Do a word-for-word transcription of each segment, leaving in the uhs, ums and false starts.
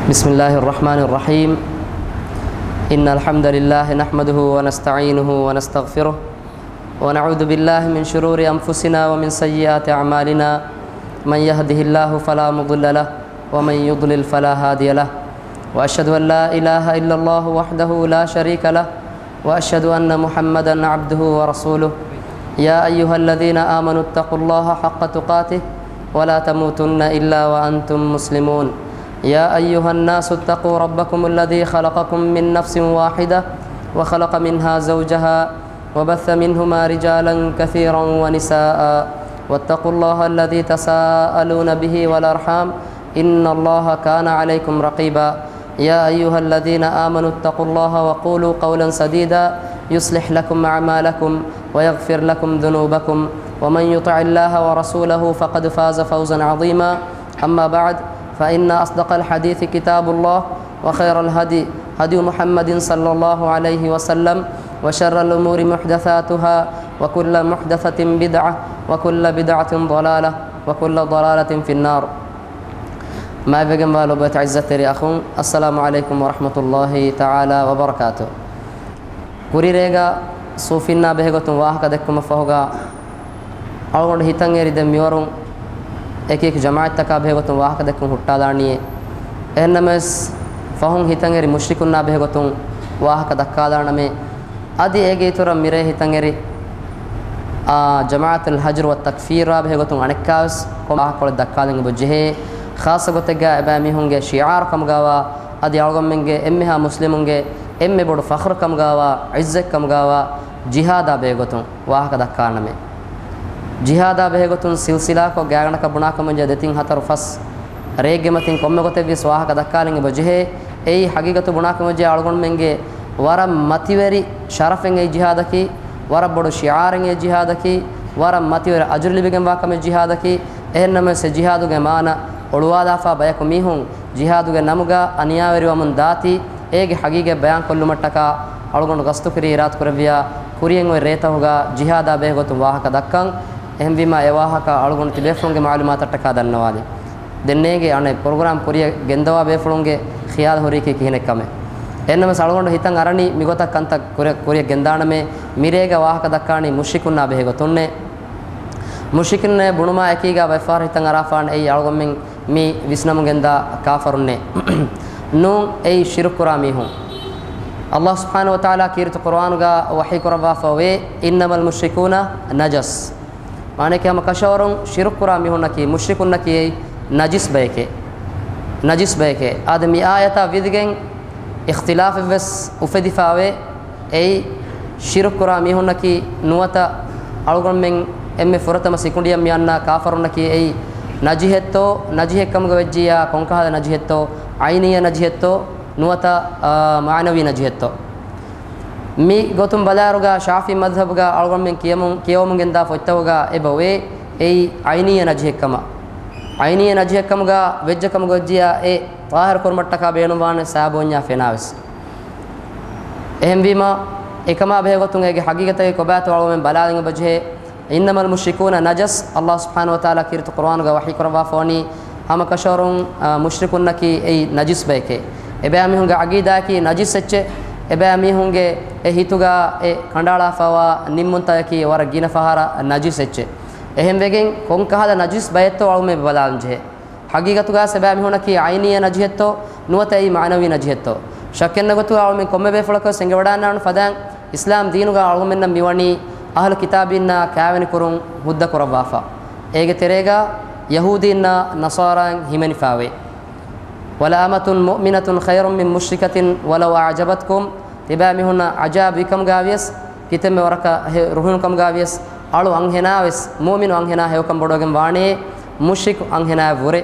بسم الله الرحمن الرحيم. إن الحمد لله نحمده ونستعينه ونستغفره، ونعوذ بالله من شرور أنفسنا ومن سيئات أعمالنا. من يهده الله فلا مضل له، ومن يضلل فلا هادي له. وأشهد أن لا إله إلا الله وحده لا شريك له، وأشهد أن محمدا عبده ورسوله. يا أيها الذين آمنوا اتقوا الله حق تقاته ولا تموتن إلا وأنتم مسلمون. يا أيها الناس اتقوا ربكم الذي خلقكم من نفس واحدة وخلق منها زوجها وبث منهما رجالا كثيرا ونساء واتقوا الله الذي تساءلون به والأرحام إن الله كان عليكم رقيبا. يا أيها الذين آمنوا اتقوا الله وقولوا قولا سديدا يصلح لكم أعمالكم ويغفر لكم ذنوبكم ومن يطع الله ورسوله فقد فاز فوزا عظيما. أما بعد، فإن أصدق الحديث كتاب الله، وخير الهدي هدي محمد صلى الله عليه وسلم، وشر الأمور محدثاتها، وكل محدثة بدعة، وكل بدعة ضلالة، وكل ضلالة في النار. މާތްވެގެންވާ ލޮބުވެތި ޢިއްޒަތްތެރި އަޚުން، އައްސަލާމު ޢަލައިކުމް ވަރަޙްމަތުﷲ ތަޢާލާ ވަބަރަކާތު. ކުރިރޭގަ ސޫފީންނާ ބެހޭގޮތުން ވާހަކަ ދެއްކުމަށްފަހުގަ، އަޅުގަނޑު ހިތަށް އެރި ދެން މިވަރުން އެކިއެކި ޖަމާޢަތްތަކާ ބެހޭގޮތުން ވާހަކަ ދެއްކުން ހުއްޓާލާނީއޭ. އެހެންނަމަވެސް، ފަހުން ހިތަށް އެރި މުޝްރިކުންނާ ބެހޭގޮތުން ވާހަކަ ދައްކާލާނަމޭ. އަދި އޭގެ އިތުރަށް މިރޭ ހިތަށް އެރި، އާ، ޖަމާޢަތުލް ހަޖްރު ވައްތަކްފީރާ ބެހޭގޮތުން އަނެއްކާވެސް ކޮން ވާހަކަކޮޅެއް ދައްކާލަން އެބަ ޖެހޭ. ޚާއްޞަ ގޮތެއްގަ އެބައިމީހުންގެ ޝިޢާރު ކަމުގަވާ، އަދި އަޅުގަނޑުމެންގެ އެންމެހާ މުސްލިމުންގެ އެންމެ ބޮޑު ފަޚްރު ކަމުގަވާ، ޢިއްޒަތް ކަމުގަވާ ޖިހާދާ ބެހޭގޮތުން ވާހަކަ ދައްކާނަމޭ. ޖިހާދާ ބެހޭގޮތުން ސިލްސިލާކޮށް ގާތްގަނޑަކަށް ބުނާކަމުން ޖެހޭ ދެތިން ހަތަރު ފަސް ރެއެއްގެ މަތިން ކޮންމެ ގޮތެއްވިޔަސް ވާހަކަ ދައްކާލަން އެބަ ޖެހޭ. އެއީ ހަގީގަތު ބުނާކަމުން ޖެހޭ އަޅުގަނޑުމެންގެ ވަރަށް މަތިވެރި ޝަރަފެއް އެއީ ޖިހާދަކީ، ވަރަށް ބޮޑު ޝިޢާރެއް އެއީ ޖިހާދަކީ، ވަރަށް މަތިވެރި އަޖުރު ލިބިގެންވާ ކަމެއް ޖިހާދަކީ. އެހެންނަމަވެސް އެ ޖިހާދުގެ މާނަ އޮޅުވާލާފާ ބަޔަކު މީހުން ޖިހާދުގެ ނަމުގަ އަނިޔާވެރިވަމުން ދާތީ، އޭގެ ހަގީގަތް ބަޔާންކޮށްލުމަށްޓަކާ އަޅުގަނޑު ގަސްތުކުރީ އިރާދަކުރެއްވިޔާ ކުރިއަށް އޮތް ރޭތަހުގަ ޖިހާދާ ބެހޭގޮތުން ވާހަކަ ދައްކަން. އެހެންވީމާ އެ ވާހަކަ އަޅުގަނޑު ތިބޭފުޅުންގެ މަޢުލޫމާތަށްޓަކާ ދަންނަވާލީ. ދެންނޭގެ އަނެއް ޕްރޮގްރާމް ކުރިއަށް ގެންދަވާ ބޭފުޅުންގެ ޚިޔާލު ހުރީކީ ކިހިނެއްކަމެއް. އެހެންނަމަވެސް އަޅުގަނޑު ހިތަށް އަރަނީ މިގޮތަށް ކަންތައް ކުރި-، ކުރިއަށް ގެންދާނަމޭ. މިރޭގަ ވާހަކަ ދައްކާނީ މުޝްރިކުންނާ ބެހޭގޮތުންނޭ. މުޝްރިކުންނޭ ބުނުމާ އެކީގަ ވެފާރި ހިތަށް އަރާފާނެ އެއީ އަޅުގަނޑުމެން މި ވިސްނަމުން ގެންދާ ކާފަރުންނޭ. ނޫން، އެއީ ޝިރުކު ކުރާ މީހުން. ﷲ ސުބްޙާނަހޫ ވަތަޢާލާ ކީރިތި ޤުރުއާނުގަ ވަޙީ ކުރައްވާފަ އޮވޭ، "إنما المشركون نجس." މާނައަކީ ހަމަ ކަށަވަރުން ޝިރުކު ކުރާ މީހުންނަކީ، މުޝްރިކުންނަކީ އެއީ ނަޖިސް ބައެކޭ. ނަޖިސް ބައެކޭ. އާދެ، މި އާޔަތާ ވިދިގެން އިޚްތިލާފެއްވެސް އުފެދިފާވޭ. އެއީ ޝިރުކު ކުރާ މީހުންނަކީ ނުވަތަ އަޅުގަނޑުމެން އެންމެ ފުރަތަމަ ސިކުނޑިއަށް މި އަންނަ ކާފަރުންނަކީ އެއީ ނަޖިހެއްތޯ، ނަޖިހެއްކަމުގަ ވެއްޖިއްޔާ ކޮންކަހަލަ ނަޖިހެއްތޯ، ޢައިނިއްޔަ ނަޖިހެއްތޯ، ނުވަތަ، އާ، މަޢުނަވީ ނަޖިހެއްތޯ؟ މި ގޮތުން ބަލާއިރުގަ ޝާފިޢީ މަޛްހަބުގަ އަޅުގަނޑުމެން ކިޔަމުން، ކިޔަވަމުން ގެންދާ ފޮތްތަކުގަ އެބަ އޮވޭ، އެއީ ޢައިނިއްޔަ ނަޖިހެއްކަމަށް. ޢައިނިއްޔަ ނަޖިހެއްކަމުގަ ވެއްޖެ ކަމުގަ ވެއްޖިއްޔާ އެ ޠާހިރު ކުރުމަށްޓަކާ ބޭނުންވާނެ ސަބަބު އޮންޏާ ފެނާވެސް. އެހެންވީމަ، އެކަމާ ބެހޭގޮތުން އޭގެ ހަގީގަތަކީ ކޮބާތޯ އަޅުގަނޑުމެން ބަލާލަން އެބަޖެހޭ. إنما المشركون نجس، ﷲ ސުބްޙާނަހޫ ވަތަޢާލާ ކީރިތި ޤުރުއާނުގަ ވަޙީ ކުރައްވާފަވަނީ، ހަމަ ކަށަވަރުން، އާ، މުޝްރިކުންނަކީ އެއީ ނަޖިސް ބައެކޭ. އެބައިމީހުންގެ ޢަގީދާއަކީ ނަޖިސް އެއްޗެއް. އެބައިމީހުންގެ އެ ހިތުގަ އެ ކަނޑައަޅާފައިވާ ނިންމުންތަކަކީ ވަރަށް ގިނަ ފަހަރަށް ނަޖިސް އެއްޗެއް. އެހެންވެގެން ކޮންކަހަލަ ނަޖިސް ބައެއްތޯ އަޅުގަނޑުމެން ބަލާލަން ޖެހޭ. ހަގީގަތުގަ އެބައިމީހުންނަކީ ޢައިނިއްޔަ ނަޖިހެއްތޯ، ނުވަތަ އެއީ މަޢުނަވީ ނަޖިހެއްތޯ؟ ޝައްކެއް ނެތް ގޮތުގަ އަޅުގަނޑުމެން ކޮންމެ ބޭފުޅަކަށް ވެސް އެނގިވަޑައިގަންނަވާނެ ފަދައިން، އިސްލާމް ދީނުގަ އަޅުގަނޑުމެންނަށް މިވަނީ އަހުލު ކިތާބީންނާ ކާވެނިކުރުން ހުއްދަ ކުރައްވާފަ. އޭގެ ތެރޭގަ ޔަހޫދީންނާ ނަޞާރާއިން ހިމެނިފައިވޭ. "ولأمة مؤمنة خير من مشركة ولو أعجبتكم." ތިބާ މީހުންނަށް އަޖާބު ވިކަމުގަވިޔަސް، ކިތަންމެ ވަރަކަށް ހެ-، ރުހިނުކަމުގަވިޔަސް، އަޅު އަންހެނާވެސް، މުއުމިނު އަންހެނާ ހެޔޮކަން ބޮޑުވެގެން ވާނެ، މުޝްރިކު އަންހެނާއަށްވުރެ.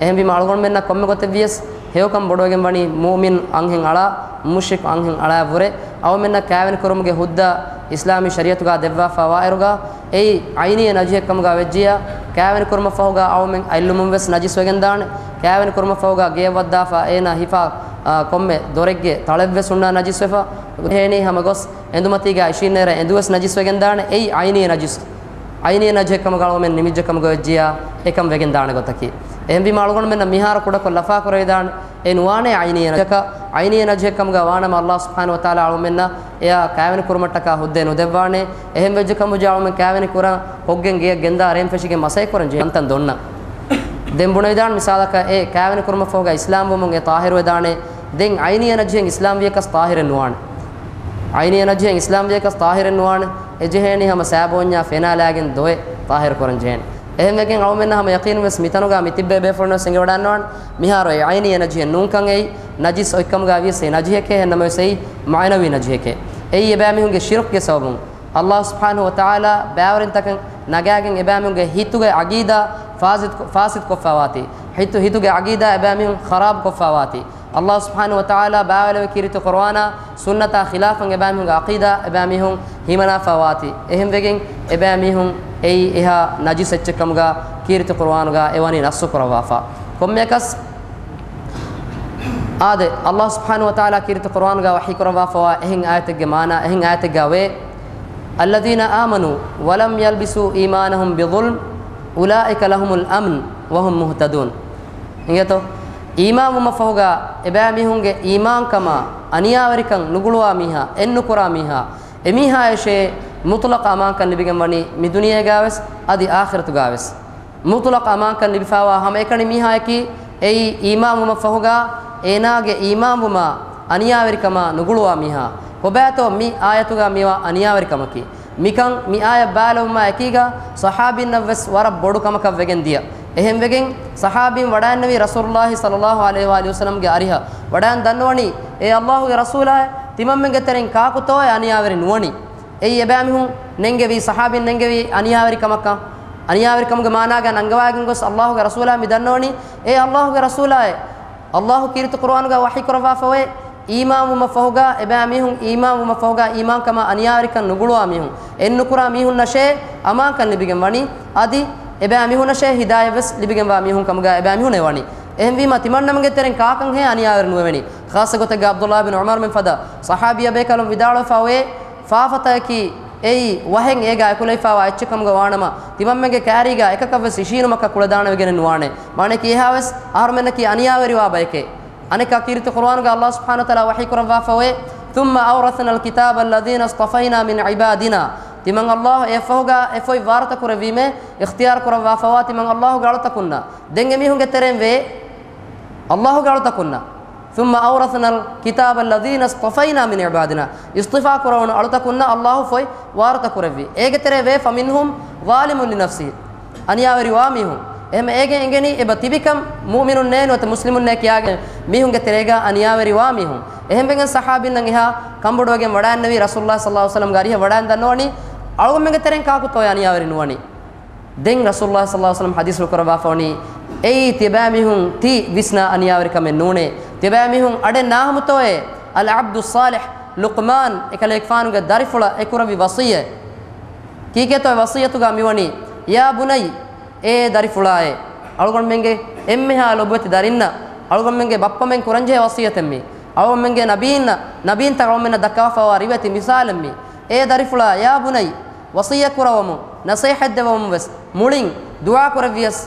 އެހެންވީމަ އަޅުގަނޑުމެންނަށް ކޮންމެ ގޮތެއްވިޔަސް، ހެޔޮކަން ބޮޑުވެގެން ވަނީ މުއުމިނު އަންހެން އަޅާ، މުޝްރިކު އަންހެން އަޅާއަށްވުރެ. އަޅުމެންނަށް ކާވެނިކުރުމުގެ ހުއްދަ އިސްލާމީ ޝަރީޢަތުގަ ދެއްވާފައިވާއިރުގަ، އެއީ ޢައިނީ ނަޖިހެއްކަމުގަ ވެއްޖިއްޔާ، ކާވެނިކުރުމަށްފަހުގަ އަޅުމެން އަތްލުމުންވެސް ނަޖިސްވެގެންދާނެ. ކާވެނިކުރުމަށްފަހުގަ ގެޔަށް ވައްދާފަ އޭނާ ހިފާ، އާ، ކޮންމެ ދޮރެއްގެ ތަޅެއްވެސް ހުންނާ ނަޖިސްވެފަ. އެހެނީ ހަމަ ގޮސް އެނދުމަތީގަ އިށީންނޭރަ އެނދުވެސް ނަޖިސްވެގެންދާނެ. އެއީ ޢައިނީ ނަޖިސް. ޢައިނީ ނަޖިހެއްކަމުގަ އަޅުމެން ނިމިއްޖެ ކަމުގަ ވެއްޖިއްޔާ، އެކަން ވެގެންދާނެ ގޮތަކީ. އެހެންވީމަ އަޅުގަނޑުމެންނަށް މިހާރު ކުޑަކޮށް ލަފާކުރެވިދާނެ. އެ ނުވާނެ ޢައިނީ ނަޖިހަކަށް. ޢައިނީ ނަޖިހެއް ކަމުގަ ވާނަމަ، އައްލާހު ސުބްޙާނަހު ވަތަޢާލާ އަޅުމެންނަށް އެއާ ކައިވެނި ކުރުމަށްޓަކާ ހުއްދައެއް ނުދެއްވާނެ. އެހެން ވެއްޖެ ކަމުގަ އަޅުމެން ކައިވެނި ކުރަން ކޮށްގެން ގެޔަށް ގެންދާ ރޭން ފެށިގެން މަސައްކަތް ކުރަން ޖެހޭ ތަންތަން ދޮންނަ. ދެން ބުނެވިދާނެ މިސާލަކަށް، އެ ކައިވެނި ކުރުމަށް ފަހުގަ އިސްލާމް ވުމުން އެ ޠާހިރު ވެދާނެ. ދެން ޢައިނީ ނަޖިހެއް އިސްލާމް ވިޔަކަސް ޠާހިރެއް ނުވާނެ. ޢައިނީ ނަޖިހެއް އިސްލާމް ވިޔަކަސް ޠާހިރެއް ނުވާނެ. އެ ޖެހޭނީ ހަމަ ސާބޯންޏާ ފެނާލާގެން ދޮވެ ޠާހިރު ކުރަން ޖެހޭނެ. އެހެންވެގެން އަޅުމެންނަށް ހަމަ ޔަޤީނުން ވެސް މިތަނުގަ މި ތިއްބޭ ބޭފުޅުން ވެސް އެނގިވަޑައިގަންނަވާނެ. މިހާރު އެ ޢައިނީ ނަޖިހެއް ނޫންކަން. އެއީ ނަޖިސް އޮތްކަމުގަ ވިޔަސް އެ ނަޖިހެކޭ، އެހެން ނަމަވެސް އެއީ މަޢުނަވީ ނަޖިހެކޭ. އެއީ އެބައިމީހުންގެ ޝިރުކްގެ ސަބަބުން. އައްލާހު ސުބްޙާނަހު ވަތަޢާލާ ބައިވެރިންތަކަށް ނަގާގެން އެބައިމީހުންގެ ހިތުގެ ޢަގީދާ ފާސިދު، ފާސިދު ކޮށްފަވާތީ. ހިތު، ހިތުގެ ޢަގީދާ އެބައިމީހުން ޚަރާބު ކޮށްފަވާތީ. އައްލާހު ސުބްޙާނަހު ވަތަޢާލާ ބާވައިލެވި ކީރިތި ޤުރުއާނާ ސުންނަތާ ޚިލާފަށް އެބައިމީހުންގެ ޢަޤީދާ އެބައިމީހުން ހިމަނާފަވާތީ. އެހެންވެގެން އެބައިމީހުން އެއީ އެހާ ނަޖިސް އެއްޗެއް ކަމުގަ ކީރިތި ޤުރުއާނުގަ އެވަނީ ނައްޞު ކުރައްވާފަ. ކޮންމެއަކަސް އާދެ، އައްލާހު ސުބްޙާނަހު ވަތަޢާލާ ކީރިތި ޤުރުއާނުގަ ވަޙީ ކުރައްވާފަވާ އެހެން އާޔަތެއްގެ މާނާ، އެހެން އާޔަތެއްގަ ވޭ، الذين آمنوا ولم يلبسوا إيمانهم بظلم أولئك لهم الأمن وهم مهتدون. އިނގޭތޯ؟ އީމާންވުމަށްފަހުގަ އެބައިމީހުންގެ އީމާންކަމާ އަނިޔާވެރިކަން ނުގުޅުވާ މީހާ، އެއްނުކުރާ މީހާ، އެމީހާޔަށޭ މުޠުލަޤަށް އަމާންކަން ލިބިގެން ވަނީ މިދުނިޔޭގަވެސް އަދި އާޚިރަތުގަވެސް. މުޠުލަޤަށް އަމާންކަން ލިބިފަވާ ހަމައެކަނި މީހާޔަކީ އެއީ އީމާންވުމަށްފަހުގަ އޭނާގެ އީމާންވުމާ އަނިޔާވެރިކަމާ ނުގުޅުވާ މީހާ. ކޮބާތޯ މި އާޔަތުގަ މިވާ އަނިޔާވެރިކަމަކީ؟ މިކަން މި އާޔަތް ބާލަވުމާ އެކީގަ ޞަޙާބީންނަށްވެސް ވަރަށް ބޮޑު ކަމަކަށް ވެގެން ދިޔަ. އެހެންވެގެން ޞަޙާބީން ވަޑައިންނެވީ ރަސޫލުﷲ ޞައްލަﷲ ޢަލައިހި ވައަލިހި ވަސައްލަމްގެ އަރިހަށް ވަޑައިން ދަންނަވަނީ، އޭ ﷲގެ ރަސޫލާއޭ، ތިމަންމެންގެ ތެރެއިން ކާކުތޯއޭ އަނިޔާވެރި ނުވަނީ؟ އެއީ އެބައިމީހުން ނެންގެވީ، ޞަޙާބީން ނެންގެވީ އަނިޔާވެރިކަމަކަށް. އަނިޔާވެރިކަމުގެ މާނާގަ ނަންގަވައިގެން ގޮސް ﷲގެ ރަސޫލާ މި ދަންނަވަނީ، އޭ ﷲގެ ރަސޫލާއޭ، ﷲ ކީރިތި ޤުރުއާނުގަ ވަޙީ ކުރައްވާފަވޭ، އީމާންވުމަށްފަހުގަ އެބައިމީހުން އީމާންވުމަށްފަހުގަ އީމާންކަމާ އަނިޔާވެރިކަން ނުގުޅުވާ މީހުން، އެއްނުކުރާ މީހުންނަށޭ އަމާންކަން ލިބިގެން ވަނީ، އަދި އެބައިމީހުންނަށޭ ހިދާޔަތްވެސް ލިބިގެންވާ މީހުން ކަމުގަ އެބައިމީހުން އެވަނީ. އެހެންވީމާ ތިމަންނަމެންގެ ތެރެއިން ކާކަށްހޭ އަނިޔާވެރި ނުވެވެނީ؟ ޚާއްޞަ ގޮތެއްގަ ޢަބްދުﷲ ބިން ޢުމަރު މެން ފަދަ ޞަޙާބީއާ ބޭކަލުން ވިދާޅުވެފައިވޭ، ފާފަތަކަކީ އެއީ ވަހެއް އޭގަ އެކުލެވިފައިވާ އެއްޗެއް ކަމުގަ ވާނަމަ، ތިމަންމެންގެ ކާރީގަ އެކަކަށްވެސް އިށީނުމަކަށް ކުޅަދާނަވެގެނެއް ނުވާނެ. މާނައަކީ އެހާވެސް އަހަރުމެންނަކީ އަނިޔާވެރިވާ ބައެކޭ. އަނެއްކާ ކީރިތި ޤުރުއާނުގަ ﷲ ސުބްޙާނަހު ވަތަޢާލާ ވަޙީ ކުރައްވާފައިވޭ، ثم أورثنا الكتاب الذين اصطفينا من عبادنا. ތިމަން ﷲ އެއަށްފަހުގަ އެފޮތް ވާރުތަ ކުރެއްވީމޭ، އިޚްތިޔާރު ކުރައްވާފައިވާ ތިމަން ﷲގެ އަޅުތަކުންނަށް. ދެން އެމީހުންގެ ތެރެއިން ވޭ، ﷲގެ އަޅުތަކުންނަށް. ثم أورثنا الكتاب الذين اصطفينا من عبادنا. އިޞްޠިފާ ކުރެވުނު އަޅުތަކުންނަށް ﷲ ފޮތް ވާރުތަ ކުރެއްވި. އޭގެ ތެރޭ ވޭ، فمنهم ظالم لنفسه. އަނިޔާވެރިވާ މީހުން. އެހެން އޭގެން އެނގެނީ އެބަ ތިބިކަން، މުއުމިނުންނޭ ނުވަތަ މުސްލިމުންނޭ ކިޔާގެން މީހުންގެ ތެރޭގަ އަނިޔާވެރިވާ މީހުން. އެހެންވެގެން ޞަޙާބީންނަށް އެހާ ކަންބޮޑުވެގެން ވަޑައިންނެވީ ރަސޫލުﷲ ޞައްލަﷲ ޢަލައިހި ވަސައްލަމްގެ އަރިހަށް ވަޑައިން ދަންނަވަނީ، އަޅުގަނޑުމެންގެ ތެރެއިން ކާކުތޯ އަނިޔާވެރި ނުވަނީ؟ ދެން ރަސޫލުﷲ ޞައްލަﷲ ޢަލައިހި ވަސައްލަމް ޙަދީޘްފުޅު ކުރައްވާފަވަނީ، އެއީ ތިޔަބައިމީހުން ތި ވިސްނާ އަނިޔާވެރިކަމެއް ނޫނޭ. ތިޔަބައިމީހުން އަޑެއް ނާހަމުތޯއޭ؟ العبد الصالح، ލުޤްމާން އެކަލޭގެފާނުގެ ދަރިފުޅަށް އެކުރެއްވި ވަޞިއްޔަތް. ކީކޭތޯ އެ ވަޞިއްޔަތުގަ މިވަނީ؟ يا بني، އޭ ދަރިފުޅާއޭ. އަޅުގަނޑުމެންގެ އެންމެހާ ލޮބުވެތި ދަރިންނަށް، އަޅުގަނޑުމެންގެ ބައްޕަމެން ކުރަންޖެހޭ ވަޞިއްޔަތެއް މީ. އަޅުގަނޑުމެންގެ ނަބީންނަށް، ނަބީންތައް އަޅުގަނޑުމެންނަށް ދައްކަވާފައިވާ ރިވެތި މިސާލެއް މީ. އޭ ދަރިފުޅާ، يا بني، ވަޞިއްޔަތް ކުރައްވަމުން، ނަޞޭޙަތް ދެއްވަމުން ވެސް މުޅިން ދުޢާ ކުރެއްވިޔަސް،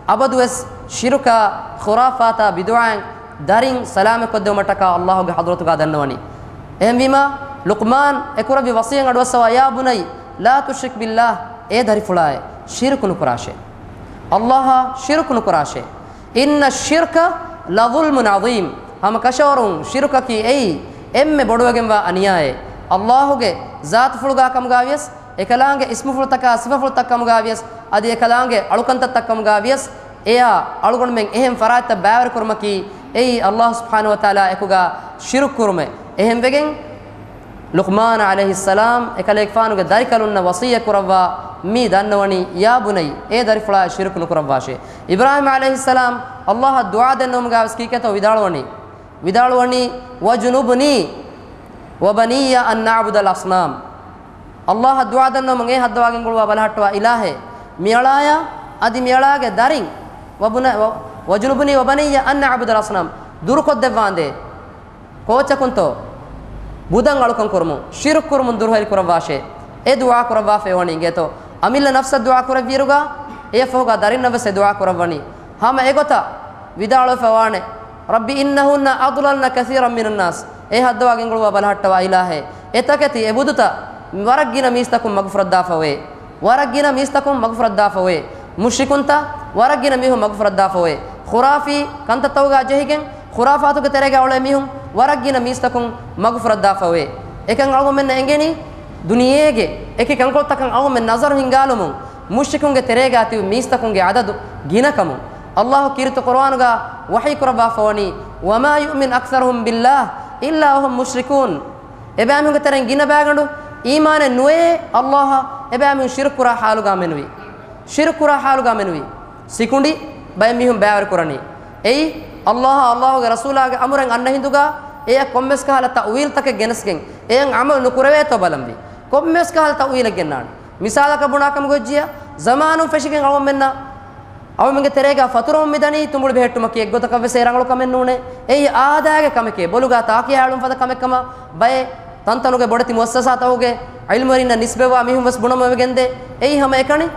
އަބަދުވެސް ޝިރުކާ، ޚުރާފާތާ، ބިދުޢާއިން ދަރިން ސަލާމަތްކޮށްދެވުމަށްޓަކާ ﷲގެ ޙަޟްރަތުގަ ދަންނަވަނީ. އެހެންވީމާ، ލުޤްމާން އެކުރެއްވި ވަޞިއްޔަތް އަޑުއައްސަވާ، يا بني لا تشرك بالله، އޭ ދަރިފުޅާއޭ، ޝިރުކު ނުކުރާށޭ. ﷲއާ ޝިރުކު ނުކުރާށޭ. إن الشرك لظلم عظيم. ހަމަ ކަށަވަރުން ޝިރުކަކީ އެއީ އެންމެ ބޮޑުވެގެންވާ އަނިޔާއެއް. ﷲގެ ޒާތުފުޅުގާ ކަމުގާ ވިޔަސް، އެކަލާނގެ އިސްމުފުޅުތަކާ ސިފަފުޅުތައް ކަމުގާ ވިޔަސް، އަދި އެކަލާނގެ އަޅުކަންތައްތައް ކަމުގާ ވިޔަސް، އެޔާ އަޅުގަނޑުމެން އެހެން ފަރާތްތައް ބައިވެރިކުރުމަކީ އެއީ ﷲ ސުބްޙާނަހު ވަތަޢާލާ އެކުގާ ޝިރުކު ކުރުމެއް. އެހެންވެގެން، ލުޤްމާން ޢަލައިހިއްސަލާމް އެކަލޭގެފާނުގެ ދަރިކަލުންނަށް ވަޞިއްޔަތް ކުރައްވާ މި ދަންނަވަނީ، يا بني، އޭ ދަރިފުޅާ، ޝިރުކު ނުކުރައްވާށޭ. އިބްރާހީމް ޢަލައިހިއްސަލާމް ﷲއަށް ދުޢާ ދެންނެވުމުގާވެސް ކީކޭތޯ ވިދާޅުވަނީ؟ ވިދާޅުވަނީ، واجنبني وبني أن نعبد الأصنام. ﷲއަށް ދުޢާ ދެންނެވުމުން އޭ ހައްދަވާގެން ގުޅުވާ ބަލަހައްޓަވާ އިލާހޭ، މިއަޅާޔާ އަދި މިއަޅާގެ ދަރިން، وبن-، و-، واجنبني وبني أن نعبد الأصنام، ދުރުކޮށްދެއްވާނދޭ. ކޯޗަކުންތޯ؟ ބުދަށް އަޅުކަން ކުރުމުން، ޝިރުކު ކުރުމުން ދުރުހެލި ކުރައްވާށޭ. އެ ދުޢާ ކުރައްވާފައިވަނީ އިނގޭތޯ؟ އަމިއްލަ ނަފްސަށް ދުޢާ ކުރެއްވިއިރުގާ، އެއަށްފަހުގާ ދަރިންނަށް ވެސް އެ ދުޢާ ކުރައްވަނީ. ހަމަ އެގޮތަށް ވިދާޅުވެފައިވާނެ. رب إنهن أضللن كثيرا من الناس. އޭ ހައްދަވާ ގެންގުޅުވާ ބަލަހައްޓަވާ އިލާހޭ، އެ ތަކެތި އެ ބުދުތައް ވަރަށް ގިނަ މީސްތަކުން މަގުފުރައްދާފަ އޮވޭ. ވަރަށް ގިނަ މީސްތަކުން މަގުފުރައްދާފަ އޮވޭ. މުޝްރިކުންތައް ވަރަށް ގިނަ މީހުން މަގުފުރައްދާފަ އޮވޭ. ޚުރާފީ ކަންތައްތަކުގަ ޖެހިގެން ޚުރާފާތުގެ ތެރޭގަ އުޅޭ މީހުން ވަރަށް ގިނަ މީސްތަކުން މަގުފުރައްދާފަ އޮވޭ. އެކަން އަޅުގަނޑުމެންނަށް އެނގެނީ ދުނިޔޭގެ އެކި ކަންކޮޅުތަކަށް އަޅުގަނޑުމެން ނަޒަރު ހިންގާލުމުން މުޝްރިކުންގެ ތެރޭގަ ތިބި މީސްތަކުންގެ އަދަދު ގިނަކަމުން. އައްލާހު ކީރިތި ޤުރުއާނުގަ ވަޙީ ކުރައްވާފަ ވަނީ، وما يؤمن أكثرهم بالله إلا وهم مشركون. އެބައިމީހުންގެ ތެރެއިން ގިނަ ބައިގަނޑު އީމާނެއް ނުވޭ އައްލާހަށް، އެބައިމީހުން ޝިރުކު ކުރާ ޙާލުގަ މެނުވީ. ޝިރުކު ކުރާ ޙާލުގަ މެނުވީ. ސިކުނޑި ބައެއް މީހުން ބައިވެރި ކުރަނީ. އެއީ، އައްލާހާ އައްލާހުގެ ރަސޫލާގެ އަމުރެއް އަންނަ ހިނދުގަ އެއަށް ކޮންމެސް ކަހަލަ ތައުވީލްތަކެއް ގެނެސްގެން، އެއަށް ޢަމަލު ނުކުރެވޭތޯ ބަލަންވީ. ކޮންމެސް ކަހަލަ ތައުވީލެއް ގެންނާނެ. މިސާލަކަށް ބުނާ ކަމަކު ވެއްޖިއްޔާ، ޒަމާނުން ފެށިގެން އަޅުގަނޑުމެންނަށް، އަޅުގަނޑުމެންގެ ތެރޭގަ ފަތުރަމުން މިދަނީ ތުނބުޅި ބެހެއްޓުމަކީ އެއްގޮތަކަށް ވެސް އެ ރަނގަޅު ކަމެއް ނޫނޭ. އެއީ އާދައިގެ ކަމެކޭ. ބޮލުގަ ތާކިޔާ އެޅުން ފަދަ ކަމެއް ކަމަށް ބައެއް ތަންތަނުގެ ބޮޑެތި މުއައްސަސާތަކުގެ ޢިލްމުވެރިންނަށް ނިސްބަތްވާ މީހުން ވެސް ބުނަމުން އެބަ ގެންދޭ. އެއީ ހަމަ އެކަނި.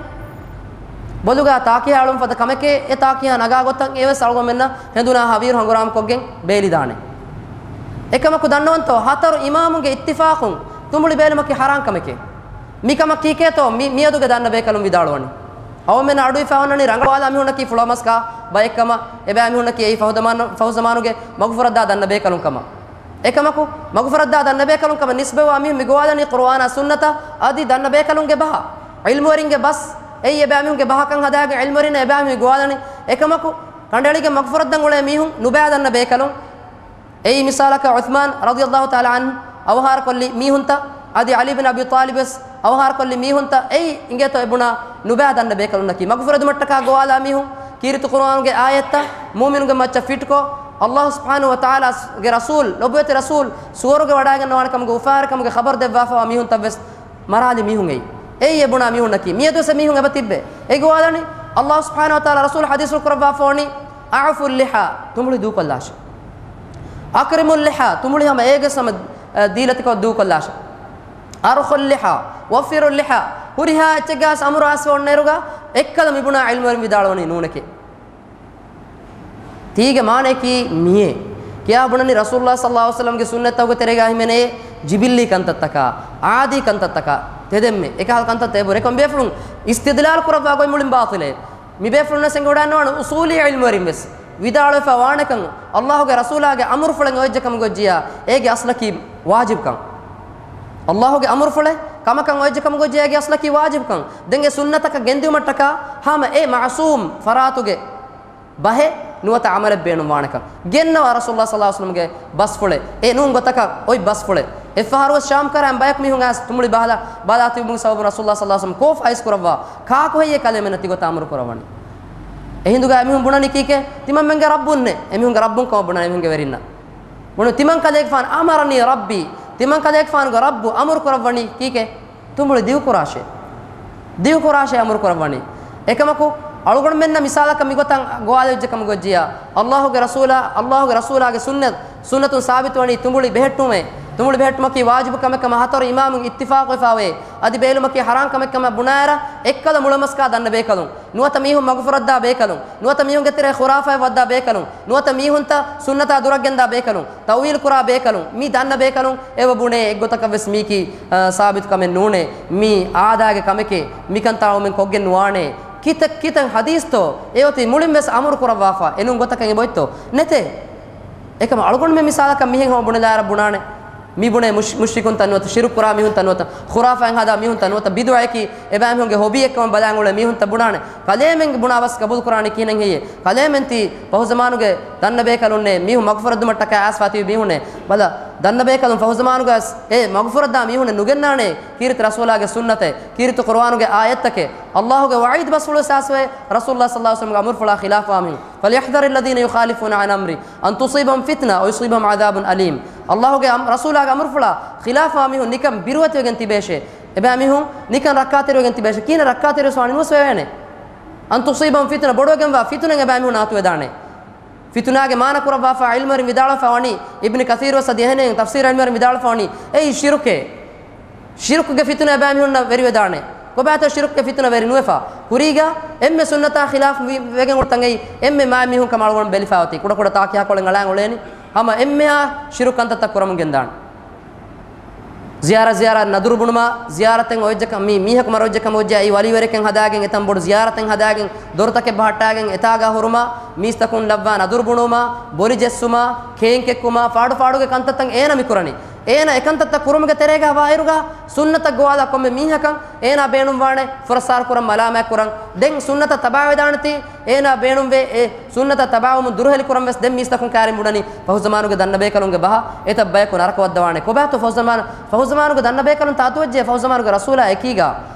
ބޮލުގަ ތާކިޔާ އެޅުން ފަދަ ކަމެކޭ. އެ ތާކިޔާ ނަގާ ގޮތަށް އެވެސް އަޅުގަނޑުމެންނަށް ހެނދުނާ ހަވީރު ހަނގުރާމަ ކޮށްގެން ބޭލިދާނެ. އެކަމަކު ދަންނަވަންތޯ، ހަތަރު އިމާމުންގެ އިއްތިފާޤުން ތުނބުޅި ބޭލުމަކީ ޙަރާން ކަމެކޭ. މިކަމަށް ކީކޭތޯ މި-، މިއަދުގެ ދަންނަ ބޭކަލުން ވިދާޅުވަނީ؟ އަޅުގަނޑުމެން އަޑުއިވިފަ އޮންނަނީ ރަނގަޅު ގޮވާލާ މީހުންނަކީ ފުޅަމަސްކާ ބައެއްކަމަށް. އެބައިމީހުންނަކީ އެއީ ފަހު ޒަމާނު-، ފަހު ޒަމާނުގެ މަގުފުރައްދާ ދަންނަ ބޭކަލުން ކަމަށް. އެކަމަކު، މަގުފުރައްދާ ދަންނަ ބޭކަލުން ކަމަށް ނިސްބަތްވާ މީހުން މި ގޮވާލަނީ ޤުރުއާނާ ސުންނަތަށް އަދި ދަންނަ ބޭކަލުންގެ ބަހަށް. ޢިލްމުވެރިންގެ ބަސް، އެއީ އެބައިމީހުންގެ ބަހަކަށް ހަދާގެން ޢިލްމުވެރިންނަށް އެބައިމީހުން މި ގޮވާލަނީ. އެކަމަކު، ކަނޑައެޅިގެން މަގުފުރައްދަން އުޅޭ މީހުން ނުބައި ދަންނަ ބޭކަލުން. އެއީ މިސާލަކަށް ޢުޘްމާން ރަޟިޔަﷲ ތަޢާލާ ޢަންހު އަވަހާރަކޮށްލި މީހުންތައް، އަދި ޢަލީ ބިން އަބީ ޠާލިބް ވެސް އަވަހާރަކޮށްލި މީހުންތައް. އެއީ އިނގޭތޯ އެ ބުނާ ނުބައި ދަންނަ ބޭކަލުންނަކީ. މަގުފުރެދުމަށްޓަކާ ގޮވާލާ މީހުން ކީރިތި ޤުރުއާނުގެ އާޔަތްތައް މުއުމިނުންގެ މައްޗަށް ފިޓްކޮށް، އައްލާހު ސުބްޙާނަހު ވަ ތަޢާލާގެ ރަސޫލް، ނުބުއްވަތި ރަސޫލް ސުވަރުގެ ވަޑައިގަންނަވާނެ ކަމުގެ އުފާވެރިކަމުގެ ޚަބަރު ދެއްވާފަވާ މީހުންތައް ވެސް މަރާލި މީހުން އެއީ. އެއީ އެ ބުނާ މީހުންނަކީ. މިއަދުވެސް އެ މީހުން އެބަ ތިއްބެ. އެ ގޮވާލަނީ، އައްލާހު ސުބްޙާނަހު ވަ ތަޢާލާ ރަސޫލު ޙަދީޘްފުޅު ކުރައްވާފަ ވަނީ، "أعفوا اللحى"، ތުނބުޅި ދޫކޮށްލާށޭ. "أكرموا اللحى"، ތުނބުޅި ހަމަ އޭގެ ސަމަ، އަ، ދީލަތިކޮށް ދޫކޮށްލާށޭ. "أرخوا اللحى"، "وفروا اللحى"، ހުރިހާ އެއްޗެއްގަސް އަމުރު އައިސްފަ އޮންނައިރުގަ އެއްކަލަ މި ބުނާ ޢިލްމުވެރިން ވިދާޅުވަނީ ނޫނެކޭ. ތީގެ މާނަޔަކީ މިއޭ. ކިޔާ ބުނަނީ ރަސޫލުﷲ ޞައްލަﷲ ޢަލައިހި ވަސައްލަމްގެ ސުންނަތްތަކުގެ ތެރޭގަ ހިމެނޭ ޖިބިއްލީ ކަންތައްތަކާ، އާދީ ކަންތައްތަކާ ތެދެއްމެ. އެކަހަލަ ކަންތައްތައް އެބުރޭ. އެކަމަކު ބޭފުޅުން އިސްތިދްލާލު ކުރައްވާ ގޮތް މުޅިން ބާޠިލޭ. މި ބޭފުޅުންނަށް އެނގިވަޑައިގަންނަވާނެ އުޞޫލީ ޢިލްމުވެރިން ވެސް ވިދާޅުވެފަ ވާނެކަން، އައްލާހުގެ ރަސޫލާގެ އަމުރުފުޅެއް އޮވެއްޖެ ކަމަކު ވެއްޖިއްޔާ، އޭގެ އަސްލަކީ ވާޖިބުކަން. އައްލާހުގެ އަމުރުފުޅެއް ކަމަކަށް އޮވެއްޖެ ކަމަކު ވެއްޖެއްޔާ، އޭގެ އަސްލަކީ ވާޖިބުކަން. ދެން އެ ސުންނަތަކަށް ގެންދިއުމަށްޓަކާ ހަމަ އެ މަޢުޞޫމް ފަރާތުގެ ބަހެއް ނުވަތަ ޢަމަލެއް ބޭނުންވާނެކަން. ގެންނަވާ ރަސޫލުﷲ ޞައްލަﷲ ޢަލައިހި ވަސައްލަމްގެ ބަސްފުޅެއް. އެ ނޫން ގޮތަކަށް އޮތް ބަސްފުޅެއް. އެއްފަހަރުވެސް ޝާމްކަރައިން ބަޔަކު މީހުން އައިސް ތުނބުޅި ބަހަލަ ބަލާތިބުމުގެ ސަބަބުން ރަސޫލުﷲ ޞައްލަﷲ ޢަލައިހި ވަސައްލަމް ކޯފަ އައިސް ކުރައްވާ، ކާކު ހެއްޔޭ ކަލޭމެންނަށް ތިގޮތަށް އަމުރު ކުރައްވަނީ؟ އެހިނދުގަ އެމީހުން ބުނަނީ ކީކޭ؟ ތިމަންމެންގެ ރައްބުންނޭ. އެމީހުންގެ ރައްބުން ކަމަށް ބުނަނީ އެމީހުންގެ ވެރިންނަށް. ބުނު، ތިމަން ކަލޭގެފާނު، أمرني ربي، ތިމަން ކަލޭގެފާނުގެ ރައްބު އަމުރު ކުރައްވަނީ ކީކޭ؟ ތުނބުޅި ދިގުކުރާށޭ. ދިގުކުރާށޭ އަމުރު ކުރައްވަނީ. އެކަމަކު، އަޅުގަނޑުމެންނަށް މިސާލަކަށް މިގޮތަށް ގޮވާލެވިއްޖެ ކަމަކު ވެއްޖިއްޔާ، އައްލާހުގެ ރަސޫލާ، އައްލާހުގެ ރަސޫލާގެ ސުންނަތް، ސުންނަތުން ސާބިތުވަނީ ތުނބުޅި ބެހެއްޓުމޭ. ތުނބުޅި ބެހެއްޓުމަކީ ވާޖިބު ކަމެއް ކަމަށް ހަތަރު އިމާމުން އިއްތިފާޤުވެފަ އޮވޭ. އަދި ބޭލުމަކީ ޙަރާން ކަމެއް ކަމަށް ބުނާއިރަށް، އެއްކަލަ މުޅަމަސްކާ ދަންނަ ބޭކަލުން، ނުވަތަ މީހުން މަގުފުރައްދާ ބޭކަލުން، ނުވަތަ މީހުންގެ ތެރޭ ޚުރާފާތް ވައްދާ ބޭކަލުން، ނުވަތަ މީހުންތައް ސުންނަތާ ދުރަށްގެންދާ ބޭކަލުން، ތައުވީލު ކުރާ ބޭކަލުން، މި ދަންނަ ބޭކަލުން އެބަ ބުނޭ އެއްގޮތަކަށް ވެސް މީކީ، އަ، ސާބިތު ކަމެއް ނޫނޭ. މީ އާދާގެ ކަމެކޭ. މިކަންތާ އަޅުމެން ކޮށްގެން ނުވާނޭ. ކިތައް، ކިތައް ޙަދީޘްތޯ އެއޮތީ މުޅިން ވެސް އަމުރު ކުރައްވާފަ އެނޫން ގޮތަކަށް އެބައޮތްތޯ؟ ނެތޭ. އެކަމަ އަޅުގަނޑުމެން މިސާލަކަށް މިހެން ހަމަ ބުނެލާއިރަށް ބުނާނެ. މި ބުނޭ މުޝް-، މުޝްރިކުންތައް ނުވަތަ، ޝިރުކު ކުރާ މީހުންތައް ނުވަތަ، ޚުރާފާތް ހަދާ މީހުންތައް ނުވަތަ، ބިދުޢައަކީ އެބައިމީހުންގެ ހޮބީއެއް ކަމަށް ބަލާން އުޅޭ މީހުންތައް ބުނާނެ. ކަލޭމެންގެ ބުނާ ބަސް ގަބޫލު ކުރާނީ ކިހިނެއް ހެއްޔޭ؟ ކަލޭމެން ތީ ފަހުޒަމާނުގެ ދަންނަ ބޭކަލުންނޭ، މީހުން މަގުފުރައްދުމަށްޓަކާ އައިސްފަ ތިބި މީހުންނޭ. ބަލަ، ދަންނަ ބޭކަލުން ފަހުޒަމާނުގަސް އެ މަގުފުރައްދާ މީހުންނެއް ނުގެންނާނޭ. ކީރިތި ރަސޫލާގެ ސުންނަތެއް، ކީރިތި ޤުރުއާނުގެ އާޔަތްތަކެއް، އައްލާހުގެ ވަޢީދު ބަސްފުޅު ސާސްވެ، ރަސޫލުﷲ ޞައްލަﷲ ޢަލައިހި ވަސައްލަމްގެ އަމުރުފުޅާ ޚިލާފުވާ މީހުން. فليحذر الذين يخالفون عن أمره أن تصيبهم فتنة أو يصيبهم عذاب أليم. އައްލާހުގެ އަމް-، ރަސޫލާގެ އަމުރުފުޅާ ޚިލާފުވާ މީހުން ނިކަން ބިރުވެތިވެގެން ތިބޭށޭ. އެބައިމީހުން ނިކަން ރައްކާތެރިވެގެން ތިބޭށޭ. ކިހިނެއް ރައްކާތެރިވެސް ވާނީ ނުވެސް ވެވޭނެ. أن تصيبهم فتنة، ބޮޑުވެގެންވާ ފިތުނައެއް އެބައިމީހުން އަތުވެދާނެ. ފިތުނާގެ މާނަ ކުރައްވާފަ ޢިލްމުވެރިން ވިދާޅުވެފަ ވަނީ، އިބްނު ކަސީރު ވެސް އަދި އެހެނެއް ތަފްސީރު ޢިލްމުވެރިން ވިދާޅުވެފަ ވަނީ، އެއީ ޝިރުކޭ. ޝިރުކުގެ ފިތުނަ އެބައިމީހުންނަށް ވެރިވެދާނެ. ކޮބާތޯ ޝިރުކުގެ ފިތުނަ ވެރި ނުވެފަ؟ ކުރީގަ އެންމެ ސުންނަތާ ޚިލާފް ވި-، ވެގެން އޮތް ތަން އެއީ އެންމެ މާތް މީހުން ކަމަށް އަޅުގަނޑު ބެލިފަ އޮތީ. ކުޑަކުޑަ ތާކިހާ ކޮޅެއް އަޅާން އުޅޭނީ. ހަމަ އެންމެހާ ޝިރުކު ކަންތައްތައް ކުރަމުން ގެންދާނެ. ޒިޔާރަތް، ޒިޔާރަތް ނަދުރު ބުނުމާ، ޒިޔާރަތެއް އޮވެއްޖެކަ-، މީ-، މީހަކު މަރުވެއްޖެކަމަށް އޮއްޖެ އެއީ ވަލީވެރިކަން ހަދާގެން އެތަން ބޮޑު ޒިޔާރަތެއް ހަދާގެން ދޮރުތަކެއް ބަހައްޓާގެން އެތާގަ ހުރުމާ، މީސްތަކުން ލައްވާ ނަދުރު ބުނުމާ، ބޮލި ޖެއްސުމާ، ކޭން ކެއްކުމާ، ފާޑު ފާޑުގެ ކަންތައްތައް އޭނަ މި ކުރަނީ. އޭނަ އެކަންތައްތައް ކުރުމުގެ ތެރޭގަ ވާއިރުގަ ސުންނަތަށް ގޮވާލާ ކޮންމެ މީހަކަށް އޭނާ ބޭނުންވާނެ ފުރައްސާރަ ކުރަން، މަލާމާތް ކުރަން. ދެން ސުންނަތަށް ތަބާވެދާނެތީ އޭނާ ބޭނުންވޭ އެ ސުންނަތަށް ތަބާވުމުން ދުރުހެލި ކުރަން ވެސް ދެން މީސްތަކުން ކާރިން ބުނަނީ ފަހުޒަމާނުގެ ދަންނަބޭކަލުންގެ ބަހަށް އެތައް ބަޔަކު ނަރަކަވައްދަވާނެ. ކޮބާތޯ ފަހުޒަމާނު، ފަހުޒަމާނުގެ ދަންނަބޭކަލުން ތާތުވެއްޖެ ފަހުޒަމާނުގެ ރަސޫލާ އެކީގަ؟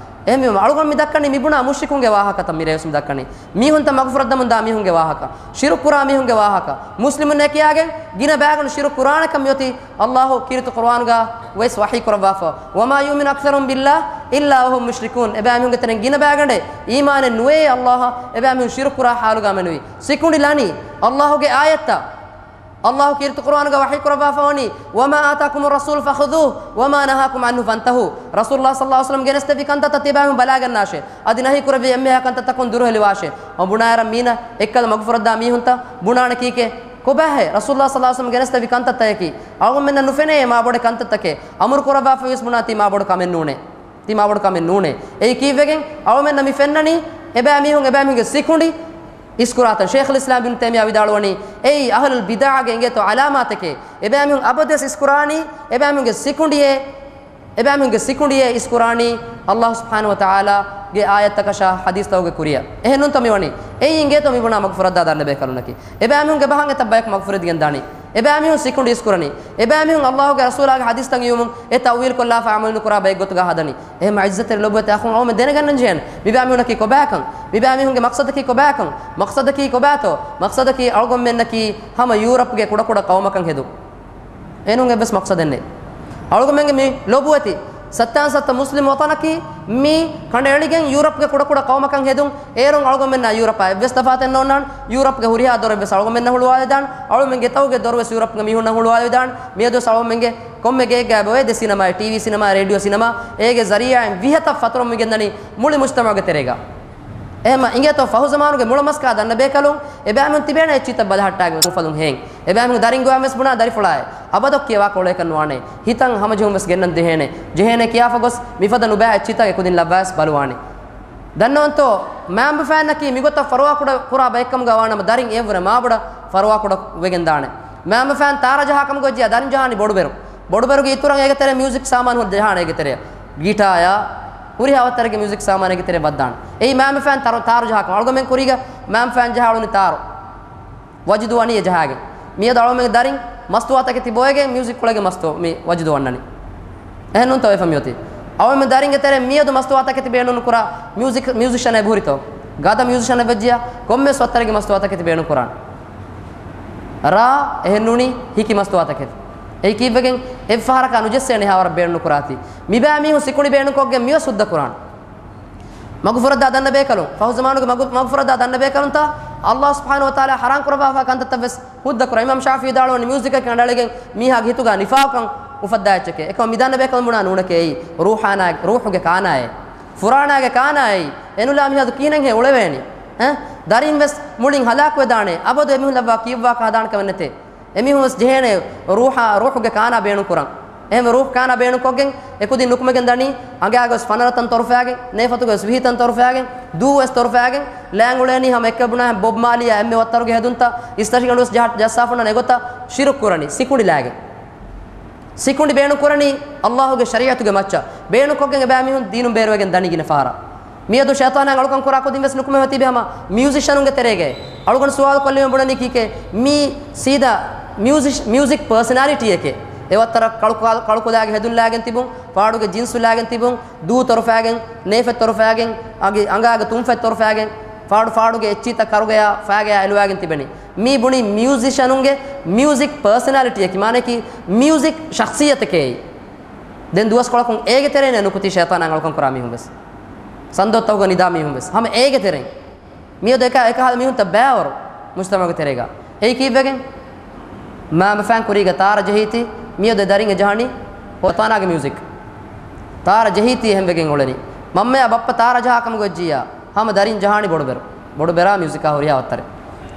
އެހެންވީމަ އަޅުގަނޑު މި ދައްކަނީ މި ބުނާ މުޝްރިކުންގެ ވާހަކަތައް މިރޭވެސް މި ދައްކަނީ. މީހުންތައް މަގުފުރައްދަމުން ދާ މީހުންގެ ވާހަކަ، ޝިރުކު ކުރާ މީހުންގެ ވާހަކަ، މުސްލިމުންނޭ ކިޔާގެން ގިނަ ބައިގަނޑު ޝިރުކު ކުރާނެކަން މިއޮތީ އައްލާހު ކީރިތި ޤުރުއާނުގަ ވެސް ވަޙީ ކުރައްވާފަ، "وما يؤمن أكثرهم بالله إلا وهم مشركون." އެބައިމީހުންގެ ތެރެއިން ގިނަ ބައިގަނޑެއް އީމާނެއް ނުވޭ އައްލާހަށް، އެބައިމީހުން ޝިރުކު ކުރާ ޙާލުގަ މެނުވީ. ސިކުނޑި ލަނީ އައްލާހުގެ އާޔަތްތައް. އައްލާހު ކީރިތި ޤުރުއާނުގަ ވަޙީ ކުރައްވާފަ ވަނީ، "وما آتاكم الرسول فخذوه وما نهاكم عنه فانتهوا." ރަސޫލުﷲ ޞައްލަﷲ ޢަލައިހި ވަސައްލަމް ގެނެސްދެއްވި ކަންތައްތައް ތިބާމީހުން ބަލާގަންނާށޭ. އަދި ނަހީ ކުރެއްވި އެންމެހާ ކަންތައްތަކުން ދުރުހެލިވާށޭ. އޮ ބުނާއިރަށް މީނަ އެއްކަލަ މަގުފުރައްދާ މީހުންތައް ބުނާނެ ކީކޭ؟ ކޮބާހޭ؟ ރަސޫލުﷲ ޞައްލަﷲ ޢަލައިހި ވަސައްލަމް ގެނެސްދެއްވި ކަންތައްތަކަކީ އަޅުގަނޑުމެންނަށް ނުފެނޭ މާ ބޮޑެ ކަންތައްތަކެއް. އަމުރު ކުރައްވާފަ ވިޔަސް ބުނާ ތީ މާ ބޮޑު ކަމެއް ނޫނޭ. ތީ މާބޮޑު ކަމެއް ނޫނޭ. އެއީ ކީއްވެގެން؟ އަޅުމެންނަށް މި ފެންނަނީ އެބައިމީހުން، އެބައިމީހުންގެ ސިކުނޑި އިސްކުރާތަން. ޝޭޚުލް އިސްލާމް އިބްނު ތައިމިއްޔާ ވިދާޅުވަނީ، އެއީ އަހުލުލް ބިދާޢަގެ އިނގޭތޯ ޢަލާމާތެކޭ. އެބައިމީހުން އަބަދުވެސް އިސްކުރާނީ، އެބައިމީހުންގެ ސިކުނޑިއޭ، އެބައިމީހުންގެ ސިކުނޑިއޭ އިސްކުރާނީ އައްލާހު ސުބްޙާނަހު ވަތަޢާލާގެ އާޔަތްތަކަށާ ޙަދީޘްތަކުގެ ކުރިއަށް. އެހެންނޫންތޯ މިވަނީ؟ އެއީ އިނގޭތޯ މިބުނާ މަގުފުރައްދާ ދަންނަބޭކަލުންނަކީ؟ އެބައިމީހުންގެ ބަހަށް އެތައް ބަޔަކު މަގުފުރެދިގެން ދާނީ. އެބައިމީހުން ސިކުނޑި އިސްކުރަނީ. އެބައިމީހުން އައްލާހުގެ ރަސޫލާގެ ޙަދީޘްތައް އިވުމުން އެ ތައުވީލުކޮށްލާފަ ޢަމަލު ނުކުރާ ބައެއްގޮތުގަ ހަދަނީ. އެހެން ޢިއްޒަތްތެރި ލޮބުވެތި އަޚުން އަޅުމެން ދެނެގަންނަން ޖެހޭނެ. މިބައިމީހުންނަކީ ކޮބާކަން؟ މިބައިމީހުންގެ މަޤްޞަދަކީ ކޮބާކަން؟ މަޤްޞަދަކީ ކޮބާތޯ؟ މަޤްޞަދަކީ އަޅުގަނޑުމެންނަކީ ހަމަ ޔޫރަޕްގެ ކުޑަކުޑަ ޤައުމަކަށް ހެދުން. އެނޫން އެއްވެސް މަޤްޞަދެއް ނެތް. އަޅުގަނޑުމެންގެ މި ލޮބުވެތި ސައްތާން ސައްތަ މުސްލިމް ވަޠަނަކީ މި ކަނޑައެޅިގެން ޔޫރަޕްގެ ކުޑަކުޑަ ޤައުމަކަށް ހެދުން. އޭރުން އަޅުގަނޑުމެންނާ ޔޫރަޕާ އެއްވެސް ތަފާތެއް ނޯންނާން. ޔޫރަޕްގެ ހުރިހާ ދޮރެއްވެސް އަޅުގަނޑުމެންނަށް ހުޅުވާލެވިދާނެ. އަޅުގަނޑުމެން ގެތަކުގެ ދޮރުވެސް ޔޫރަޕްގެ މީހުންނަށް ހުޅުވާލެވިދާނެ. މިއަދުވެސް އަޅުގަނޑުމެންގެ ކޮންމެ ގެއެއްގައި އޮވޭ ދެ ސިނަމާއެއް، ޓީވީ ސިނަމާ، ރޭޑިއޯ ސިނަމާ، އޭގެ ޒަރީޢާއިން ވިހަތައް ފަތުރަމުން މިގެންދަނީ މުޅި މުޖްތަމަޢުގެ ތެރޭގަ. އެހެންމަ އިނގޭތޯ ފަހުޒަމާނުގެ މުޅަމަސްކާ ދަންނަބޭކަލުން އެބައިމީހުން ތިބޭނެ އެއްޗިތައް ބަލަހައްޓާގެން އުފަލުން ހޭން. އެބައިމީހުން ދަރިން ގޮވާން ވެސް ބުނާ ދަރިފުޅާއެއް. އަބަދަށް ކިޔަވާ ކޮޅަކަށް ނުވާނެ. ހިތަށް ހަމަޖެހުން ވެސް ގެންނަން ޖެހޭނެ. ޖެހޭނެ ކިޔާފަ ގޮސް މިފަދަ ނުބައި އެއްޗިތައް އެކުދިން ލައްވާ ވެސް ބަލުވާނެ. ދަންނަވަންތޯ، މާމްބަފައިންނަކީ މިގޮތަށް ފަރުވާ ކުޑަ ކުރާ ބައެއްކަމުގަ ވާނަމަ ދަރިން އެއަށްވުރެ މާބޮޑަށް ފަރުވާ ކުޑަ ވެގެން ދާނެ. މާމްބަފައިން ތާރަ ޖަހާ ކަމުގަ ވެއްޖިއްޔާ ދަރިން ޖަހާނީ ބޮޑުބެރު. ބޮޑުބެރުގެ އިތުރަށް އޭގެ ތެރޭ މިއުޒިކް ސާމާނު ޖަހާނެ އޭގެ ތެރެއަށް. ގިޓާޔާ، ހުރިހާ ވައްތަރެއްގެ މިއުޒިކް ސާމާނެއްގެ ތެރެއަށް ވައްދާނެ. އެއީ މާމްބަފައިން ތާރު، ތާރު ޖަހާ ކަމަށް. އަޅުގަނޑުމެން ކުރީގަ މާމްބަފައިން ޖަހާ އުޅުނީ ތާރު. ވަޖުދު ވަނީ އެ ޖަހާގެން. މިއަދު އަޅުމެންގެ ދަރިން މަސްތުވާތަކެތި ބޮއެގެން މިއުޒިކް ކުޅެގެން މަސްތު މި ވަޖުދު ވަންނަނީ. އެހެންނޫންތޯ ވެފަ މިއޮތީ؟ އަޅުމެން ދަރިންގެ ތެރެ މިއަދު މަސްތުވާތަކެތި ބޭނުން ނުކުރާ މިއުޒިކް، މިއުޒިޝަނެއް އެބަހުރިތޯ؟ ގަދަ މިއުޒިޝަނެއް ވެއްޖިއްޔާ ކޮންމެސް ވައްތަރެއްގެ މަސްތުވާތަކެތި ބޭނުން ކުރާނެ. ރާ އެހެންނޫނީ ހިކި މަސްތުވާތަކެތި. އެއީ ކީއްވެގެން އެއްފަހަރަކާ ނުޖެއްސޭނެ އެހާވަރަށް ބޭނުން ނުކުރާތީ. މިބައިމީހުން ސިކުނޑި ބޭނުންކޮށްގެން މިވެސް ހުއްދަ ކުރާނެ. މަގުފުރައްދާ ދަންނަބޭކަލުން، ފަހުޒަމާނުގެ މަގު-، މަގުފުރައްދާ ދަންނަބޭކަލުންތައް އައްލާހު ސުބްޙާނަހު ވަތަޢާލާ ޙަރާމް ކުރައްވާފާ ކަންތައްތައް ވެސް ހުއްދަ ކުރާ. އިމާމް ޝާފިޢީ ވިދާޅުވަނީ މިއުޒިކަކީ ކަނޑައެޅިގެން މީހާގެ ހިތުގަ ނިފާޤުކަން އުފައްދާ އެއްޗެކޭ. އެކަމަ މި ދަންނަބޭކަލުން ބުނާ ނޫނެކޭ އެއީ ރޫޙާނާ-، ރޫޙުގެ ކާނާއޭ. ފުރާނާގެ ކާނާއޭ. އެނުލާ މިހާދު ކިހިނެއްހޭ އުޅެވޭނީ؟ އެ؟ ދަރިން ވެސް މުޅިން ހަލާކުވެދާނެ. އަބަދު އެމީހުން ލައްވާ ކިޔައްވާ ކަހަދާނެ ކަމެއް ނެތޭ. އެމީހުން ވެސް ޖެހޭނެ ރޫޙާ، ރޫޙުގެ ކާނާ ބޭނުން ކުރަން. އެހެންވެ ރޫޙު ކާނާ ބޭނުން ކޮށްގެން އެކުދިން ނުކުމެގެން ދަނީ އަނގައިގަ ވެސް ފަނަރަތައް ތޮރުފައިގެން، ނޭފަތުގަ ވެސް ވިހިތައް ތޮރުފައިގެން، ދޫ ވެސް ތޮރުފައިގެން، ލާނގުޅޭނީ ހަމަ އެއްކަ ބުނާ ބޮބް މާލީއާ އެންމެ ވައްތަރުގެ ހެދުންތައް އިސްތަށިގަނޑު ވެސް ޖަހަ-، ޖައްސާފަ ނަން އެގޮތަށް ޝިރުކު ކުރަނީ ސިކުނޑި ލާގެން. ސިކުނޑި ބޭނުން ކުރަނީ އައްލާހުގެ ޝަރީޢަތުގެ މައްޗަށް. ބޭނުން ކޮށްގެން އެބައިމީހުން ދީނުން ބޭރުވެގެން ދަނީ ގިނަ ފަހަރަށް. މިއަދު ޝައިޠާނާ އަޅުކަން ކުރާ ކުދިން ވެސް ނުކުމެފަ ތިބި ހަމަ މިއުޒިޝަނުންގެ ތެރޭގައި. އަޅުގަނޑު ސުވާލު ކޮށްލީމަ ބުނަނީ ކީކޭ؟ މީ ސީދާ މިއުޒިޝް-، މިއުޒިކް ޕާސަނާލިޓީއެކޭ. އެ ވައްތަރަށް ކަޅު-، ކަޅު-، ކަޅުކުލާގެ ހެދުން ލާގެން ތިބުން، ފާޑުގެ ޖިންސު ލާގެން ތިބުން، ދޫ ތޮރުފައިގެން، ނޭފަތް ތޮރުފައިގެން، އަނގި-، އަނގާގެ ތުންފަތް ތޮރުފައިގެން، ފާޑު ފާޑުގެ އެއްޗިތައް ކަރުގަޔާ ފައިގަޔާ އެލުވާގެން ތިބެނީ. މީ ބުނީ މިއުޒިޝަނުންގެ މިއުޒިކް ޕާސަނާލިޓީއަކީ، މާނައަކީ މިއުޒިކް ޝަޚްޞިއްޔަތެކޭ. ދެން ދުވަސްކޮޅަކުން އޭގެ ތެރޭން ނުކުތީ ޝައިޠާނާ އަޅުކަން ކުރާ މީހުން ވެސް. ސަންދޯ ތަހުގަ ނިދާ މީހުން ވެސް. ހަމަ އޭގެ ތެރެއިން. މިއަދު އެކަ-، އެކަހަލަ މީހުންތައް ބައިވަރު މުޖްތަމަޢުގެ ތެރޭގަ. އެއީ ކީއްވެގެން؟ މާމަފާން ކުރީގަ ތާރަ ޖެހީތީ، މިއަދު އެ ދަރިން އެ ޖަހަނީ ޝައިޠާނާގެ މިއުޒިކް. ތާރަ ޖެހީތީ އެހެންވެގެން އުޅެނީ. މަންމަޔާ ބައްޕަ ތާރަ ޖަހާ ކަމުގައްޖިއްޔާ، ހަމަ ދަރިން ޖަހާނީ ބޮޑުބެރު. ބޮޑުބެރާ މިއުޒިކާ ހުރިހާ ވައްތަރެއް.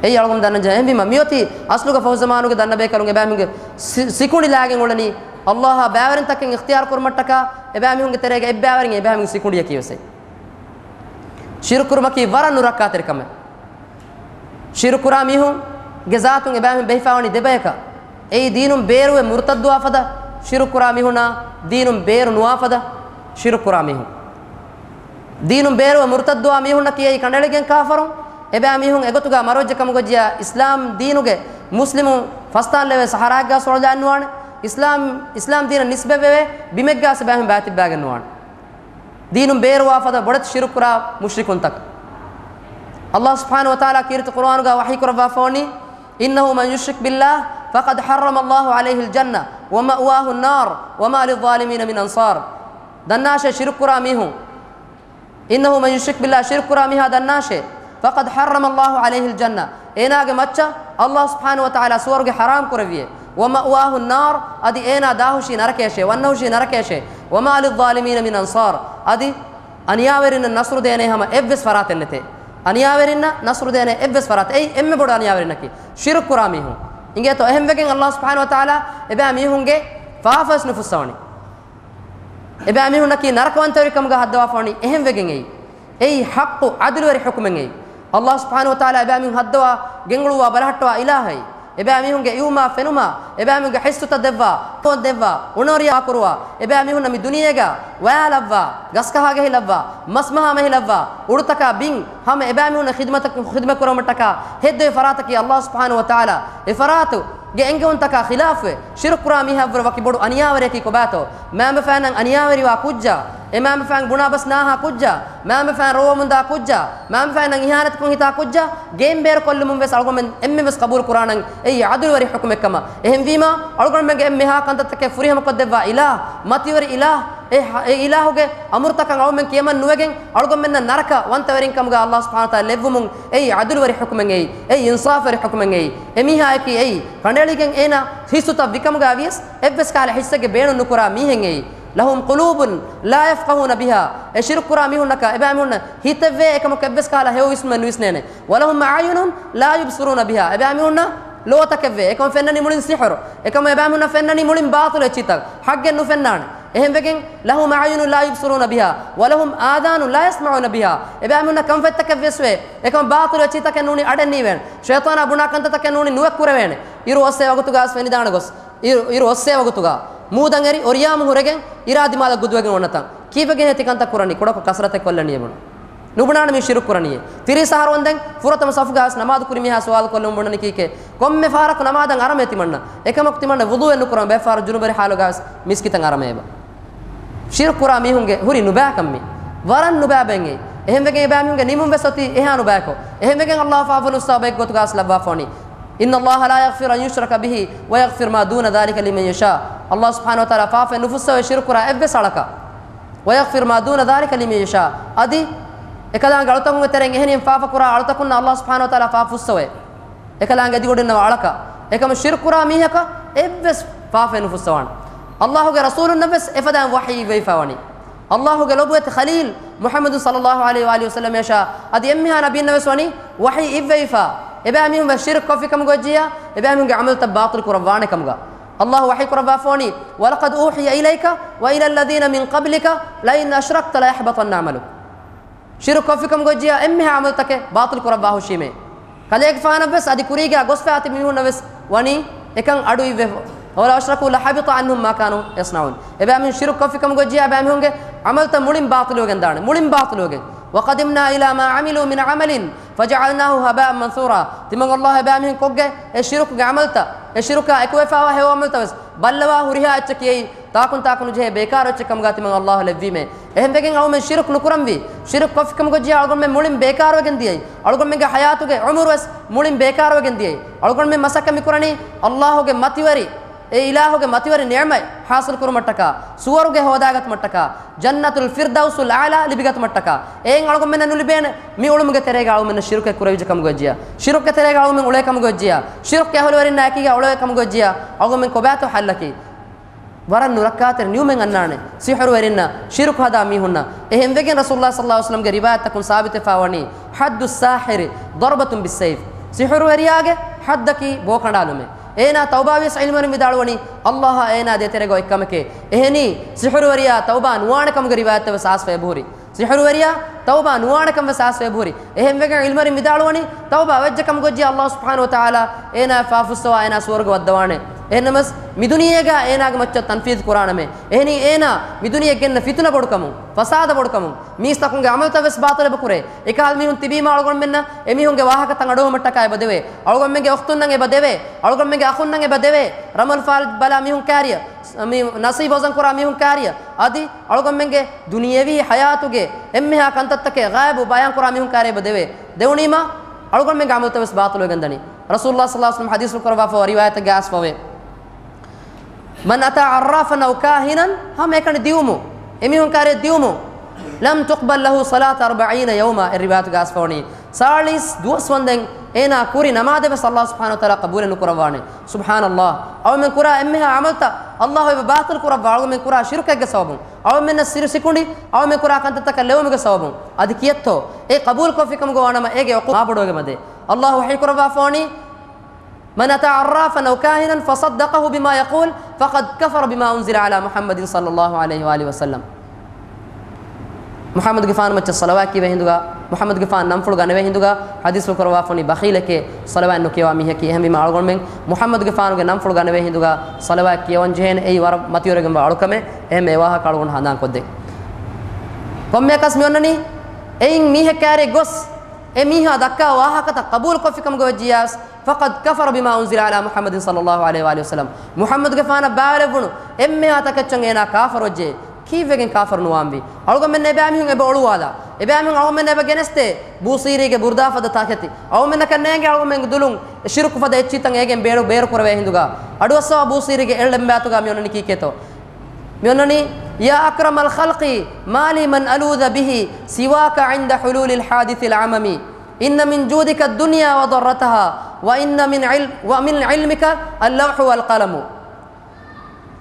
އެއީ އަޅުގަނޑު ދަންނަ ޖަހަން. އެހެންވީމަ، މިއޮތީ އަސްލުގަ ފަހު ޒަމާނުގެ ދަންނަ ބޭކަލުން އެބައިމީހުންގެ ސި-، ސިކުނޑި ލާގެން އުޅެނީ، އައްލާހާ ބައިވެރިންތަކެއް އިޚްތިޔާރު ކުރުމަށްޓަކާ، އެބައިމީހުންގެ ތެރޭގަ އެއްބައިވެރިން އެބައިމީހުން ސިކުނޑިޔަކީ ވެސް. ޝިރުކު ކުރުމަކީ ވަރަށް ނުރައްކާތެރި ކަމެއް. ޝިރުކު ކުރާ މީހުންގެ ޒާތުން އެބައިމީހުން ބެހިފައިވަނީ ދެބަޔަކަށް. އެއީ ދީނުން ބޭރުވެ މުރުތައްދުވާ ފަދަ ޝިރުކު ކުރާ މީހުންނާ، ދީނުން ބޭރު ނުވާ ފަދަ ޝިރުކު ކުރާ މީހުން. ދީނުން ބޭރުވެ މުރުތައްދުވާ މީހުންނަކީ އެއީ ކަނޑައެޅިގެން ކާފަރުން. އެބައިމީހުން އެގޮތުގަ މަރުވެއްޖެ ކަމުގައްޖިއްޔާ، އިސްލާމް ދީނުގެ މުސްލިމު ފަސްތާން ލެވޭ ސަހަރާއެއްގަ ސޮޅަލާން ނުވާނެ. އިސްލާމް، އިސްލާމް ދީނަށް ނިސްބަތްވެވޭ ބިމެއްގަ އެބައިމީހުން ބައިތިއްބައިގެން ނުވާނެ. ދީނުން ބޭރުވާ ފަދަ ބޮޑެތި ޝިރުކު ކުރާ މުޝްރިކުންތަކަށް. އައްލާހު ސުބްޙާނަހު ވަތަޢާލާ ކީރިތި ޤުރުއާނުގަ ވަޙީ ކުރައްވާފަވަނީ، إنه من يشرك بالله فقد حرم الله عليه الجنة ومأواه النار وما للظالمين من أنصار. ދަންނާށޭ ޝިރުކު ކުރާ މީހުން، إنه من يشرك بالله، ޝިރުކު ކުރާ މީހާ ދަންނާށޭ، فقد حرم الله عليه الجنة، އޭނާގެ މައްޗަށް އައްލާހު ސުބްޙާނަހު ވަތަޢާލާ ސުވަރުގެ ޙަރާމް ކުރެއްވިއޭ، ومأواه النار، އަދި އޭނާ ދާހުށީ ނަރަކަޔަށޭ، ވަންނަހުށީ ނަރަކަޔަށޭ، وما للظالمين من أنصار، އަދި އަނިޔާވެރިންނަށް ނަޞްރު ދޭނެ ހަމަ އެއްވެސް ފަރާތެއް ނެތޭ. އަނިޔާވެރިންނަށް ނަޞްރު ދޭނެ އެއްވެސް ފަރާތެއް. އެއީ އެންމެ ބޮޑު އަނިޔާވެރިންނަކީ ޝިރުކު ކުރާ މީހުން. އިނގޭތޯ؟ އެހެންވެގެން އައްލާހު ސުބްޙާނަހު ވަތަޢާލާ އެބައިމީހުންގެ ފާފަވެސް ނުފުއްސަވަނީ. އެބައިމީހުންނަކީ ނަރަކަވަންތަވެރިކަމުގަ ހައްދަވާފަވަނީ އެހެންވެގެން އެއީ. އެއީ ޙައްޤު ޢަދުލުވެރި ޙުކުމެއް އެއީ. އައްލާހު ސުބްޙާނަހު ވަތަޢާލާ އެބައިމީހުން ހައްދަވާ ގެންގުޅުއްވާ ބަލަހައްޓަވާ އިލާހެއް. އެބައިމީހުންގެ އިވުމާ ފެނުމާ، އެބައިމީހުންގެ ހިއްސުތައް ދެއްވާ، ތޯ ދެއްވާ، އުނޯރިޔާ ކުރުވާ، އެބައިމީހުންނަށް މި ދުނިޔޭގަ ވަޔާލައްވާ، ގަސްކަހާ ގެހިލައްވާ، މަސްމަހާ މެހިލައްވާ، އުޑުތަކާ ބިން، ހަމަ އެބައިމީހުންނަށް ޚިދުމަތަކު، ޚިދުމަތް ކުރެވުމަށްޓަކާ ހެއްދެވި ފަރާތަކީ އައްލާހު ސުބްޙާނަހު ވަތަޢާލާ އެ ފަރާތު ގެ އެންގެވުންތަކާ ޚިލާފުވެ، ޝިރުކު ކުރާ މީހާއަށްވުރެ ވަކި ބޮޑު އަނިޔާވެރިޔަކީ ކޮބާތޯ؟ މައިންބަފައިންނަށް އަނިޔާވެރިވާ ކުއްޖާ، އެ މައިންބަފައިން ބުނާ ބަސް ނާހާ ކުއްޖާ، މައިންބަފައިން ރޯވަމުންދާ ކުއްޖާ، މައިންބަފައިންނަށް އިހާނެތިކޮށް ހިތާ ކުއްޖާ، ގެއިން ބޭރުކޮށްލުމުން ވެސް އަޅުގަނޑުމެން އެންމެން ވެސް ޤަބޫލު ކުރާނަން އެއީ ޢަދުލުވެރި ޙުކުމެއްކަމަށް. އެހެންވީމާ، އަޅުގަނޑުމެންގެ އެންމެހާ ކަންތައްތަކެއް ފުރިހަމަކޮށްދެއްވާ އިލާހް، މަތިވެރި އިލާހް، އެ ހަ-، އެ އިލާހުގެ އަމުރުތަކަށް އަޅުމެން ކިޔަމަން ނުވެގެން، އަޅުގަނޑުމެންނަށް ނަރަކަ ވަންތަވެރިންކަމުގަ އައްލާހު ސުބްޙާނަހު ވަތަޢާލާ ލެއްވުމުން އެއީ ޢަދުލުވެރި ޙުކުމެއް އެއީ، އެއީ އިންސާފުވެރި ޙުކުމެއް އެއީ. އެމީހާއަކީ އެއީ ކަނޑައެޅިގެން އޭނާ ހިއްސުތައް ވިކަމުގަ ވިޔަސް، އެއްވެސް ކަހަލަ ހިއްސެއްގެ ބޭނުން ނުކުރާ މީހެއް އެއީ. لهم قلوب لا يفقهون بها. އެ ޝިރުކު ކުރާ މީހުންނަކަށް އެބައިމީހުންނަށް ހިތެއްވޭ، އެކަމަކު އެއްވެސް ކަހަލަ ހެޔޮ ވިސްނުމެއް ނުވިސްނޭނެ. ولهم أعين لا يبصرون بها. އެބައިމީހުންނަށް ލޯތަކެއްވޭ، އެކަމަކު ފެންނަނީ މުޅިން ސިޙުރު. އެކަމަކު އެބައިމީހުންނަށް ފެންނަނީ މުޅިން ބާޠިލު އެއްޗިތައް. ޙައްޤެއް ނުފެންނާނެ. އެހެންވެގެން، لهم أعين لا يبصرون بها ولهم آذان لا يسمعون بها. އެބައިމީހުންނަށް ކަންފަތްތަކެއް ވެސް ވޭ. އެކަމަކު ބާޠިލު އެއްޗިތަކެއް ނޫނީ އަޑެއް ނީވޭނެ. ޝައިޠާނާ ބުނާ ކަންތައްތަކެއް ނޫނީ ނުވެ ކުރެވޭނެ. އިރު އޮއްސޭ ވަގުތުގަ ވެސް ފެނިދާނެ ގޮސް. އިރު، އިރު އޮއްސޭ ވަގުތުގަ މޫދަށް އެރި އޮރިޔާމު ހުރެގެން އިރާ ދިމާލަށް ގުދުވެގެން އޮންނަތަން. ކީއްވެގެންހޭ ތިކަންތައް ކުރަނީ؟ ކުޑަކޮށް ކަސްރަތެއް ކޮށްލަނީ އެބުނު. ނުބުނާނެ މީ ޝިރުކު ކުރަނީ. ތިރީސް އަހަރު ވަންދެން ފުރަތަމަ ސަފުގަ ވެސް ނަމާދު ކުރި މީހާ ސުވާލު ކޮށްލަމުން ބުނަނީ ކީކޭ؟ ކޮންމެ ފަހަރަކު ނަމާދަށް އަރަމޭ ތިމަންނަ. އެކަމަކު ތިމަންނަ ވުޟޫއެއް ނުކުރަން ބައެއް ފަހަރު ޖުނުބުވެރި ޙާލުގަ ވެސް މިސްކިތަށް އަރަމޭ އެބަ. ޝިރުކު ކުރާ މީހުންގެ ހުރި ނުބައިކަން މީ. ވަރަށް ނުބައި ބައެއް އެއީ. އެހެންވެގެން އެބައިމީހުންގެ ނިމުން ވެސް އޮތީ އެހާ ނުބައިކޮށް. އެހެންވެގެން އައްލާހު ފާފަވެފަ ނުފުއްސަވާ ބައެއް ގޮތުގަ ވެސް ލައްވާފަވަނީ. إن الله لا يغفر أن يشرك به ويغفر ما دون ذلك لمن يشاء. އައްލާހު ސުބްޙާނަހު ވަތަޢާލާ ފާފަވެ ނުފުއްސަވޭ ޝިރުކު ކުރާ އެއްވެސް އަޅަކަށް. ويغفر ما دون ذلك لمن يشاء. އަދި އެކަލާނގެ އަޅުތަކުންގެ ތެރެއިން އެހެނިހެން ފާފަ ކުރާ އަޅުތަކުންނަށް އައްލާހު ސުބްޙާނަހު ވަތަޢާލާ ފާފަ ފުއްސަވޭ. އެކަލާނގެ އެދިގޮޑިންނަވާ އަޅަކަށް. އެކަމަކު ޝިރުކު ކުރާ މީހަކަށް އެއްވެސް ފާފަވެ ނުފުއްސަވާނެ. އައްލާހުގެ ރަސޫލުންނަށް ވެސް އެފަދައިން ވަޙީ އިއްވެވިފަ ވަނީ. އައްލާހުގެ ލޮބުވެތި ޚަލީލް މުޙައްމަދު ޞައްލައްލާހު ޢަލައިހި ވައާލިހި ވަސައްލަމަށާ އަދި އެންމެހާ ނަބީންނަށް ވެސް ވަނީ ވަޙީ އިއްވެވިފަ. އެބައިމީހުން ވެސް ޝިރުކު ކޮށްފި ކަމުގައްޖިއްޔާ، އެބައިމީހުންގެ ޢަމަލުތައް ބާޠިލު ކުރައްވާނެ ކަމުގަ. އައްލާހު ވަޙީ ކުރައްވާފަވަނީ، ولقد أوحي إليك وإلى الذين من قبلك لئن أشركت ليحبطن عملك. ޝިރުކު ކޮށްފި ކަމުގައްޖިއްޔާ އެންމެހާ ޢަމަލުތަކެއް ބާޠިލު ކުރައްވާ ހުށީމޭ. ކަލޭގެފާނަށް ވެސް އަދި ކުރީގާ ގޮސްފައި ތިބި މީހުންނަށް ވެސް ވަނީ އެކަން އަޑު އިއްވެފަ. ولو أشركوا لحبط عنهم ما كانوا يصنعون. އެބައިމީހުން ޝިރުކު ކޮށްފި ކަމުގައްޖިއްޔާ އެބައިމީހުންގެ ޢަމަލުތައް މުޅިން ބާޠިލުވެގެން ދާނެ. މުޅިން ބާޠިލުވެގެން. وقدمنا إلى ما عملوا من عمل فجعلناه هباء منثورا. ތިމަން އައްލާހު އެބައިމީހުން ކޮށްގެ އެ ޝިރުކުގެ ޢަމަލުތައް، އެ ޝިރުކާ އެކުވެފައިވާ ހެޔޮ ޢަމަލުތައް ވެސް ބައްލަވާ ހުރިހާ އެއްޗަކީ އެއީ ތާކުން ތާކު ނުޖެހޭ ބޭކާރު އެއްޗެއް ކަމުގަ ތިމަން އައްލާހު ލެއްވީމޭ. އެހެންވެގެން އަޅުމެން ޝިރުކު ނުކުރަންވީ. ޝިރުކު ކޮށްފި ކަމުގައްޖިއްޔާ އަޅުގަނޑުމެން މުޅިން ބޭކާރުވެގެން ދިޔައީ. އަޅުގަނޑުމެންގެ ޙަޔާތުގެ ޢުމުރު ވެސް މުޅިން ބޭކާރުވެގެން ދިޔައީ. އަޅުގަނޑުމެން މަސައްކަތް މިކުރަނީ އައްލާހުގެ މަތިވެރި، އެ އިލާހުގެ މަތިވެރި ނިޢުމަތް ޙާޞިލު ކުރުމަށްޓަކާ، ސުވަރުގެ ހޯދާގަތުމަށްޓަކާ، ޖަންނަތުލް ފިރްދައުސުލް އަޢްލާ ލިބިގަތުމަށްޓަކާ. އެއިން އަޅުގަނޑުމެންނަށް ނުލިބޭނެ މި އުޅުމުގެ ތެރޭގަ އަޅުމެންނަށް ޝިރުކެއް ކުރެވިއްޖެ ކަމުގައްޖިއްޔާ. ޝިރުކުގެ ތެރޭގަ އަޅުމެން އުޅޭ ކަމުގައްޖިއްޔާ. ޝިރުކުގެ އަހުލުވެރިންނާ އެކީގަ އުޅޭ ކަމުގައްޖިއްޔާ. އަޅުގަނޑުމެން ކޮބާތޯ ޙައްލަކީ؟ ވަރަށް ނުރައްކާތެރި ނިއުމެއް އަންނާނެ ސިޙުރުވެރިންނަށް، ޝިރުކު ހަދާ މީހުންނަށް. އެހެންވެގެން ރަސޫލުﷲ ޞައްލަﷲު ޢަލައިހި ވަސައްލަމްގެ ރިވާޔަތްތަކުން ސާބިތުވެފާ ވަނީ، حد الساحر ضربة بالسيف. ސިޙުރުވެރިޔާގެ ޙައްދަކީ ބޯކަނޑާލުމޭ. އޭނާ ތައުބާވިޔަސް ޢިލްމުވެރިން ވިދާޅުވަނީ، ﷲ އާ އޭނާ ދޭތެރޭގަ އޮތްކަމެކޭ. އެހެނީ، ސިޙުރުވެރިޔާ ތައުބާ ނުވާނެ ކަމުގެ ރިވާޔަތްތައް ވެސް އާސްފަ އެބަހުރި. ސިޙުރުވެރިޔާ ތައުބާ ނުވާނެކަން ވެސް އާސްފަ އެބަހުރި. އެހެންވެގެން ޢިލްމުވެރިން ވިދާޅުވަނީ، ތައުބާ ވެއްޖެ ކަމުގައްޖެ ﷲ ސުބްޙާނަހޫ ވަތަޢާލާ އޭނާ ފާފަ ފުއްސަވާ އޭނާ ސުވަރުގެ ވައްދަވާނެ. އެހެންނަމަވެސް، މިދުނިޔޭގަ އޭނާގެ މައްޗަށް ތަންފީޒު ކުރާނަމޭ. އެހެނީ އޭނާ މިދުނިޔެ ގެންނަ ފިތުނަ ބޮޑުކަމުން، ފަސާދަ ބޮޑުކަމުން، މީސްތަކުންގެ ޢަމަލުތައް ވެސް ބާޠިލް އެބަކުރޭ. އެކަހަލަ މީހުން ތިބީމާ އަޅުގަނޑުމެންނަށް އެމީހުންގެ ވާހަކަތައް އަޑުއެހުމަށްޓަކާ އެބަދެވޭ. އަޅުގަނޑުމެންގެ އުޚްތުންނަށް އެބަދެވޭ. އަޅުގަނޑުމެންގެ އަޚުންނަށް އެބަދެވޭ. ރަމަލް ފާލް ބަލާ މީހުން ކާރިޔަށް، މި ނަސީބު ވަޒަން ކުރާ މީހުން ކާރިޔަށް، އަދި އަޅުގަނޑުމެންގެ ދުނިޔެވީ ޙަޔާތުގެ އެންމެހާ ކަންތައްތަކެއް ޣައިބު ބަޔާން ކުރާ މީހުން ކާރިޔަށް އެބަދެވޭ. ދެވުނީމާ އަޅުގަނޑުމެންގެ ޢަމަލުތައް ވެސް ބާޠިލުވެގެން ދަނީ. ރަސޫލުﷲ ޞައްލަﷲު ޢަލައިހި ވަސައްލަމް ޙަދީޘްފުޅު ކުރައްވާފަ ރިވާޔަތެއްގަ އައިސްފަވޭ. من أتى عرافا أو كاهنا، ހަމައެކަނި ދިއުމު، އެމީހުން ކާރި ދިއުމު، لم تقبل له صلاة أربعين يوما، އެ ރިވާޔަތުގަ އައިސްފަވަނީ، ސާޅީސް ދުވަސް ވަންދެން އޭނާ ކުރި ނަމާދެއް ވެސް ﷲ ސުބްޙާނަހޫ ވަތަޢާލާ ޤަބޫލެއް ނުކުރައްވާނެ. ސުބްޙާނަﷲ. އަޅުމެން ކުރާ އެންމެހާ ޢަމަލުތައް ﷲ އެބަ ބާޠިލް ކުރައްވާ، އަޅުމެން ކުރާ ޝިރުކެއްގެ ސަބަބުން، އަޅުމެންނަށް ސިރު ސިކުނޑި، އަޅުމެން ކުރާ ކަންތައްތަކަށް ލެވުމުގެ ސަބަބުން. އަދި ކިއެއްތޯ އެ ޤަބޫލު ކޮށްފިކަމުގަ ވާނަމަ އޭގެ ޢުޤޫބާ ބޮޑުވެގެމަދޭ. ﷲ ވަޙީ ކުރައްވާފަވަނީ، من أتى عرافا أو كاهنا فصدقه بما يقول فقد كفر بما أنزل على محمد صلى الله عليه وآله وسلم. މުޙައްމަދުގެފާނު މައްޗަށް ޞަލަވާތް ކިޔެވޭ ހިނދުގަ، މުޙައްމަދުގެފާނު ނަންފުޅު ގަނެވޭ ހިނދުގަ، ޙަދީޘްފުޅު ކުރައްވާފަވަނީ، ބަޚީލެކޭ، ޞަލަވާތް ނުކިޔަވާ މީހަކީ. އެހެންވީމަ އަޅުގަނޑުމެން މުޙައްމަދުގެފާނުގެ ނަންފުޅު ގަނެވޭ ހިނދުގަ ޞަލަވާތް ކިޔަވަން ޖެހޭނެ. އެއީ ވަރަށް މަތިވެރިވެގެންވާ އަޅުކަމެއް. އެހެންމެ އެ ވާހަކަ އަޅުގަނޑު ހަނދާން ކޮށްދޭ. ކޮންމެއަކަސް މިއޮންނަނީ، އެއިން މީހެއް ކާރި ގޮސް، އެ މީހާ ދައްކާ ވާހަކަތައް ޤަބޫލު ކޮށްފިކަމުގަ ވެއްޖިޔާސް، فقد كفر بما أنزل على محمد صلى الله عليه وآله وسلم. މުޙައްމަދުގެފާނަށް ބާވައިލެއްވުނު އެންމެހާ ތަކެއްޗަށް އޭނާ ކާފަރުވެއްޖެ. ކީއްވެގެން ކާފަރު ނުވާންވީ؟ އަޅުގަނޑުމެން އެބައިމީހުން އެބަ އޮޅުވާލާ، އެބައިމީހުން އަޅުގަނޑުމެން އެބަ ގެނެސްދޭ ބޫސީރީގެ ބުރުދާ ފަދަ ތަކެތި. އަޅުގަނޑުމެންނަކަށް ނޭނގެ އަޅުގަނޑުމެންގެ ދުލުން ޝިރުކު ފަދަ އެއްޗިތައް އޭގެން ބޭރު، ބޭރު ކުރެވޭ ހިނދުގަ. އަޑުއައްސަވާ ބޫސީރީގެ އެޅެންބާތުގަ މިއޮންނަނީ ކީކޭތޯ؟ މިއޮންނަނީ، يا أكرم الخلق ما لي من ألوذ به سواك عند حلول الحادث العمم. إن من جودك الدنيا وضرتها، وإن من علم، ومن علمك اللوح والقلم.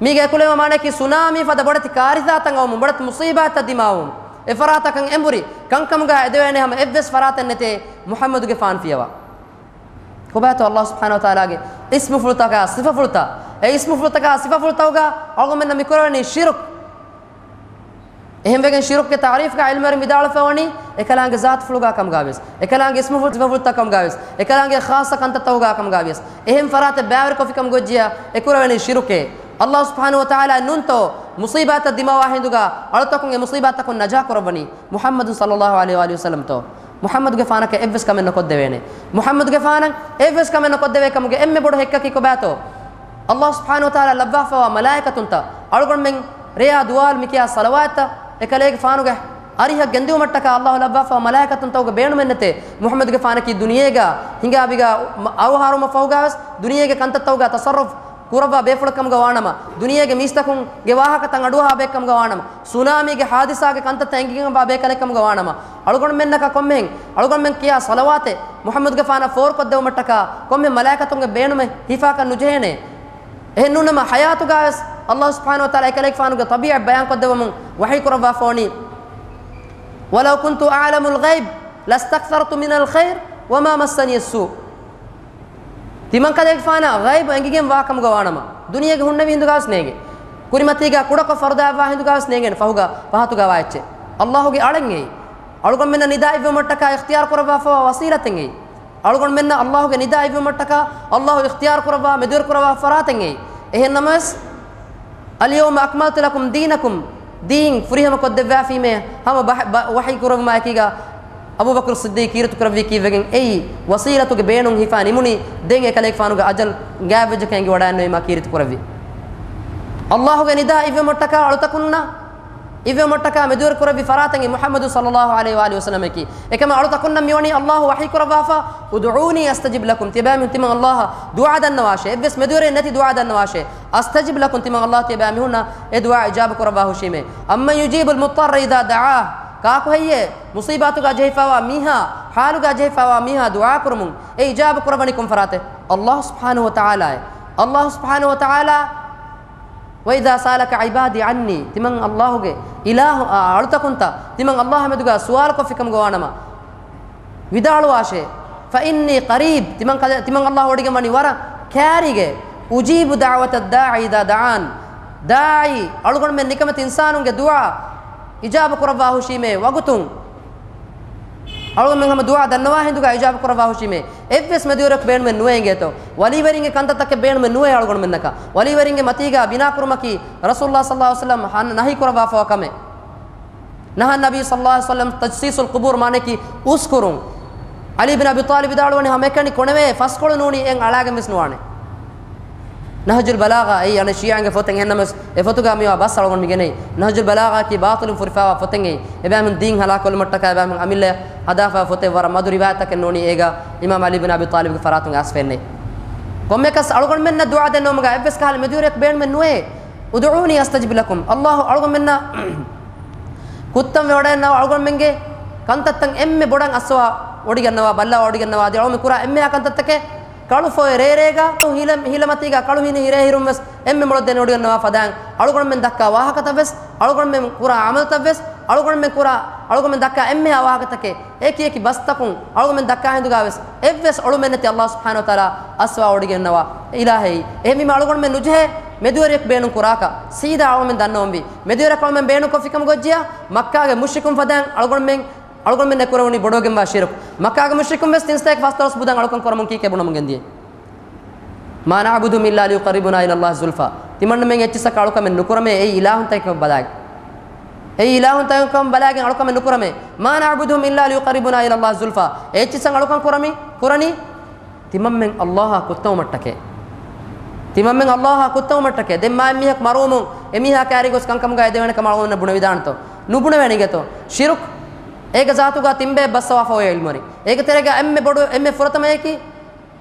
މީގެ އެކުލެވޭ މާނައަކީ، ސުނާމީ ފަދަ ބޮޑެތި ކާރިސާތައް އައުމުން، ބޮޑެތި މުޞީބާތްތައް ދިމާވުމުން، އެފަރާތަކަށް އެނބުރި ކަންކަމުގަ އެދެވޭނެ ހަމަ އެއްވެސް ފަރާތެއް ނެތޭ މުޙައްމަދުގެފާނު ފިޔަވާ. ކޮބާތޯ ﷲ ސުބްޙާނަހޫ ވަތަޢާލާގެ އިސްމުފުޅުތަކާ ސިފަފުޅުތައް؟ އެ އިސްމުފުޅުތަކާ ސިފަފުޅުތަކުގަ އަޅުގަނޑުމެންނަށް މިކުރެވެނީ ޝިރުކު. އެހެންވެގެން ޝިރުކުގެ ތަޢުރީފުގަ ޢިލްމުވެރިން ވިދާޅުވެފަވަނީ، އެކަލާނގެ ޒާތުފުޅުގަ ކަމުގަ ވިޔަސް، އެކަލާނގެ އިސްމުފުޅު ސިފަފުޅުތައް ކަމުގަ ވިޔަސް، އެކަލާނގެ ޚާއްޞަ ކަންތައްތަކުގަ ކަމުގަ ވިޔަސް، އެހެން ފަރާތެއް ބައިވެރިކޮށްފިކަމުގަ ވެއްޖިއްޔާ އެކުރެވެނީ ޝިރުކޭ. ﷲ ސުބްޙާނަހޫ ވަތަޢާލާ ނޫންތޯ މުޞީބާތްތައް ދިމާވާ ހިނދުގަ އަޅުތަކުން އެ މުޞީބާތްތަކުން ނަޖާ ކުރައްވަނީ؟ މުޙައްމަދު ޞައްލަﷲު ޢަލައިހި ވައަލިހި ވަސައްލަމްތޯ؟ މުޙައްމަދުގެފާނަކަށް އެއްވެސް ކަމެއް ނުކޮށްދެވޭނެ. މުޙައްމަދުގެފާނަށް އެއްވެސް ކަމެއް ނުކޮށްދެވޭ ކަމުގެ އެންމެ ބޮޑު ހެއްކަކީ ކޮބާތޯ؟ ﷲ ސުބްޙާނަހޫ ވަތަޢާލާ ލައްވާފަވާ މަލާއިކަތުންތައް، އަޅުގަނޑުމެން ރެޔާ ދުވާލު މިކިޔާ ޞަލަވާތްތައް، އެކަލޭގެފާނުގެ އަރިހަށް ގެންދިއުމަށްޓަކާ ﷲ ލައްވާފަވާ މަލާއިކަތުންތަކުގެ ބޭނުމެއް ނެތޭ. މުޙައްމަދުގެފާނަކީ ދުނިޔޭގަ ހިނގާ ވިގާ އަވަހާރަވުމަށް ފަހުގަވެސް ދުނިޔޭގެ ކަންތައްތަކުގަ ތަޞައްރުފް ކުރައްވާ ބޭފުޅެއް ކަމުގަ ވާނަމަ، ދުނިޔޭގެ މީސްތަކުންގެ ވާހަކަތައް އަޑުއަހާ ބައެއް ކަމުގަ ވާނަމަ، ސުނާމީގެ ހާދިސާގެ ކަންތައްތައް އެނގިގެންވާ ބޭކަލެއް ކަމުގަ ވާނަމަ، އަޅުގަނޑުމެންނަކަށް ކޮންމެހެން އަޅުގަނޑުމެން ކިޔާ ޞަލަވާތެއް މުޙައްމަދުގެފާނަށް ފޯރުކޮށްދެވުމަށްޓަކާ ކޮންމެ މަލާއިކަތުންގެ ބޭނުމެއް ހިފާކަށް ނުޖެހޭނެ. އެހެންނޫނަމަ ޙަޔާތުގަވެސް ﷲ ސުބްޙާނަހޫ ވަތަޢާލާ އެކަލޭގެފާނުގެ ޠަބީޢަތް ބަޔާންކޮށްދެއްވަމުން ވަޙީ ކުރައްވާފަވަނީ، ولو كنت أعلم الغيب لاستكثرت من الخير وما مسني السوء. ތިމަންކަލޭގެފާނަށް ޣައިބު އެނގިގެން ވާކަމުގަ ވާނަމަ، ދުނިޔޭގެ ހުންނެވި ހިނދުގަވެސް ނޭނގެ. ކުރިމަތީގަ ކުޑަކޮށް ފަރުދާއަށްވާ ހިނދުގަވެސް ނޭނގޭނެ ފަހުގަ ފަހަތުގަ ވާ އެއްޗެއް. ﷲގެ އަޅެއް އެއީ. އަޅުގަނޑުމެންނަށް ނިދާ އިއްވުމަށްޓަކާ އިޚްތިޔާރު ކުރައްވާފަވާ ވަސީލަތެއް އެއީ. އަޅުގަނޑުމެންނަށް ﷲގެ ނިދާ އިއްވުމަށްޓަކާ ﷲ އިޚްތިޔާރު ކުރައްވާ މެދުވެރި ކުރައްވާ ފަރާތެއް އެއީ. އެހެން ނަމަވެސް، اليوم أكملت لكم دينكم، ދީން ފުރިހަމަ ކޮށްދެއްވާފީމޭ ހަމަ ބަ-، ބަ-، ވަޙީ ކުރެވުމާ އެކީގަ އަބޫބަކުރު ޞިއްދީޤް ކީރިތި ކުރެއްވީ ކީއްވެގެން އެއީ؟ ވަސީލަތުގެ ބޭނުން ހިފާ ނިމުނީ ދެން އެކަލޭގެފާނުގެ އަޖަލް ގާތްވެއްޖެކަން އެނގިވަޑައިގަންނަވީމާ ކީރިތި ކުރެއްވި. ﷲގެ ނިދާ އިއްވުމަށްޓަކާ އަޅުތަކުންނަށް، އިއްވުމަށްޓަކާ މެދުވެރި ކުރެއްވި ފަރާތެއް މުޙައްމަދު ޞައްލަﷲު ޢަލައިހި ވައަލިހި ވަސައްލަމަކީ. އެކަމަށް އަޅުތަކުންނަށް މިވަނީ ﷲ ވަޙީ ކުރައްވާފަ، ادعوني أستجب لكم، ތިޔަބައިމީހުން ތިމަން ﷲއަށް ދުޢާ ދަންނަވާށޭ، އެއްވެސް މެދުވެރިއެއް ނެތި ދުޢާ ދަންނަވާށޭ. أستجب لكم، ތިމަން ﷲ ތިޔަބައިމީހުންނަށް އެ ދުޢާ އިޖާބަ ކުރައްވާ ހުށީމޭ. أمن يجيب المضطر إذا دعاه، ކާކު ހެއްޔޭ މުޞީބާތުގަ ޖެހިފައިވާ މީހާ، ޙާލުގަ ޖެހިފައިވާ މީހާ ދުޢާ ކުރުމުން އެ އިޖާބަ ކުރައްވަނީ ކޮން ފަރާތެއް؟ ﷲ ސުބްޙާނަހޫ ވަތަޢާލާއޭ. ﷲ ސުބްޙާނަހޫ ވަތަޢާލާ وإذا سألك عبادي عني، ތިމަން ﷲ ގެ އިލާހު، އަ، އަޅުތަކުންތައް ތިމަން ﷲ މެދުގަ ސުވާލުކޮށްފިކަމުގަ ވާނަމަ، ވިދާޅުވާށޭ، فإني قريب، ތިމަން ކަލެ-، ތިމަން ﷲ ވޮޑިގެން ވަނީ ވަރަށް ކާރީގެ، أجيب دعوة الداع إذا دعان، ދާޢީ، އަޅުގަނޑުމެން ނިކަމެތި އިންސާނުންގެ ދުޢާ އިޖާބަ ކުރައްވާ ހުށީމޭ ވަގުތުން. އަޅުގަނޑުމެން ހަމަ ދުޢާ ދަންނަވާ ހިނދުގަ އިޖާބަ ކުރައްވާ ހުށީމޭ. އެއްވެސް މެދުވެރިއަކު ބޭނުމެއް ނުވޭ އިނގޭތޯ. ވަލީވެރިންގެ ކަންތައްތަކެއް ބޭނުމެއް ނުވޭ އަޅުގަނޑުމެންނަކަށް. ވަލީވެރިންގެ މަތީގަ ބިނާ ކުރުމަކީ ރަސޫލުﷲ ޞައްލަﷲު ޢަލައިހި ވަސައްލަމަ ނަހީ ކުރައްވާފަވާ ކަމެއް. ނަހާ ނަބީ ޞައްލަﷲު ޢަލައިހި ވަސައްލަމަ ތަޖްސީސުލް ޤުބޫރު، މާނައަކީ އުސްކުރުން. ޢަލީ ބިން އަބީ ޠާލިބު ވިދާޅުވަނީ ހަމައެކަނި ކޮނެވޭ ފަސްކޮޅު ނޫނީ އެއް އަޅާގެން ވެސް ނުވާނެ. ނަހްޖުލް ބަލާޣާ އެއީ އަނެއް ޝީޢާގެ ފޮތެއް. އެހެންނަމަވެސް އެ ފޮތުގަ މިވާ ބަސް އަޅުގަނޑު މި ގެނައީ. ނަހްޖުލް ބަލާޣާއަކީ ބާޠިލުން ފުރިފައިވާ ފޮތެއް އެއީ. އެބައިމީހުން ދީން ހަލާކުވުމަށްޓަކާ އެބައިމީހުން އަމިއްލަ ހަދާފައިވާ ފޮތެއް. ވަރަށް މަދު ރިވާޔަތްތަކެއް ނޫނީ އޭގަ އިމާމް ޢަލީ ބިން އަބީ ޠާލިބުގެ ފަރާތުން އައިސްފަ އިންނައީ. ކޮންމެއަކަސް އަޅުގަނޑުމެންނަށް ދުޢާ ދެންނެވުމުގަ އެއްވެސް ކަހަލަ މެދުވެރިއަކު ބޭނުމެއް ނުވޭ. ادعوني أستجب لكم. ﷲ އަޅުގަނޑުމެންނަށް ކުއްތަން ވެވަޑައިގަންނަވާ، އަޅުގަނޑުމެންގެ ކަންތައްތައް އެންމެ ބޮޑަށް އައްސަވާ ވޮޑިގަންނަވާ، ބައްލަވާ ވޮޑިގަންނަވާ. އަދި އަޅުގަނޑުމެން ކުރާ އެންމެހާ ކަންތައްތަކެއް ކަޅު ފޮއެ ރޭރޭގަ، ހިލަ-، ހިލަމަތީގަ ކަޅު ހިނި ހިރޭ ހިރުން ވެސް އެންމެ މޮޅަށް ދެނެވޮޑިގަންނަވާ ފަދައިން، އަޅުގަނޑުމެން ދައްކާ ވާހަކަތައް ވެސް، އަޅުގަނޑުމެން ކުރާ ޢަމަލުތައް ވެސް، އަޅުގަނޑުމެން ކުރާ، އަޅުގަނޑުމެން ދައްކާ އެންމެހާ ވާހަކަތަކެއް އެކި އެކި ބަސްތަކުން އަޅުގަނޑުމެން ދައްކާ ހިނދުގަ ވެސް އެއްވެސް އޮޅުމެއް ނެތި ﷲ ސުބްޙާނަހޫ ވަތަޢާލާ އައްސަވާ ވޮޑިގަންނަވާ އިލާހެއް. އެހެންވީމަ އަޅުގަނޑުމެން ނުޖެހޭ މެދުވެރިއަކު ބޭނުން ކުރާކަށް ސީދާ އަޅުގަނޑުމެން ދަންނަވަންވީ. މެދުވެރިއަކު އަޅުގަނޑުމެން ބޭނުންކޮށްފިކަމުގަ އޮތްޖިޔާ މައްކާގެ މުޝްރިކުން ފަދައިން އަޅުގަނޑުމެން އަޅުގަނޑުމެންނަށް ކުރެވުނީ ބޮޑުވެގެންވާ ޝިރުކު. މައްކާގެ މުޝްރިކުން ވެސް ތިން ސަތޭކަ ފަސްދޮޅަސް ބުދަން އަޅުކަން ކުރަމުން ކީކޭ ބުނަމުން ގެންދިޔަ. ما نعبدهم إلا ليقربونا إلى الله زلفى. ތިމަންނަމެން އެއްޗިއްސަކަށް އަޅުކަމެއް ނުކުރަމޭ، އެއީ އިލާހުންތަކެއް ބަލާގެން. އެއީ އިލާހުންތަކެއް ބަލާގެން އަޅުކަމެއް ނުކުރަމޭ. ما نعبدهم إلا ليقربونا إلى الله زلفى. އެ އެއްޗިއްސަށް އަޅުކަން ކުރަމީ، ކުރަނީ ތިމަންމެން ﷲ އާ ކުއްތަވުމަށްޓަކައި. ތިމަންމެން ﷲ އާ ކުއްތަވުމަށްޓަކައި. ދެން މާ އެއްމީހަކު މަރުވުމުން އެމީހާ ކައިރީ ގޮސް ކަންކަމުގަ އެދެވޭނެ ކަމަށް އަޅުގަނޑުމެންނަށް ބުނެވިދާނެތޯ؟ ނުބުނެވޭނެ އިނގޭތޯ؟ ޝިރުކު އޭގެ ޒާތުގަ ތިން ބައެއް ބައްސަވާފަ އޮތް ޢިލްމުވެރިން. އޭގެ ތެރޭގަ އެންމެ ބޮޑު، އެންމެ ފުރަތަމައަކީ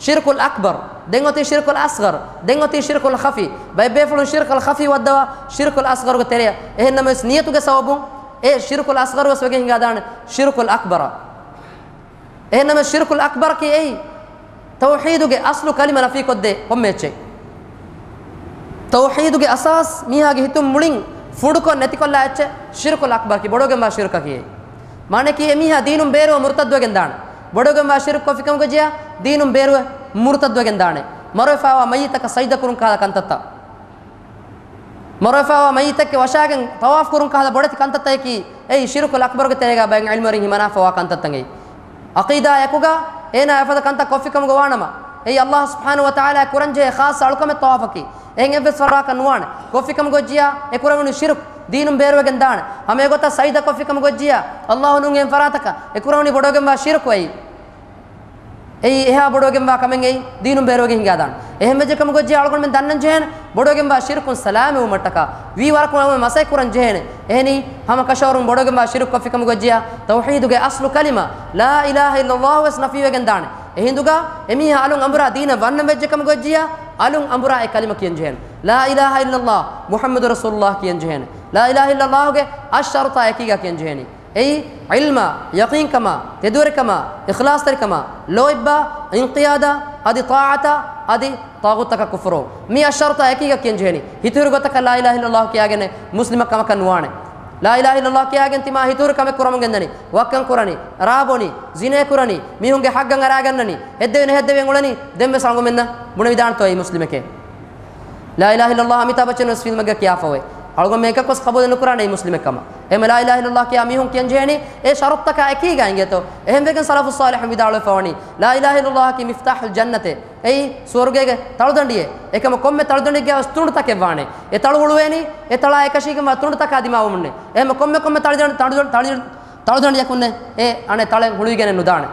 ޝިރްކުލް އަކްބަރު، ދެން އޮތީ ޝިރްކުލް އަޞްޣަރު، ދެން އޮތީ ޝިރްކުލް ޚަފީ. ބައެއް ބޭފުޅުން ޝިރްކުލް ޚަފީ ވައްދަވާ ޝިރްކުލް އަޞްޣަރުގެ ތެރެއަށް. އެހެންނަމަވެސް ނިޔަތުގެ ސަބަބުން އެ ޝިރްކުލް އަޞްޣަރު ވެސް ވެގެން ހިނގާދާނެ ޝިރްކުލް އަކްބަރަށް. އެހެންނަމަވެސް ޝިރްކުލް އަކްބަރަކީ އެއީ ތައުޙީދުގެ އަޞްލު ކަލިމަ ނަފީކޮށްދޭ ކޮންމެ އެއްޗެއް. ތައުޙީދުގެ އަސާސް މީހާގެ ހިތުން މުޅިން ފުނޑުކޮށް ނެތިކޮށްލާ އެއްޗެއް ޝިރްކުލް އަކްބަރަކީ، ބޮޑުވެގެންވާ ޝިރްކަކީ. މާނައަކީ އެމީހާ ދީނުން ބޭރުވެ މުރުތައްދުވެގެން ދާނެ. ބޮޑުވެގެންވާ ޝިރްކު ކޮށްފިކަމުގަ ޖިޔާ ދީނުން ބޭރުވެ މުރުތައްދުވެގެން ދާނެ. މަރުވެފައިވާ މައްޔިތަކަށް ސަޖިދަ ކުރުން ކަހަލަ ކަންތައްތައް. މަރުވެފައިވާ މައްޔިތެއްގެ ވަށާގެން ޠަވާފު ކުރުން ކަހަލަ ބޮޑެތި ކަންތައްތަކަކީ އެއީ ޝިރްކުލް އަކްބަރުގެ ތެރޭގަ ބައެއް ޢިލްމުވެރިން ހިމަނާފަވާ ކަންތައްތަކެއް. ޢަޤީދާއަކުގަ އޭނާ އެފަދަ ކަންތައް ކޮށްފިކަމުގަ ވާނަމަ، އެއީ ﷲ ސުބްޙާނަހޫ ވަތަޢާލާ ކުރަންޖެހޭ ޚާއްޞަ އަޅުކަމެއް ޠަވާފަކީ. އެހެން އެއްވެސް ފަރާތަކަށް ނުވާނެ. ކޮށްފިކަމުގަ އޮތްޖިޔާ އެ ކުރެވުނީ ޝިރްކު، ދީނުން ބޭރުވެގެން ދާނެ. ހަމަ އެގޮތަށް ސަޖިދަ ކޮށްފިކަމުގަ އޮތްޖިޔާ ﷲ ނޫން އެހެން ފަރާތަކަށް އެ ކުރެވުނީ ބޮޑުވެގެންވާ ޝިރްކު އެއީ. އެއީ އެހާ ބޮޑުވެގެންވާ ކަމެއް އެއީ ދީނުން ބޭރުވެގެން ހިނގާދާނެ. އެހެން ވެއްޖެ ކަމުގަ އޮތްޖިޔާ އަޅުގަނޑުމެން ދަންނަން ޖެހޭނެ ބޮޑުވެގެންވާ ޝިރްކުން ސަލާމަތްވުމަށްޓަކާ ވީ ވަރަކުން އަޅުގަނޑުމެން މަސައްކަތް ކުރަން ޖެހޭނެ. އެހެނީ ހަމަ ކަށަވަރުން ބޮޑުވެގެންވާ ޝިރްކު ކޮށްފިކަމުގަ އޮތްޖިޔާ ތައުޙީދުގެ އަޞްލު ކަލިމަ ލާ އިލާހަ އިއްލަﷲ ވެސް ނަފީވެގެން ދާނެ. އެހިނދުގަ އެމީހާ އަލުން އަނބުރާ ދީނަށް ވަންނަން ވެއްޖެ ކަމުގަ އޮތްޖިޔާ އަލުން އަނބުރާ އެ ކަލިމަ ކިޔަން ޖެހޭނެ. ލާ އިލާހަ އިއްލަﷲ މުޙައްމަދު ރަސޫލުﷲ ކިޔަން ޖެހޭނެ. ލާ އިލާހަ އިއްލަﷲގެ އަށް ޝަރުޠާ އެކީގަ ކިޔަން ޖެހޭނީ. އެއީ ޢިލްމާ، ޔަޤީންކަމާ، ތެދުވެރިކަމާ، އިޚްލާޞްތެރިކަމާ، ލޯތްބާ، އިންޤިޔާދާ، އަދި ޠާޢަތާ، އަދި ޠާޣޫތަކަށް ކުފުރު. މި އަށް ޝަރުޠާ އެކީގަ ކިޔަން ޖެހެނީ. ހިތުހުރި ގޮތަކަށް ލާ އިލާހަ އިއްލަﷲ ކިޔާގެން މުސްލިމެއް ކަމަކަށް ނުވާނެ. ލާ އިލާހަ އިއްލަﷲ ކިޔާގެން ތިމާ ހިތުހުރި ކަމެއް ކުރަމުން ގެންދަނީ. ވައްކަން ކުރަނީ، ރާ ބޮނީ، ޒިނޭ ކުރަނީ، މީހުންގެ ޙައްޤަށް އަރާގަންނަނީ، ހެއްދެވިން ހެއްދެވިން އުޅެނީ، ދެންވެސް އަޅުގަނޑުމެންނަށް ބުނެވިދާނެތޯ އެއީ މުސްލިމެކޭ؟ ލާ އިލާހަ އިއްލަﷲ އަމިތާބް ބައްޗަން ވެސް ފިލްމެއްގަ ކިޔާފަ އޮތް. އަޅުގަނޑުމެން އެކަކުވެސް ޤަބޫލެއް ނުކުރާނެ އެއީ މުސްލިމެއް ކަމަށް. އެހެންވެ ލާ އިލާހަ އިއްލަﷲ ކިޔާ މީހުން ކިޔަން ޖެހޭނީ އެ ޝަރުޠުތަކާ އެކީގަ އިނގޭތޯ. އެހެންވެގެން ސަލަފުއް ޞާލިޙުން ވިދާޅުވެފަ ވަނީ، ލާ އިލާހަ އިއްލަﷲއަކީ މިފްތާޙުލް ޖަންނަތޭ. އެއީ ސުވަރުގޭގެ ތަޅުދަނޑިއޭ. އެކަމަ ކޮންމެ ތަޅުދަނޑެއްގަ ވެސް ތުނޑުތަކެއް ވާނެ. އެ ތަޅު ހުޅުވޭނީ އެ ތަޅާ އެކަށީގެންވާ ތުނޑުތަކާ ދިމާވުމުންނޭ. އެހެންވެ ކޮންމެ ކޮންމެ ތަޅުދަނޑި-، ތަޅުދަނޑި-، ތަޅުދަނޑި-، ތަޅުދަނޑިއަކުންނޭ އެ އަނެއް ތަޅެއް ހުޅުވިގެނެއް ނުދާނެ.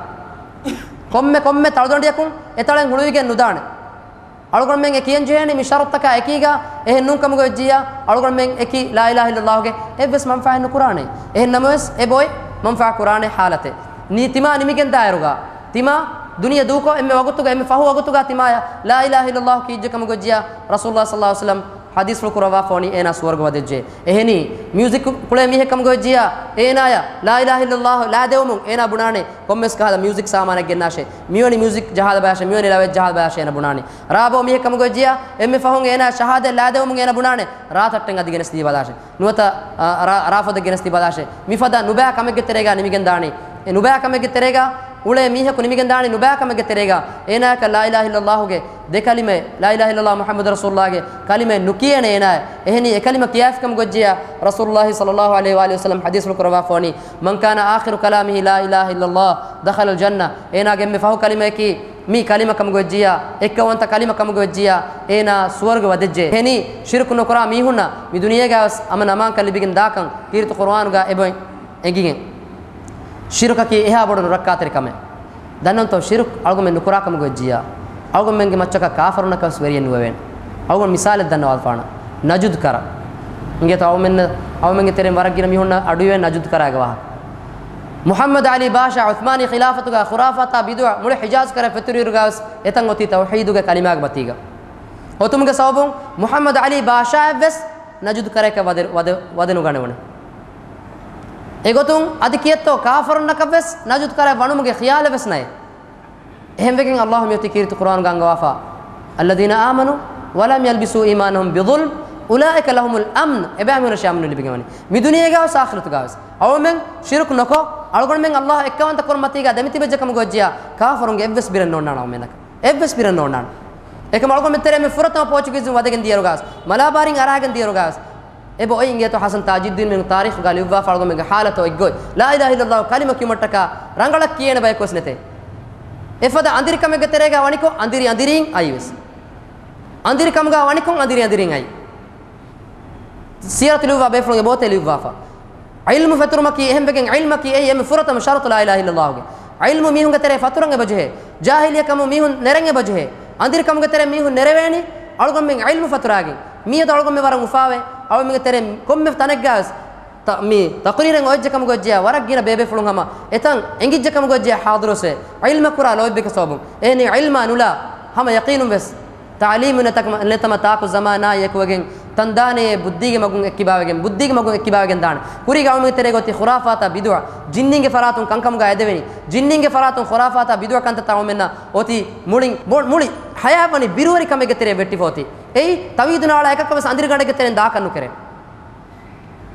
ކޮންމެ ކޮންމެ ތަޅުދަނޑިއަކުން އެ ތަޅެއް ހުޅުވިގެން ނުދާނެ. އަޅުގަނޑުމެން އެ ކިޔަން ޖެހޭނީ މި ޝަރުޠުތަކާ އެކީގަ އެހެން ނޫން ކަމުގަ އޮތްޖިޔާ އަޅުގަނޑުމެން އެކި ލާ އިލާހަ އިއްލަﷲގެ އެއްވެސް މަންފާއެއް ނުކުރާނެ. އެހެން ނަމަވެސް އެ ބޮއެ މަންފާ ކުރާނެ ޙާލަތެއް. ނީ ތިމާ ނިމިގެން ދާއިރުގަ ތިމާ ދުނިޔެ ދޫކޮށް އެންމެ ވަގުތުގަ އެންމެ ފަހު ވަގުތުގަ ތިމާޔަށް ލާ އިލާހަ އިއްލަﷲ ކީއްޖެ ކަމުގަ އޮތްޖިޔާ ރަސޫލުﷲ ޞައްލަﷲ ޢަލައިހި ވަސައްލަމަ ޙަދީޘްފުޅު ކުރައްވާފަ ވަނީ އޭނާ ސުވަރުގެ ވަދެއްޖެ. އެހެނީ، މިއުޒިކް ކުޅޭ މީހެއް ކަމުގަ ވެއްޖިއްޔާ، އޭނާޔަށް ލާ އިލާހަ އިއްލައްލާހު ލާދެވުމުން އޭނާ ބުނާނެ ކޮންމެސް ކަހަލަ މިއުޒިކް ސާމާނެއް ގެންނާށޭ. މިވެނި މިއުޒިކް ޖަހާލަބަލާށޭ، މިވެނި ލަވެއް ޖަހާލަބަލާށޭ އޭނާ ބުނާނީ. ރާބޯ މީހެއް ކަމުގަ ވެއްޖިއްޔާ، އެންމެ ފަހުން އޭނާ ޝަހާދަތް ލާދެވުމުން އޭނާ ބުނާނެ ރާ ތައްޓެއް އަދި ގެނެސް ދީބަލާށޭ. ނުވަތަ، އާ، ރާ، ރާ ފޮދެއް ގެނެސް ދީބަލާށޭ. މިފަދަ ނުބައި ކަމެއްގެ ތެރޭގަ ނިމިގެން ދާނީ. އެ ނުބައި ކަމެއްގެ ތެރޭގަ އުޅޭ މީހަކު ނިމިގެން ދާނީ ނުބައި ކަމެއްގެ ތެރޭގަ. އޭނާއަކަށް ލާ އިލާހަ އިއްލައްލާހުގެ ދެ ކަލިމަ، ލާ އިލާހަ އިއްލައްލާހު މުޙައްމަދު ރަސޫލުއްލާހުގެ ކަލިމައެއް ނުކިޔޭނެ އޭނާއަށް. އެހެނީ އެ ކަލިމަ ކިޔާފި ކަމުގަ ވެއްޖިއްޔާ، ރަސޫލުއްލާހި ޞައްލައްލާހު ޢަލައިހި ވައާލިހި ވަސައްލަމް ޙަދީޘްފުޅު ކުރައްވާފަ ވަނީ، "من كان آخر كلامه لا إله إلا الله دخل الجنة." އޭނާގެ އެންމެ ފަހު ކަލިމަޔަކީ މި ކަލިމަ ކަމުގަ ވެއްޖިއްޔާ، އެއްކައުވަންތަ ކަލިމަ ކަމުގަ ވެއްޖިއްޔާ، އޭނާ ސުވަރުގެ ވަދެއްޖެ. އެހެނީ، ޝިރުކު ނުކުރާ މީހުންނަށް މި ދުނިޔޭގަވެސް އަމަން އަމާންކަން ލިބިގެން ދާކަން ކީރިތި ޤުރުއާނުގަ އެބަ އެނގިގެން. ޝިރުކަކީ އެހާ ބޮޑު ނުރައްކާތެރި ކަމެއް. ދަންނަވަންތޯ، ޝިރުކު އަޅުގަމެން ނުކުރާ ކަމުގަ ވެއްޖިއްޔާ، އަޅުގަމެންގެ މައްޗަކަށް ކާފަރުންނަކަށް ވެސް ވެރިއެއް ނުވެވޭނެ. އަޅުގަނޑު މިސާލެއް ދަންނަވާލަފާނަން. ނަޖުދު ކަރަ. އިނގޭތޯ އަޅުމެން، އަޅުމެންގެ ތެރެއިން ވަރަށް ގިނަ މީހުންނަށް އަޑުއިވޭ ނަޖުދު ކަރާގެ ވާހަކަ. މުޙައްމަދު ޢަލީ ބާޝާ ޢުސްމާނީ ޚިލާފަތުގަ ޚުރާފާތާ ބިދުޢަ މުޅި ޙިޖާޒު ކަރަށް ފެތުރިއިރުގަވެސް އެތަން އޮތީ ތައުޙީދުގެ ކަލިމާގެ މަތީގަ. އޮތުމުގެ ސަބަބުން މުޙައްމަދު ޢަލީ ބާޝާއަށްވެސް ނަޖުދު ކަރަކަށް ވަދެ، ވަދެ، ވަދެ ނުގަނެވުނެ. އެގޮތުން އަދި ކިއެއްތޯ ކާފަރުންނަކަށްވެސް ނަޖުދު ކަރައި ވަނުމުގެ ޚިޔާލެއްވެސް ނައެއް. އެހެންވެގެން ﷲ މިއޮތީ ކީރިތި ޤުރުއާނުގަ އަންގަވާފަ، "الذين آمنوا ولم يلبسوا إيمانهم بظلم أولئك لهم الأمن." އެބައިމީހުނަށް އަމްނު ލިބިގެންވަނީ. މި ދުނިޔޭގަވެސް އާޚިރަތުގަވެސް. އަޅުގަނޑުމެން ޝިރުކު ނުކޮށް، އަޅުގަނޑުމެން ﷲ އެއްކައުވަންތަ ކުރުމަތީގަ ދެމިތިބެއްޖެ ކަމުގަ ވެއްޖިއްޔާ، ކާފަރުންގެ އެއްވެސް ބިރެއް ނޯންނާނެ އަޅުގަނޑުމެންނަކަށް. އެއްވެސް ބިރެއް ނޯންނާނެ. އެކަމަށް އަޅުގަނޑުމެން ތެރޭމެ ފުރަތަމަ ޕޯޗުގީޒުން ވަދެގެން ދިޔައިރުގަވެސް، މަލާބާރިން އަރާގެން ދިޔައިރުގަވެސް، އެބަ އޮތް އިނގޭތޯ ޙަސަން ތާޖުއްދީން މި ތާރީޚުގަ ލިޔުއްވާފަ އަޅުގަނޑުމެންގެ ޙާލަތު އޮތްގޮތް، ލާ އިލާހަ އިއްލައްލާހު ކަލިމަ ކިޔުމަށްޓަކާ ރަނގަޅަށް ކިޔޭނެ ބަޔަކުވެސް ނެތޭ. އެފަދަ އަނދިރިކަމެއްގެ ތެރޭގަ ވަނިކޮށް އަނދިރި އަނދިރީން އައިވެސް. އަނދިރިކަމުގަ ވަނިކޮށް އަނދިރި އަނދިރީން އައި. ސީރަތު ލިޔުއްވާ ބޭފުޅުން އެބައޮތޭ ލިޔުއްވާފަ. ޢިލްމު ފެތުރުމަކީ އެހެންވެގެން ޢިލްމަކީ އެއީ އެންމެ ފުރަތަމަ ޝަރުޠު ލާ އިލާހަ އިއްލައްލާހުގެ. ޢިލްމު މީހުންގެ ތެރޭ ފަތުރަން އެބަޖެހޭ. ޖާހިލިއްޔަކަމުން މީހުން ނެރެން އެބަޖެހޭ. އަނދިރިކަމުގެ ތެރޭ މީހުން ނެރެވޭނީ އަޅުގަނޑުމެން ޢިލްމު ފަތުރާގެން. މިއަދު އަޅުގަނޑުމެން ވަރަށް އުފާވޭ. އަޅުގަނޑުމެންގެ ތެރޭ ކޮންމެ ތަނެއްގަވެސް ތަ-، މި ތަޤުރީރެއް އޮވެއްޖެ ކަމުގަ ވެއްޖިއްޔާ، ވަރަށް ގިނަ ބޭބޭފުޅުން ހަމަ އެތަން އެނގިއްޖެ ކަމުގަ ވެއްޖިއްޔާ ޙާޟިރުވެސް ވޭ. ޢިލްމަށް ކުރާ ލޯތްބެއްގެ ސަބަބުން. އެހެނީ ޢިލްމާ ނުލާ ހަމަ ޔަޤީނުން ވެސް ތަޢުލީމު ނެތަ-، ނެތަމަ ތާކު ޒަމާނާއި އެކުވެގެން ތަންދާނެޔޭ ބުއްދީގެ މަގުން އެއްކިބާވެގެން، ބުއްދީގެ މަގުން އެއްކިބާވެގެން ދާނެ. ކުރީގަ އަޅުގަނޑުމެންގެ ތެރޭގަ އޮތީ ޚުރާފާތާ ބިދުޢަ، ޖިންނީންގެ ފަރާތުން ކަންކަމުގަ އެދެވެނީ. ޖިންނީންގެ ފަރާތުން ޚުރާފާތާ ބިދުޢަ ކަންތައްތައް އަޅުގަނޑުމެންނަށް އޮތީ މުޅިން، މު-، މުޅި ޙަޔާތް ވަނީ ބިރުވެރި ކަމެއްގެ ތެރެއަށް ވެއްޓިފަ އޮތީ. އެއީ ތަވީދު ނާޅާ އެކަކަށް ވެސް އަނދިރިގަނޑެއްގެ ތެރެއިން ދާކަށް ނުކެރޭ.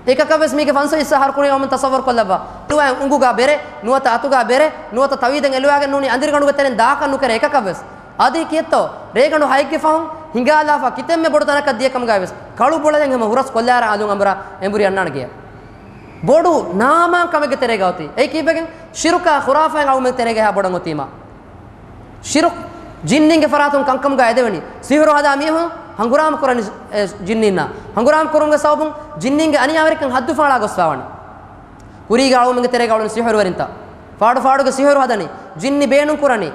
އެކަކަށް ވެސް މީގެ ފަންސަވީސް ހަރު ކުރިން އަޅުގަނޑުމެން ތަޞައްވަރު ކޮށްލައްވާ. އެލުވާ އުނގުގަ ބެރެ، ނުވަތަ އަތުގަ ބެރެ، ނުވަތަ ތަވީދެއް އެލުވާގެން ނޫނީ އަނދިރިގަނޑުގެ ތެރެއިން ދާކަށް ނުކެރޭ އެކަކަށް ވެސް. އަދި ކިއެއްތޯ، ރޭގަނޑު ހައެއްގެ ފަހުން ހިނގާލާފަ ކިތަންމެ ބޮޑު ތަނަކަށް ދިޔަ ކަމުގައި ވެސް، ކަޅު ބޮޅަލެން ހަމަ ހުރަސް ކޮށްލާއިރަށް އަލުން އަނބުރާ އެނބުރި އަންނާނެ ގެޔަށް. ބޮޑު ނާމާން ކަމެއްގެ ތެރޭގަ އޮތީ. އެއީ ކީއްވެގެން؟ ޝިރުކާ ޚުރާފާތް އަޅުގަނޑުމެން ތެރޭގަ އެހާ ބޮޑަށް އޮތީމާ. ޝިރުކު ޖިންނީންގެ ފަރާތުން ކަންކަމުގަ އެދެވެނީ. ސިހުރު ހަދާ މީހުން ހަނގުރާމަ ކުރަނީ، އެ، ޖިންނީންނާ. ހަނގުރާމަ ކުރުމުގެ ސަބަބުން ޖިންނީންގެ އަނިޔާވެރިކަން ހައްދު ފާޅާ ގޮސްފަ ވަނީ. ކުރީގަ އަޅުގަނޑުމެންގެ ތެރޭގަ އުޅުނު ސިހުރުވެރިންތައް. ފާޑު ފާޑުގެ ސިހުރު ހަދަނީ. ޖިންނި ބޭނުން ކުރަނީ.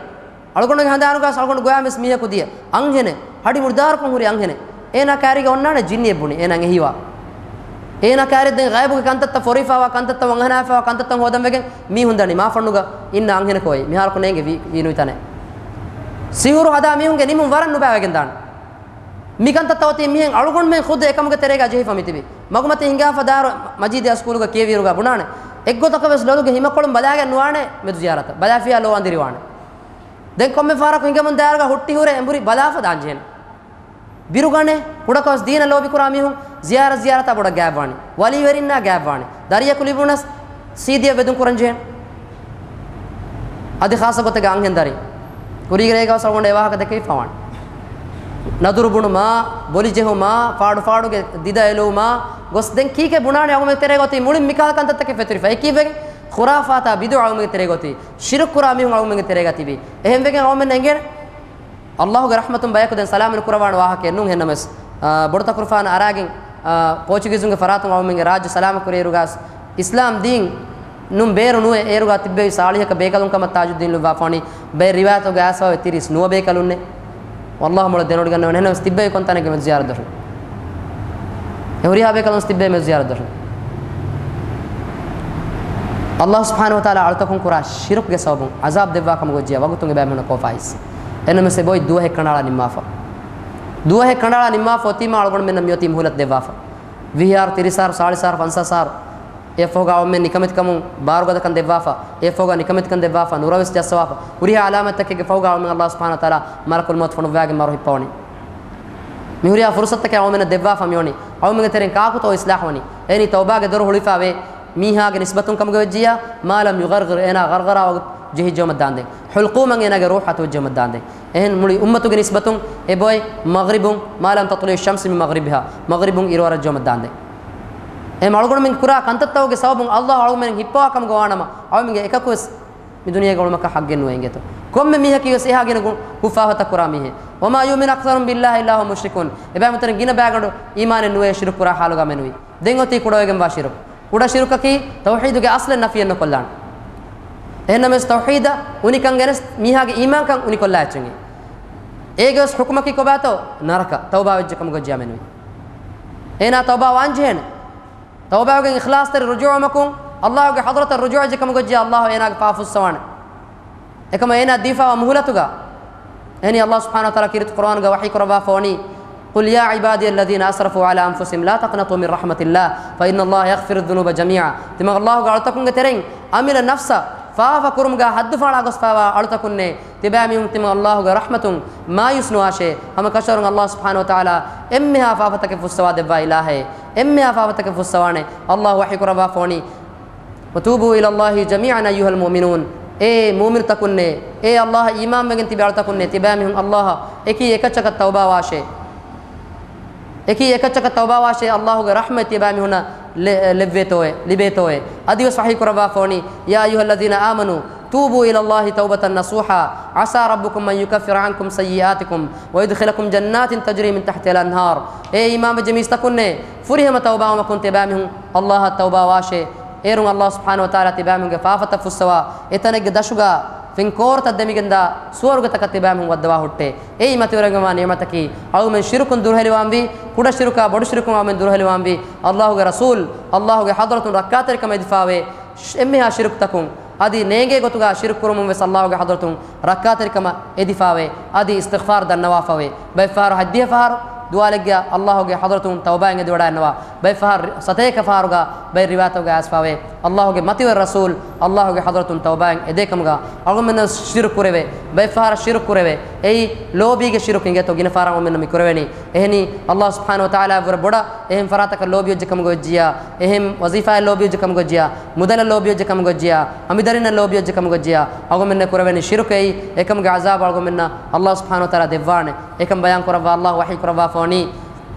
އަޅުގަނޑުގެ ހަނދާނުގަ އަޅުގަނޑު ގޮޔާ ވެސް މީހަކު ދިޔަ. އަންހެނެއް. ހަޑި މުޑުދާރުކޮށް ހުރި އަންހެނެއް. އޭނާ ކާރީގަ އޮންނާނެ ޖިންނިއެއް ބުނި. އޭނާ އެހީވާ. އޭނާ ކާރި ދެން ޣައިބުގެ ކަންތައްތައް ފޮރިފަވާ ކަންތައްތައް ވަންހަނާފަވާ ކަންތައްތައް ހޯދަން ވެގެން މީހުން ދަނީ. މާފަންނުގަ އިންނަ އަންހެނަކު އޮތް. މިހާރަކު ނޭނގެ ވީ، ވީނުވި ތަނެއް. ސިހުރު ހަދާ މީހުންގެ ނިމުން ވަރަށް ނުބައިވެގެން ދާނެ. މިކަންތައްތައް އޮތީ މިހެން އަޅުގަނޑުމެން ޚުދު އެކަމުގެ ތެރޭގަ ޖެހިފަ މިތިބީ. މަގުމަތި ހިނގާފަ ދާރު މަޖީދި އަސްކޫލުގަ ކިޔެވިއިރުގަ ބުނާނެ. އެއްގޮތަކަށް ވެސް ލޮލުގެ ހިމަކޮޅުން ބަލާގެން ނުވާނެ މެދު ޒިޔާރަތަށް. ބަލާފިއްޔާ ލޯ އަނދިރިވާނެ. ދެން ކޮންމެ ފަހަރަކު ހިނގަމުން ދާއިރުގަ ހުއްޓި ހުރެ އެނބުރި ބަލާފަ ދާން ޖެހޭނެ. ބިރުގަނެ، ކުޑަކޮށް ދީނަށް ލޯބިކުރާ މީހުން ޒިޔާރަތް ޒިޔާރަތާ ބޮޑަށް ގާތްވާނެ. ވަލީވެރިންނާ ގާތްވާނެ. ދަރިޔަކު ލިބުނަސް ސީދީއަށް ވެދުން ކުރަން ޖެހޭނެ. އަދި ޚާއްޞަ ގޮތެއްގަ އަންހެން ދަރިން. ކުރީގެ ރޭގަވެސް އަޅުގަނޑު އެ ވާހަކަ ދެކެވިފަ ވާނެ. ނަދުރު ބުނުމާ، ބޮލި ޖެހުމާ، ފާޑު ފާޑުގެ ދިދަ އެލުވުމާ ގޮސް ދެން ކީކޭ ބުނާނެ އަޅުގަނޑުމެން ތެރޭގަ އޮތީ މުޅިން މިކަހަލަ ކަންތައްތަކެއް ފެތުރިފަ. އެކީއްވެގެން ޚުރާފާތާ ބިދުޢާ އަޅުގަނޑުމެންގެ ތެރޭގަ އޮތީ. ޝިރުކު ކުރާ މީހުން އަޅުގަނޑުމެންގެ ތެރޭގަ ތިބީ. އެހެންވެގެން އަޅުގަނޑުމެންނަށް އެނގޭނެ. ﷲގެ ރަޙްމަތުން ބަޔަކު ދެން ސަލާމަތް ކުރައްވާނެ ވާހަކައެއް ނޫން ހެންނަމަވެސް، އާ، ބޮޑުތަކުރުފާނު އަރާގެން، އާ، ޕޯޗުގީޒުންގެ ފަރާތުން އަޅުގަނޑުމެންގެ ރާއްޖެ ސަލާމަތް ކުރިއިރުގަސް އިސްލާމް ދީން ނޫން ބޭރު ނުވެ އޭރުގަ ތިއްބެވި ސާޅީހަކަށް ބޭކަލުން ކަމަށް ތާޖުއްދީން ލިޔުއްވާފަ ވަނީ ބައެއް ރިވާޔަތުގަ އައިސްފަވޭ ތިރީސް ނުވަ ބޭކަލުންނޭ. ވައްލާހު މޮޅަށް ދެނެވޮޑިގަންނަވަން އެހެންނަމަވެސް ތިއްބެވި ކޮން ތަނެއްގެ މެދު ޒިޔާރަތް ދޮށުން. އެ ހުރިހާ ބޭކަލުން ތިއްބެވި މެދު ޒިޔާރަތް ދޮށުން. ﷲ ސުބްޙާނަހޫ ވަތަޢާލާ އަޅުތަކުން ކުރާ ޝިރުކުގެ ސަބަބުން ޢަޒާބް ދެއްވާ ކަމުގަ ވެއްޖެޔާ ވަގުތުން އެބައިމީހުންނަށް ކޯފާ އިސް. އެހެންނަމަވެސް އެބައޮތް ދުވަހެއް ކަނޑައަޅާ ނިންމާފަ. ދުވަހެއް ކަނޑައަޅާ ނިންމާފަ އޮތީމާ އަޅުގަނޑުމެންނަށް މިއޮތީ މުހުލަތު ދެއްވާފަ. ވިހި ހާރު، ތިރީސް ހާރު، ސާޅީސް ހާރު، ފަންސާސް ހާރު. އެއަށްފަހުގަ އަޅުމެން ނިކަމެތިކަމުން ބާރުގަދަކަން ދެއްވާފަ. އެއަށްފަހުގަ ނިކަމެތިކަން ދެއްވާފަ، ނުރަވެސް ޖައްސަވާފަ. ހުރިހާ އަލާމަތްތަކެއްގެ ފަހުގަ އަޅުމެން އައްލާހު ސުބްޙާނަހު ވަތަޢާލާ މަލަކުލް މައުތު ފޮނުއްވާގެން މަރު ހިއްޕަވަނީ. މި ހުރިހާ ފުރުޞަތުތަކެއް އަޅުމެންނަށް ދެއްވާފަ މިވަނީ. އަޅުމެންގެ ތެރެއިން ކާކުތޯ އިސްލާހު ވަނީ؟ އެހެނީ ތައުބާގެ ދޮރު ހުޅުވިފާވޭ. މީހާގެ ނިސްބަތުން ކަމުގަ ވެއްޖިއްޔާ، މާ ލަމް ޔުޣައްރިގް، އޭނާ ޣަރްޣަރާ ވަގުތު ޖެހިއްޖެއްޔާ ދާންދެން. ޙުލްޤޫމަށް އޭނާގެ ރޫޙު އަތުވެއްޖެއްޔާ ދާންދެން. އެހެން މުޅި އުއްމަތުގެ ނިސްބަތުން އެބައޮތް މަޣްރިބުން، މާ ލަމް ތަޠުލުޢި ޝަމްސު މިން މަޣްރިބިހާ، މަޣްރިބުން އިރުއަރައްޖެއްޔާ ދާންދެން. އެހެން އަޅުގަނޑުމެން ކުރާ ކަންތައްތަކުގެ ސަބަބުން އައްލާހު އަޅުގަނޑުމެން ހިއްޕަވާ ކަމުގަ ވާނަމަ، އަޅުމެންގެ އެކަކުވެސް މި ދުނިޔޭގަ އުޅުމަކަށް ހައްގެއް ނުވޭ އިނގޭތޯ. ކޮންމެ މީހަކީ ވެސް އެހާ ގިނަ ގު-، ކުށްފާފަތައް ކުރާ މީހެއް. وما يؤمن أكثرهم بالله إلا وهم مشركون. އެބައިމީހުން ތެރެއިން ގިނަ ބައިގަނޑު އީމާނެއް ނުވޭ ޝިރުކު ކުރާ ޙާލުގަ މެނުވީ. ދެން އޮތީ ކުޑަވެގެންވާ ޝިރުކު. ކުޑަ ޝިރުކަކީ ތައުޙީދުގެ އަސްލެއް ނަފީއެއް ނުކޮށްލާނެ. އެހެންނަމަވެސް ތައުޙީދަށް އުނިކަން ގެނެސް މީހާގެ އީމާންކަން އުނިކޮށްލާ އެއްޗެއް. އޭގެވެސް ޙުކުމަކީ ކޮބާތޯ؟ ނަރަކަ. ތައުބާ ވެއްޖެ ކަމުގަ ޖިޔާ މެނުވީ. އޭނާ ތައުބާ ވާން ޖެހޭނެ. ތައުބާވެގެން އިޚްލާޞްތެރި ރުޖޫޢަކުން، އައްލާހުގެ ޙަޟްރަތަށް ރުޖޫޢަށް ޖެ ކަމުގަ ޖިޔާ އައްލާހު އޭނާގެ ފާފަ ފުއްސަވާނެ. އެކަމަ އޭނާ ދީފާވާ މުހުލަތުގަ. އެހެނީ އައްލާހު ސުބްޙާނަހު ވަތަޢާލާ ކީރިތި ޤުރްއާންގަ ވަޙީ ކުރައްވާފަ ވަނީ، قل يا عبادي الذين أسرفوا على أنفسهم لا تقنطوا من رحمة الله إن الله يغفر الذنوب جميعا. ތިމަން އައްލާހުގެ އަޅުތަކުންގެ ތެރެއިން އަމިއްލަ ނަފްސަށް ފާފަ ކުރުމުގަ ހައްދު ފާޅާ ގޮސްފާވާ އަޅުތަކުންނޭ، ތިބާމީހުން ތިމަން އައްލާހުގެ ރަޙްމަތުން މާޔޫސް ނުވާށޭ. ހަމަކަށަވަރުން އައްލާހު ސުބްޙާނަހު ވަތަޢާލާ އެންމެހާ ފާފަތަކެއް ފުއްސަވާ ދެއްވާ އިލާހޭ. އެންމެހާ ފާފަތަކެއް ފުއްސަވާނެ. އައްލާހު ވަޙީ ކުރައްވާފަ ވަނީ، وتوبوا إلى الله جميعا أيها المؤمنون. އޭ މުއުމިނުތަކުންނޭ، އޭ އައްލާހަށް އީމާންވެގެން ތިބި އަޅުތަކުންނޭ، ތިބާމީހުން އައްލާހަށް އެކީ އެކައްޗަކަށް ތައުބާވާށޭ. އެކީ އެކައްޗަކަށް ތައުބާވާށޭ، އައްލާހުގެ ރަޙްމަތް ތިބާމީހުނަށް ލެ-، ލެއްވޭތޯއޭ، ލިބޭތޯއޭ. އަދިވެސް ވަޙީ ކުރައްވާފަ ވަނީ، يا أيها الذين آمنوا توبوا إلى الله توبة نصوحا عسى ربكم أن يكفر عنكم سيئاتكم ويدخلكم جنات تجري من تحتها الأنهار. އޭ އީމާންވެއްޖެ މީސްތަކުންނޭ، ފުރިހަމަ ތައުބާވުމަކުން ތިބާމީހުން އައްލާހަށް ތައުބާވާށޭ. އޭރުން އައްލާހު ސުބްޙާނަހު ވަތަޢާލާ ތިބާމީހުންގެ ފާފަތައް ފުއްސަވާ، އެތަނެއްގެ ދަށުގަ ފިންކޯރުތައް ދެމިގެންދާ ސުވަރުގެތަކަށް ތިބާމީހުން ވައްދަވާ ހުއްޓޭ. އެއީ މަތިވެރިވެގެންވާ ނިޢުމަތަކީ. އަޅުމެން ޝިރުކުން ދުރުހެލިވާންވީ، ކުޑަ ޝިރުކާ ބޮޑު ޝިރުކުން އަޅުމެން ދުރުހެލިވާންވީ. އައްލާހުގެ ރަސޫލް، އައްލާހުގެ ޙަޟްރަތުން ރައްކާތެރިކަމަށް އެދިފާވޭ. އެންމެހާ ޝިރުކުތަކުން އަދި ނޭނގޭ ގޮތުގަ ޝިރުކު ކުރުމުން ވެސް އައްލާހުގެ ޙަޟްރަތުން ރައްކާތެރިކަމަށް އެދިފާވޭ. އަދި އިސްތިޣްފާރު ދަންނަވާފަވޭ. ބައެއްފަހަރު ހައްދިހަ ފަހަރު ދުވާލެއްގަ އައްލާހުގެ ޙަޟްރަތުން ތައުބާއެއް އެދިވަޑައިގަންނަވާ. ބައެއްފަހަރު ސަތޭކަ ފަހަރުގަ ބައެއް ރިވާޔަތުގަ އައިސްފާވޭ. އައްލާހުގެ މަތިވެރި ރަސޫލް އައްލާހުގެ ޙަޟްރަތުން ތައުބާއެއް އެދޭކަމުގަ އަޅުގަނޑުމެންނަށް ޝިރުކު ކުރެވޭ. ބައެއްފަހަރަށް ޝިރުކު ކުރެވޭ. އެއީ ލޯބީގެ ޝިރުކު އިނގޭތޯ ގިނަ ފަހަރަށް އަޅުގަނޑުމެންނަށް މި ކުރެވެނީ. އެހެނީ، އައްލާހު ސުބްޙާނަހު ވަތަޢާލާއަށްވުރެ ބޮޑަށް އެހެން ފަރާތަކަށް ލޯބިވެއްޖެ ކަމުގަ ވެއްޖިއްޔާ، އެހެން ވަޒީފާއަށް ލޯބިވެއްޖެ ކަމުގަ ވެއްޖިއްޔާ، މުދަލަށް ލޯބިވެއްޖެ ކަމުގަ ވެއްޖިއްޔާ، އަނބިދަރިންނަށް ލޯބިވެއްޖެ ކަމުގަ ވެއްޖިއްޔާ، އަޅުގަނޑުމެންނަށް ކުރެވެނީ ޝިރުކެއް. އެކަމުގެ ޢަޒާބު އަޅުގަނޑުމެންނަށް އައްލާހު ސުބްޙާނަހު ވަތަޢާލާ ދެއްވާނެ. އެކަން ބަޔާން ކުރައްވާ އައްލާހު ވަޙީ ކުރައްވާފަ ވަނީ،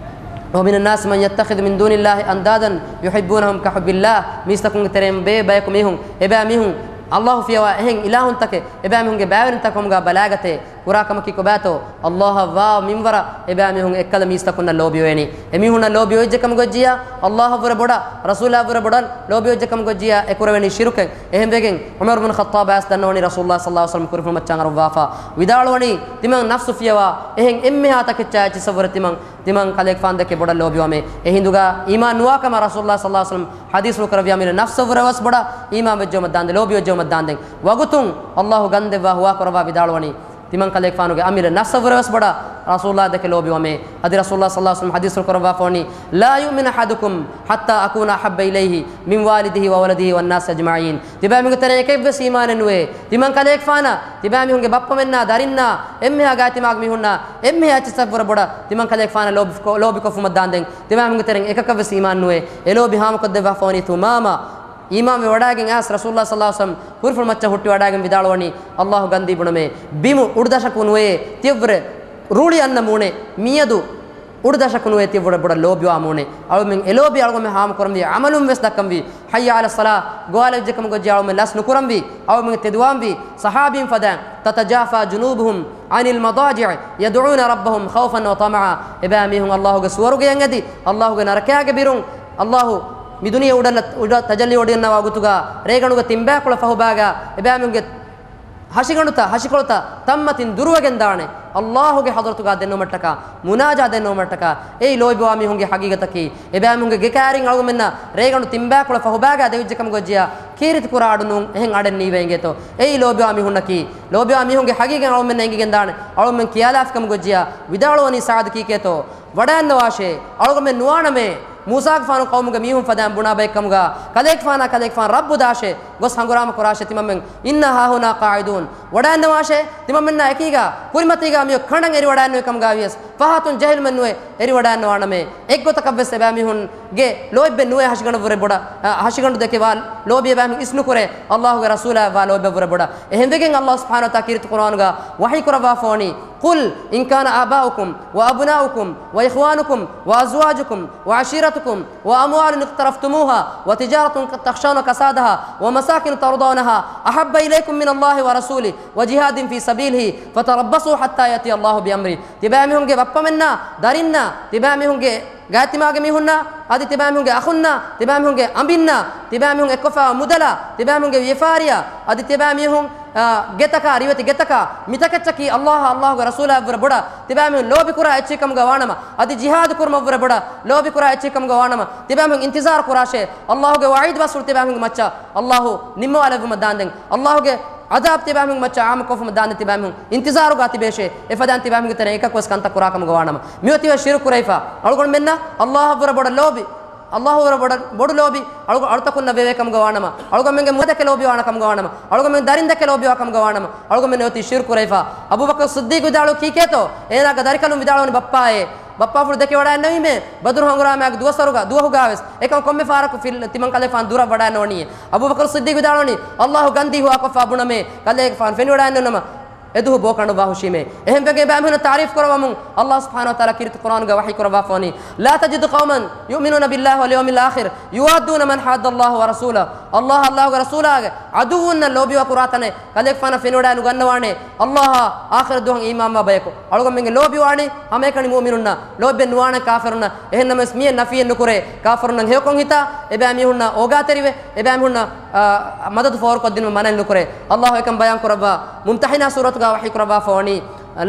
ومن الناس من يتخذ من دون الله أندادا يحبونهم كحب الله. މީސްތަކުންގެ ތެރެއިން ބޭބެ ބަޔަކު މީހުން، އެބައިމީހުން އައްލާހު ފިޔަވާ އެހެން އިލާހުންތަކެއް އެބައިމީހުންގެ ބައިވެރިންތަކު ކަމުގަ ބަލާގަތޭ. ކުރާ ކަމަކީ ކޮބާތޯ؟ އައްލާހަށްވާ މިންވަރަށް އެބައިމީހުން އެއްކަލަ މީސްތަކުންނަށް ލޯބިވޭނީ. އެމީހުންނަށް ލޯބި އޮވެއްޖެ ކަމުގަ ވެއްޖިއްޔާ، އައްލާހަށްވުރެ ބޮޑަށް، ރަސޫލާއަށްވުރެ ބޮޑަށް ލޯބި އޮވެއްޖެ ކަމުގަ ވެއްޖިއްޔާ، އެ ކުރެވެނީ ޝިރުކެއް. އެހެންވެގެން ޢުމަރު ބިން ޚައްޠާބާ ވެސް ދަންނަވަނީ ރަސޫލުﷲ ޞައްލަﷲު ޢަލައިހި ވަސައްލަމަ ކުރިން މައްޗަށް އަރުއްވާފަ ވިދާޅުވަނީ، ތިމަން ނަފްސު ފިޔަވާ އެހެން އެންމެހާ ތަކެއްޗާ އެއްޗިއްސަށްވުރެ ތިމަން، ތިމަން ކަލޭގެފާނު ދެކެ ބޮޑަށް ލޯބިވަމޭ. އެހިނދުގަ އީމާން ނުވާ ކަމަށް ރަސޫލުﷲ ޞައްލަﷲު ޢަލައިހި ވަސައްލަމަ ޙަދީޘްފުޅު ކުރެއްވިޔާ މިއިރު ނަފްސަށްވުރެ ވެސް ބޮޑަށް އީމާން ވެއްޖެއްޔާ ދާންދެން. ވަގުތުން އައްލާހު ގަންދެއްވާ ހުވާ ކުރައްވާ ވިދާޅުވަނީ، ތިމަން ކަލޭގެފާނުގެ އަމިއްލަ ނަފްސަށްވުރެ ވެސް ބޮޑަށް ރަސޫލުﷲ ދެކެ ލޯބިވަމޭ. އަދި ރަސޫލުﷲ ޞައްލަﷲު ޢަލައިހި ވަސައްލަމަ ޙަދީޘްފުޅު ކުރައްވާފަ ވަނީ، لا يؤمن أحدكم حتى أكون أحب إليه من والده وولده والناس أجمعين. ތިބާމީހުންގެ ތެރެއިން އެކެއްވެސް އީމާނެއް ނުވޭ، ތިމަން ކަލޭގެފާނަށް، ތިބާމީހުންގެ ބައްޕަމެންނާ، ދަރިންނާ، އެންމެހާ ގާތްތިމާގެ މީހުންނާ، އެންމެހާ އެއްޗިއްސަށްވުރެ ބޮޑަށް ތިމަން ކަލޭގެފާނަށް ލޯބި، ލޯބިކޮށްފުމަށް ދާންދެން. ތިބާމީހުންގެ ތެރެއިން އެކަކަށްވެސް އީމާން ނުވޭ. އެ ލޯބި ހާމަކޮށްދެއްވާފަ ވަނީ ތުމާމާ. އީމާންވެ ވަޑައިގެން އައިސް ރަސޫލުﷲ ޞައްލަﷲު ޢަލައިހި ވަސައްލަމަ ކުރިން މައްޗަށް ހުއްޓިވަޑައިގެން ވިދާޅުވަނީ، އައްލާހު ގަންދީ ބުނަމޭ، ބިމު އުޑުދަށަކު ނުވޭ ތިއްވުރެ ރޫޅި އަންނަ މޫނެއް، މިއަދު އުޑުދަށަކު ނުވޭ ތިއްވުރެ ބޮޑަށް ލޯބިވާ މޫނެއް. އަޅުމެން އެ ލޯބި އަޅުގަނޑުމެން ހާމަކުރަންވީ، ޢަމަލުން ވެސް ދައްކަންވީ. حي على الصلاة ގޮވާލެވިއްޖެ ކަމުގަ ވެއްޖިއްޔާ އަޅުމެން ލަސް ނުކުރަންވީ. އަޅުމެން ތެދުވާންވީ ޞަޙާބީން ފަދައިން، تتجافى جنوبهم عن المضاجع يدعون ربهم خوفا وطمعا. އެބައިމީހުން އައްލާހުގެ ސުވަރުގެއަށް އެދި، އައްލާހުގެ ނަރަކައިގެ ބިރުން، އައްލާހު މި ދުނިޔެ އުޑަށް، އުޑަށް ތަޖައްލީ ވޮޑިގަންނަވާ ގޮތުގަ ރޭގަނޑުގެ ތިންބައިކުޅަ ފަހުބައިގަ އެބައިމީހުންގެ ހަށިގަނޑުތައް، ހަށިކޮޅުތައް ތަންމަތިން ދުރުވެގެންދާނެ. ﷲ ގެ ޙަޟްރަތުގަ ދެންނެވުމަށްޓަކާ، މުނާޖާ ދެންނެވުމަށްޓަކާ، އެއީ ލޯބިވާ މީހުންގެ ޙަޤީޤަތަކީ. އެބައިމީހުންގެ ގެކައިރިން އަޅުގަނޑުމެންނަށް ރޭގަނޑު ތިންބައިކުޅަ ފަހުބައިގާ ދެވިއްޖެކަމުގެ ގޮއްޖިޔާ، ކީރިތި ކުރާ އަޑު ނޫން، އެހެން އަޑެއް ނީވެ އިނގޭތޯ. އެއީ ލޯބިވާ މީހުންނަކީ. ލޯބިވާ މީހުންގެ ޙަޤީޤަތް އަޅުގަނޑުމެންނަށް އެނގިގެންދާނެ. އަޅުގަނޑުމެން ކިޔާލާފިކަމުގެ ގޮއްޖިޔާ، ވިދާޅުވަނީ ސަޢަދު ކީކޭތޯ؟ ވަޑައިންނަވާށޭ، އަޅުގަނޑުމެން ނުވާނަމޭ، މޫސާގެފާނު ޤައުމުގެ މީހުން ފަދައިން ބުނާ ބައެއްކަމުގަ، ކަލޭގެފާނާ ކަލޭގެފާނު ރައްބު ދާށޭ، ގޮސް ހަނގުރާމަ ކުރާށޭ ތިމަންމެން، إنا هاهنا قاعدون، ވަޑައިންނަވާށޭ، ތިމަންމެންނާ އެކީގަ، ކުރިމަތީގަ މިއޮތް ކަނޑަން އެރިވަޑައިންނެވި ކަމުގަ ވިޔަސް، ފަހަތުން ޖެހިލުމެއް ނުވެ އެރިވަޑައިންނަވާނަމޭ. އެއްގޮތަކަށްވެސް އެބައިމީހުންގެ ލޯތްބެއް ނުވޭ ހަށިގަނޑަށްވުރެ ބޮޑަށް، އަ، ހަށިގަނޑު ދެކެ ވާ ލޯބި އެބައިމީހުން އިސްނުކުރޭ، ﷲ ގެ ރަސޫލާއަށްވާ ލޯބިއަށްވުރެ ބޮޑަށް. އެހެންވެގެން ﷲ ސުބްޙާނަހޫ ވަތަޢާލާ ކީރިތި ޤުރްއާނުގަ ވަޙީ ކުރައްވާފަވަނީ، قل إن كان آباؤكم وأبناؤكم وإخوانكم وأزواجكم وعشيرتكم وأموال اقترفتموها وتجارة تخشون كسادها ومساكن ترضونها أحب إليكم من الله ورسوله وجهاد في سبيله فتربصوا حتى يأتي الله بأمره. ތިބާމީހުންގެ ބައްޕަމެންނާ، ދަރިންނާ، ތިބާމީހުންގެ ގާތްތިމާގެ މީހުންނާ، އަދި ތިބާމީހުންގެ އަޚުންނާ، ތިބާމީހުންގެ އަނބިންނާ، ތިބާމީހުން އެއްކޮށްފައިވާ މުދަލާ، ތިބާމީހުންގެ ވިޔަފާރިއާ، އަދި ތިބާމީހުން، އާ، ގެތަކާ، ރިވެތި ގެތަކާ، މިތަކެއްޗަކީ ﷲ އާ، ﷲ ގެ ރަސޫލާއަށްވުރެ ބޮޑަށް، ތިބާމީހުން ލޯބިކުރާ އެއްޗެއްކަމުގަ ވާނަމަ، އަދި ޖިހާދު ކުރުމަށްވުރެ ބޮޑަށް، ލޯބިކުރާ އެއްޗެއްކަމުގަ ވާނަމަ، ތިބާމީހުން އިންތިޒާރު ކުރާށޭ، ﷲ ގެ ވަޢީދު ބަސްފުޅު ތިބާމީހުންގެ މައްޗަށް ﷲ ނިންމަވާލެއްވުމަށް ދާންދެން، ﷲ ގެ ޢަޛާބު ތިބާމީހުންގެ މައްޗަށް ޢާއްމުކޮށްފަމުން ދާންދެން ތިބާމީހުން އިންތިޒާރުގަ ތިބޭށޭ، އެފަދައިން ތިބާމީހުންގެ ތެރެއިން އެކަކުވެސް ކަންތައް ކުރާކަމުގަ ވާނަމަ. މިއޮތީވެސް ޝިރުކު ކުރެވިފަ. އަޅުގަނޑުމެންނަށް ﷲއަށްވުރެ ބޮޑަށް ލޯބި، ﷲއަށްވުރެ ބޮޑަށް ބޮޑު ލޯބި، އަޅު، އަޅުތަކުންނަށް ވެވޭ ކަމުގަ ވާނަމަ، އަޅުގަނޑުމެންގެ މުދަކެ ލޯބިވާނެ ކަމުގަ ވާނަމަ، އަޅުގަނޑުމެން ދަރިންދެކެ ލޯބިވާ ކަމުގަ ވާނަމަ، އަޅުގަނޑުމެން އޮތީ ޝިރުކު ކުރެވިފަ. އަބޫބަކުރު ޞިއްދީޤު ވިދާޅުވީ ކީކޭތޯ؟ އޭނާގެ ދަރިކަލުން ވިދާޅުވަނީ ބައްޕާއޭ. ބައްޕާފުޅު ދެކެވަޑައިންނެވީމޭ، ބަދުރު ހަނގުރާމައިގެ ދުވަސްވަރުގަ، ދުވަހުގަވެސް އެކަމަ ކޮންމެ ފަހަރަކު ފިލް، ތިމަން ކަލޭގެފާނު ދުރަށް ވަޑައިންނަވަނީ. އަބޫބަކުރު ޞިއްދީޤު ވިދާޅުވަނީ، ﷲ ގަންދީ ހުވާކޮށްފަ ބުނަމޭ، ކަލޭގެފާނު ފެނިވަޑައިންނެވުނަމަ، އެދުވަހު ބޯކަނޑު ވާހުށީމޭ. އެހެންވެގެން އެބައިމީހުންނަށް ތަޢުރީފު ކުރައްވަމުން، ﷲ ސުބްޙާނަހޫ ވަތަޢާލާ ކީރިތި ޤުރްއާނުގަ ވަޙީ ކުރައްވާފަވަނީ، لا تجد قوما يؤمنون بالله واليوم الآخر يوادون من حاد الله ورسوله. ﷲ، ﷲ ގެ ރަސޫލާގެ ޢަދުއްވުންނަށް ލޯބިވާ ކުރާތަނެއް ކަލޭގެފާނަށް ފެނިވަޑައި ނުގަންނަވާނެ، ﷲ އާ އާޚިރަތް ދުވަހަށް އީމާންވާ ބަޔަކު. އަޅުގަނޑުމެންގެ ލޯބިވާނީ ހަމައެކަނި މުއުމިނުންނަށް، ލޯބިވެ ނުވާނެ ކާފިރުންނަށް. އެހެންނަމަވެސް މިއެއް ނަފީއެއް ނުކުރޭ، ކާފިރުންނަށް ހެޔޮކޮށް ހިތާ، އެބައިމީހުންނަށް އޯގާތެރިވެ، އެބައިމީހުންނަށް، އާ، މަދަދު ފޯރުކޮށްދިނުމަށް މަނައެއް ނުކުރޭ. ﷲ އެކަން ބަޔާން ކުރައްވާ މުމްތަޙިނާ ސޫރަތުގަ ވަޙީ ކުރައްވާފަވަނީ،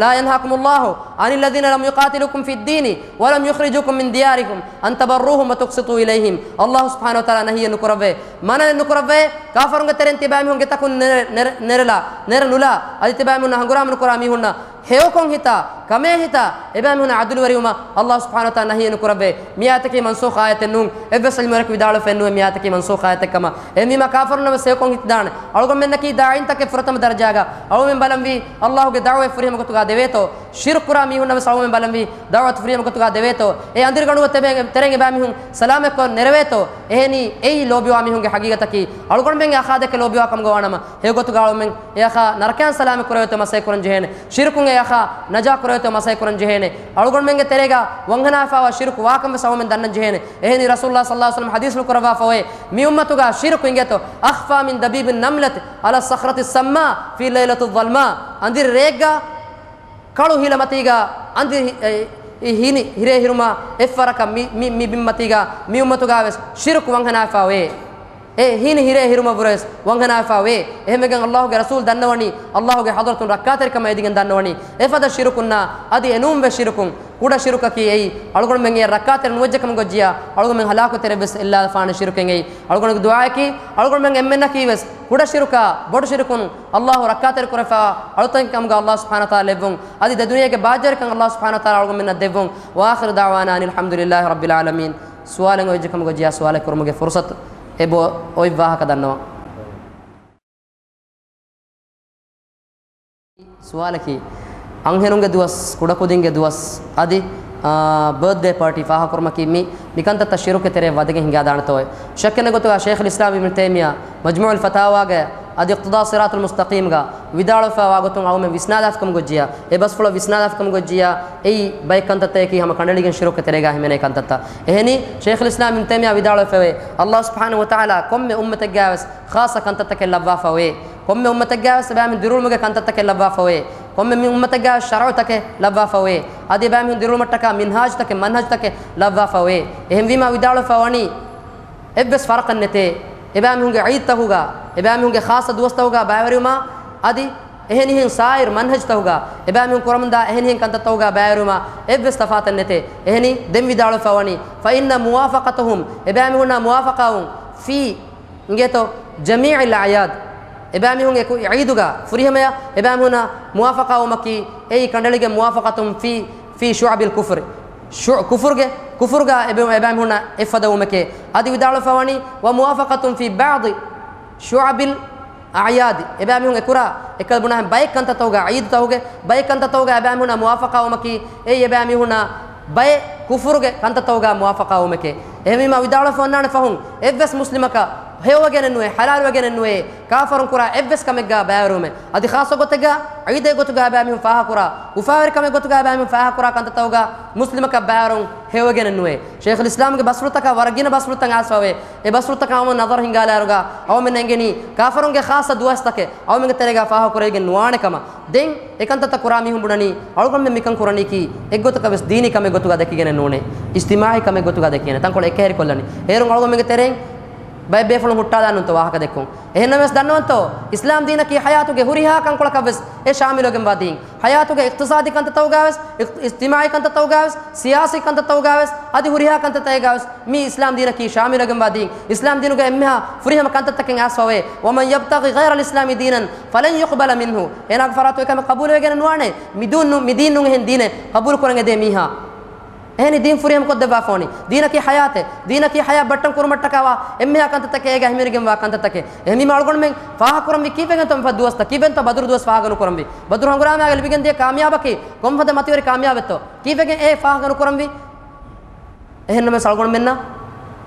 لا ينهاكم الله عن الذين لم يقاتلوكم في الدين ولم يخرجوكم من دياركم أن تبروهم وتقسطوا إليهم. ﷲ ސުބްޙާނަހޫ ވަތަޢާލާ ނަހީއެއް ނުކުރައްވައޭ، މަނައެއް ނުކުރައްވައޭ، ކާފަރުންގެ ތެރެއިން ތިބާމީހުން ގެތަކުން ނެރެ، ނެރެ، ނެރެލާ، ނެރެ ނުލާ، އަދި ތިބާމީހުންނާ ހަނގުރާމަ ނުކުރާ މީހުންނަށް ހެޔޮކޮށް ހިތާ، ކަމޭ ހިތާ، އެބައިމީހުންނަށް ޢަދުލުވެރިވުމަށް ﷲ ސުބްޙާނަހޫ ވަތަޢާލާ ނަހީއެއް ނުކުރައްވައޭ. މި އާޔަތަކީ މަންސޫޚް އާޔަތެއް ނޫން. އެއްވެސް ޢިލްމުވެރިޔަކު ވިދާޅުވެފައެއް ނުވޭ މި އާޔަތަކީ މަންސޫޚް އާޔަތެއް ކަމަށް. އެހެންވީމާ ކާފަރުންނަށް ވެސް ހެޔޮކޮށް ހިތްދާނެ. އަޅުގަނޑުމެންނަކީ ދާޢީންތަކެއް ފުރަތަމަ ދަރަޖާގަ. އަޅުގަނޑުމެން ބަލަންވީ ﷲ ގެ ދަޢުވަތް ފުރިހަމަ ގޮތުގަ ދެވޭތޯ؟ ޝިރުކު ކުރާ މީހުންނަށް ވެސް އަޅުގަނޑުމެން ބަލަންވީ ދަޢުވަތު ފުރިހަމަ ގޮތުގަ ދެވޭތޯ؟ އެ އަނދިރިގަނޑުގެ ތެރެއިން، ތެރެއިން އެބައިމީހުން ސަލާމަތްކޮށް ނެރެވޭތޯ؟ އެހެނީ އެއީ ލޯބިވާ މީހުންގެ ޙަޤީޤަތަކީ. އަޅުގަނޑުމެން އެ އަޚާ ދެކެ ލޯބިވާ ކަމުގަ ވާނަމަ، ހެޔޮ ގޮތުގަ އަޅުމެން އެ އަޚާ ނަރަކައިން ސަލާމަތް ކުރެވޭތޯ މަސައްކަތް ކުރަން ޖެހޭނެ. ޝިރުކުން އެ އަޚާ ނަޖާ ކުރެވޭތޯ މަސައްކަތް ކުރަން ޖެހޭނެ. އަޅުގަނޑުމެންގެ ތެރޭގަ ވަންހަނާފައިވާ ޝިރުކު ވާކަން ވެސް އަޅުމެން ދަންނަން ޖެހޭނެ. އެހެނީ ރަސޫލުﷲ ޞައްލަﷲު ޢަލައިހި ވަސައްލަމަ ޙަދީޘްފުޅު ކުރައްވާފައިވޭ، މި އުއްމަތުގަ ޝިރުކު އިނގޭތޯ، أخفى من دبيب النملة على الصخرة السماء في الليلة الظلماء. އަނދިރި ރެއެއްގަ ކަޅު ހިލަ މަތީގަ އަނދިރި ހި-، އެ، އެ ހިނި ހިރޭ ހިރުމާ އެއްފަރަކަށް މި، މި، މި ބިންމަތީގަ މި އުއްމަތުގަ ވެސް ޝިރުކު ވަންހަނާފައިވޭ. އެ ހިނި ހިރޭ ހިރުމަށްވުރެ ވެސް ވަންހަނާފައިވޭ. އެހެންވެގެން ﷲ ގެ ރަސޫލު ދަންނަވަނީ، ﷲ ގެ ޙަޟްރަތުން ރައްކާތެރިކަމަށް އެދިގެން ދަންނަވަނީ. އެފަދަ ޝިރުކުންނާ އަދި އެނޫންވެ ޝިރުކުން، ކުޑަ ޝިރުކަކީ އެއީ، އަޅުގަނޑުމެން އެ ރައްކާތެރި ނުވެއްޖެ ކަމުގެ ގޮއްޖިޔާ، އަޅުގަނޑުމެން ހަލާކު ތެރެއްވެސް އެއްލާފާނެ ޝިރުކެއް އެއީ. އަޅުގަނޑުގެ ދުޢާއަކީ، އަޅުގަނޑުމެން އެންމެންނަކީ ވެސް ކުޑަ ޝިރުކާ، ބޮޑު ޝިރުކުން ﷲ ރައްކާތެރި ކުރެފަ، އަޅުތަން ކަމުގަ ﷲ ސުބްޙާނަހޫ ވަތަޢާލާ ލެއްވުން. އަދި ދެ ދުނިޔޭގެ ބާއްޖަވެރިކަން ﷲ ސުބްޙާނަހޫ ވަތަޢާލާ އަޅުގަނޑުމެންނަށް ދެއްވުން. وآخر دعوانا أن الحمد لله رب العالمين. ސުވާލެއް އޮވެއްޖެ ކަމުގަ ޖިޔާ ސުވާލެއް ކުރުމުގެ ފުރުޞަތު އެބަ އޮތް ވާހަކަ ދަންނަވަން. ސުވާލަކީ، އަންހެނުންގެ ދުވަސް، ކުޑަކުދިންގެ ދުވަސް، އަދި، އާ، ބާތްޑޭ ޕާޓީ ފާހަގަކުރުމަކީ މި، މިކަންތައްތައް ޝިރުކެއް ތެރޭ ވަދެގެން ހިނގާދާނެތޯއޭ؟ ޝައްކެއް ނެތް ގޮތުގަ ޝޭޚުލް އިސްލާމް އިބްނު ތައިމިއްޔާ މަޖްމޫޢުލް ފަތާވާގަ އަދި އިޤްތިޟާ ޞިރާޠުލް މުސްތަޤީމްގަ ވިދާޅުވެފައިވާ ގޮތުން އަޅުމެން ވިސްނާލާފިކަމުގެ ގޮއްޖިޔާ، އެ ބަސްފުޅަށް ވިސްނާލާފިކަމުގެ ގޮއްޖިޔާ، އެއީ ބައެއް ކަންތައްތަކަކީ ހަމަ ކަނޑައެޅިގެން ޝިރުކެއް ތެރޭގަ ހިމެނޭ ކަންތައްތައް. އެހެނީ، ޝޭޚުލް އިސްލާމް އިބްނު ތައިމިއްޔާ ވިދާޅުވެފައިވޭ، ﷲ ސުބްޙާނަހޫ ވަތަޢާލާ ކޮންމެ އުއްމަތެއްގަވެސް ޚާއްޞަ ކަންތައްތަކެއް ލައްވާފައިވޭ. ކޮންމެ އުއްމަތެއްގަވެސް އެބައިމީހުން ދިރިއުޅުމުގެ ކަންތައްތަކެއް ލައްވާފައިވޭ. ކޮންމެ މި އުއްމަތެއްގަވެސް ޝަރުޢުތަކެއް ލައްވާފައިވޭ. އަދި އެބައިމީހުން ދިރިއުޅުމަށްޓަކާ މިންހާޖުތަކެއް، މަންހަޖުތަކެއް ލައްވާފައިވޭ. އެހެންވީމާ ވިދާޅުވެފައިވަނީ، އެއްވެސް ފަރަޤެއް ނެތޭ. އެބައިމީހުންގެ ޢީދުތަކުގަ، އެބައިމީހުންގެ ޚާއްޞަ ދުވަސްތަކުގަ ބައިވެރިވުމާ، އަދި އެހެނިހެން ސާއިރު މަންހަޖުތަކުގަ އެބައިމީހުން ކުރަމުންދާ އެހެނިހެން ކަންތައްތަކުގަ ބައިވެރިވުމަށް އެއްވެސް ތަފާތެއް ނެތޭ. އެހެނީ ދެން ވިދާޅުވެފަ ވަނީ، فإن موافقتهم، އެބައިމީހުންނާ މުވާފަޤާވުން، في، އިނގޭތޯ، جميع الأعياد، އެބައިމީހުން އެކު ޢީދުގަ ފުރިހަމަޔަށް އެބައިމީހުންނާ މުވާފަޤާވުމަކީ އެއީ ކަނޑައެޅިގެން، موافقة في، في شعب الكفر، ޝު-، ކުފުރުގެ، ކުފުރުގަ އެބަ-، އެބައިމީހުންނާ އެއްފަދަ ވުމެކޭ. އަދި ވިދާޅުވެފަ ވަނީ، وموافقة في بعض شعب الأعياد، އެބައިމީހުން އެކުރާ އެކަލްބުނާހެން ބައެއް ކަންތައްތަކުގަ، ޢީދުތަކުގެ ބައެއް ކަންތައްތަކުގަ އެބައިމީހުންނާ މުވާފަޤާވުމަކީ އެއީ އެބައިމީހުންނާ ބައެއް ކުފުރުގެ ކަންތައްތަކުގަ މުވާފަޤާވުމެކޭ. އެހެންވީމާ ވިދާޅުވެފަ ވަންނާނެ ފަހުން، އެއްވެސް މުސްލިމަކަށް ހެޔޮވެގެނެއް ނުވޭ، ޙަލާލުވެގެނެއް ނުވޭ، ކާފަރުން ކުރާ އެއްވެސް ކަމެއްގަ ބައިވެރިވުމެއް. އަދި ޚާއްޞަ ގޮތެއްގަ ޢީދެއް ގޮތުގަ އެބައިމީހުން ފާހަގަކުރާ، އުފާވެރިކަމެއް ގޮތުގަ އެބައިމީހުން ފާހަގަކުރާ ކަންތައްތަކުގަ މުސްލިމަކަށް ބައިވެރިވުން ހެޔޮވެގެނެއް ނުވޭ. ޝޭޚުލް އިސްލާމްގެ ބަސްފުޅުތަކަށް ވަރަށް ގިނަ ބަސްފުޅުތައް އައިސްފަވޭ. އެ ބަސްފުޅުތަކަށް އަޅުގަނޑު ނަޒަރު ހިންގާލާއިރުގަ އަޅުގަނޑުމެންނަށް އެނގެނީ، ކާފަރުންގެ ޚާއްޞަ ދުވަސްތަކެއް އަޅުގަނޑުމެންގެ ތެރޭގަ ފާހަގަކުރެވިގެން ނުވާނެ ކަމަށް. ދެން އެކަންތައްތައް ކުރާ މީހުން ބުނަނީ، އަޅުގަނޑުމެން މިކަން ކުރަނީކީ އެއްގޮތަކަށް ވެސް ދީނީ ކަމެއް ގޮތުގަ ދެކިގެނެއް ނޫނޭ. އިޖްތިމާޢީ ކަމެއް ގޮތުގަ ދެކިގެނެއް. ތަންކޮޅެއް އެކަހެރިކޮށްލަނީ. އޭރުން އަޅުގަނޑުމެންގެ ތެރެއިން ބައެއް ބޭފުޅުން ހުއްޓާލާނެ ނޫންތޯ ވާހަކަ ދެއްކުން. އެހެންނަމަވެސް ދަންނަވަންތޯ، އިސްލާމް ދީނަކީ ޙަޔާތުގެ ހުރިހާ ކަންކޮޅަކަށް ވެސް އެ ޝާމިލުވެގެންވާ ދީން. ޙަޔާތުގެ އިޤްތިޞާދީ ކަންތައްތަކުގަ ވެސް، އިޤް-، އިޖްތިމާޢީ ކަންތައްތަކުގަ ވެސް، ސިޔާސީ ކަންތައްތަކުގަ ވެސް، އަދި ހުރިހާ ކަންތައްތަކެއްގަ ވެސް މި އިސްލާމް ދީނަކީ ޝާމިލުވެގެންވާ ދީން. އިސްލާމް ދީނުގަ އެންމެހާ ފުރިހަމަ ކަންތައްތަކެއް އައިސްފަވޭ. ومن يبتغ غير الإسلام دينا فلن يقبل منه. އޭނާގެ ފަރާތުން އެކަމެއް ޤަބޫލުވެގެނެއް ނުވާނެ. މި ދީން ނޫ-، މި ދީން ނޫން އެހެން ދީނެއް ޤަބޫލު ކުރަން އެދޭ މީހާ. އެހެނީ ދީން ފުރިހަމަ ކޮށްދެއްވާފަ ވަނީ. ދީނަކީ ޙަޔާތެއް. ދީނަކީ ޙަޔާތް ބައްޓަން ކުރުމަށްޓަކާވާ އެންމެހާ ކަންތައްތަކެއް އޭގަ އަހަރެމެން ވާ ކަންތައްތަކެއް. އެހެންވީމާ އަޅުގަނޑުމެން ފާހަގަކުރަންވީ ކީއްވެގެންތޯ މިފަދަ ދުވަސްތައް؟ ކީއްވެގެންތޯ ބަދުރު ދުވަސް ފާހަގަ ނުކުރަންވީ؟ ބަދުރު ހަނގުރާމައިގަ ލިބިގެންދިޔަ ކާމިޔާބަކީ ކޮންފަދަ މަތިވެރި ކާމިޔާބެއްތޯ؟ ކީއްވެގެން އެ ފާހަގަ ނުކުރަންވީ؟ އެހެންނަމަވެސް އަޅުގަނޑުމެންނަށް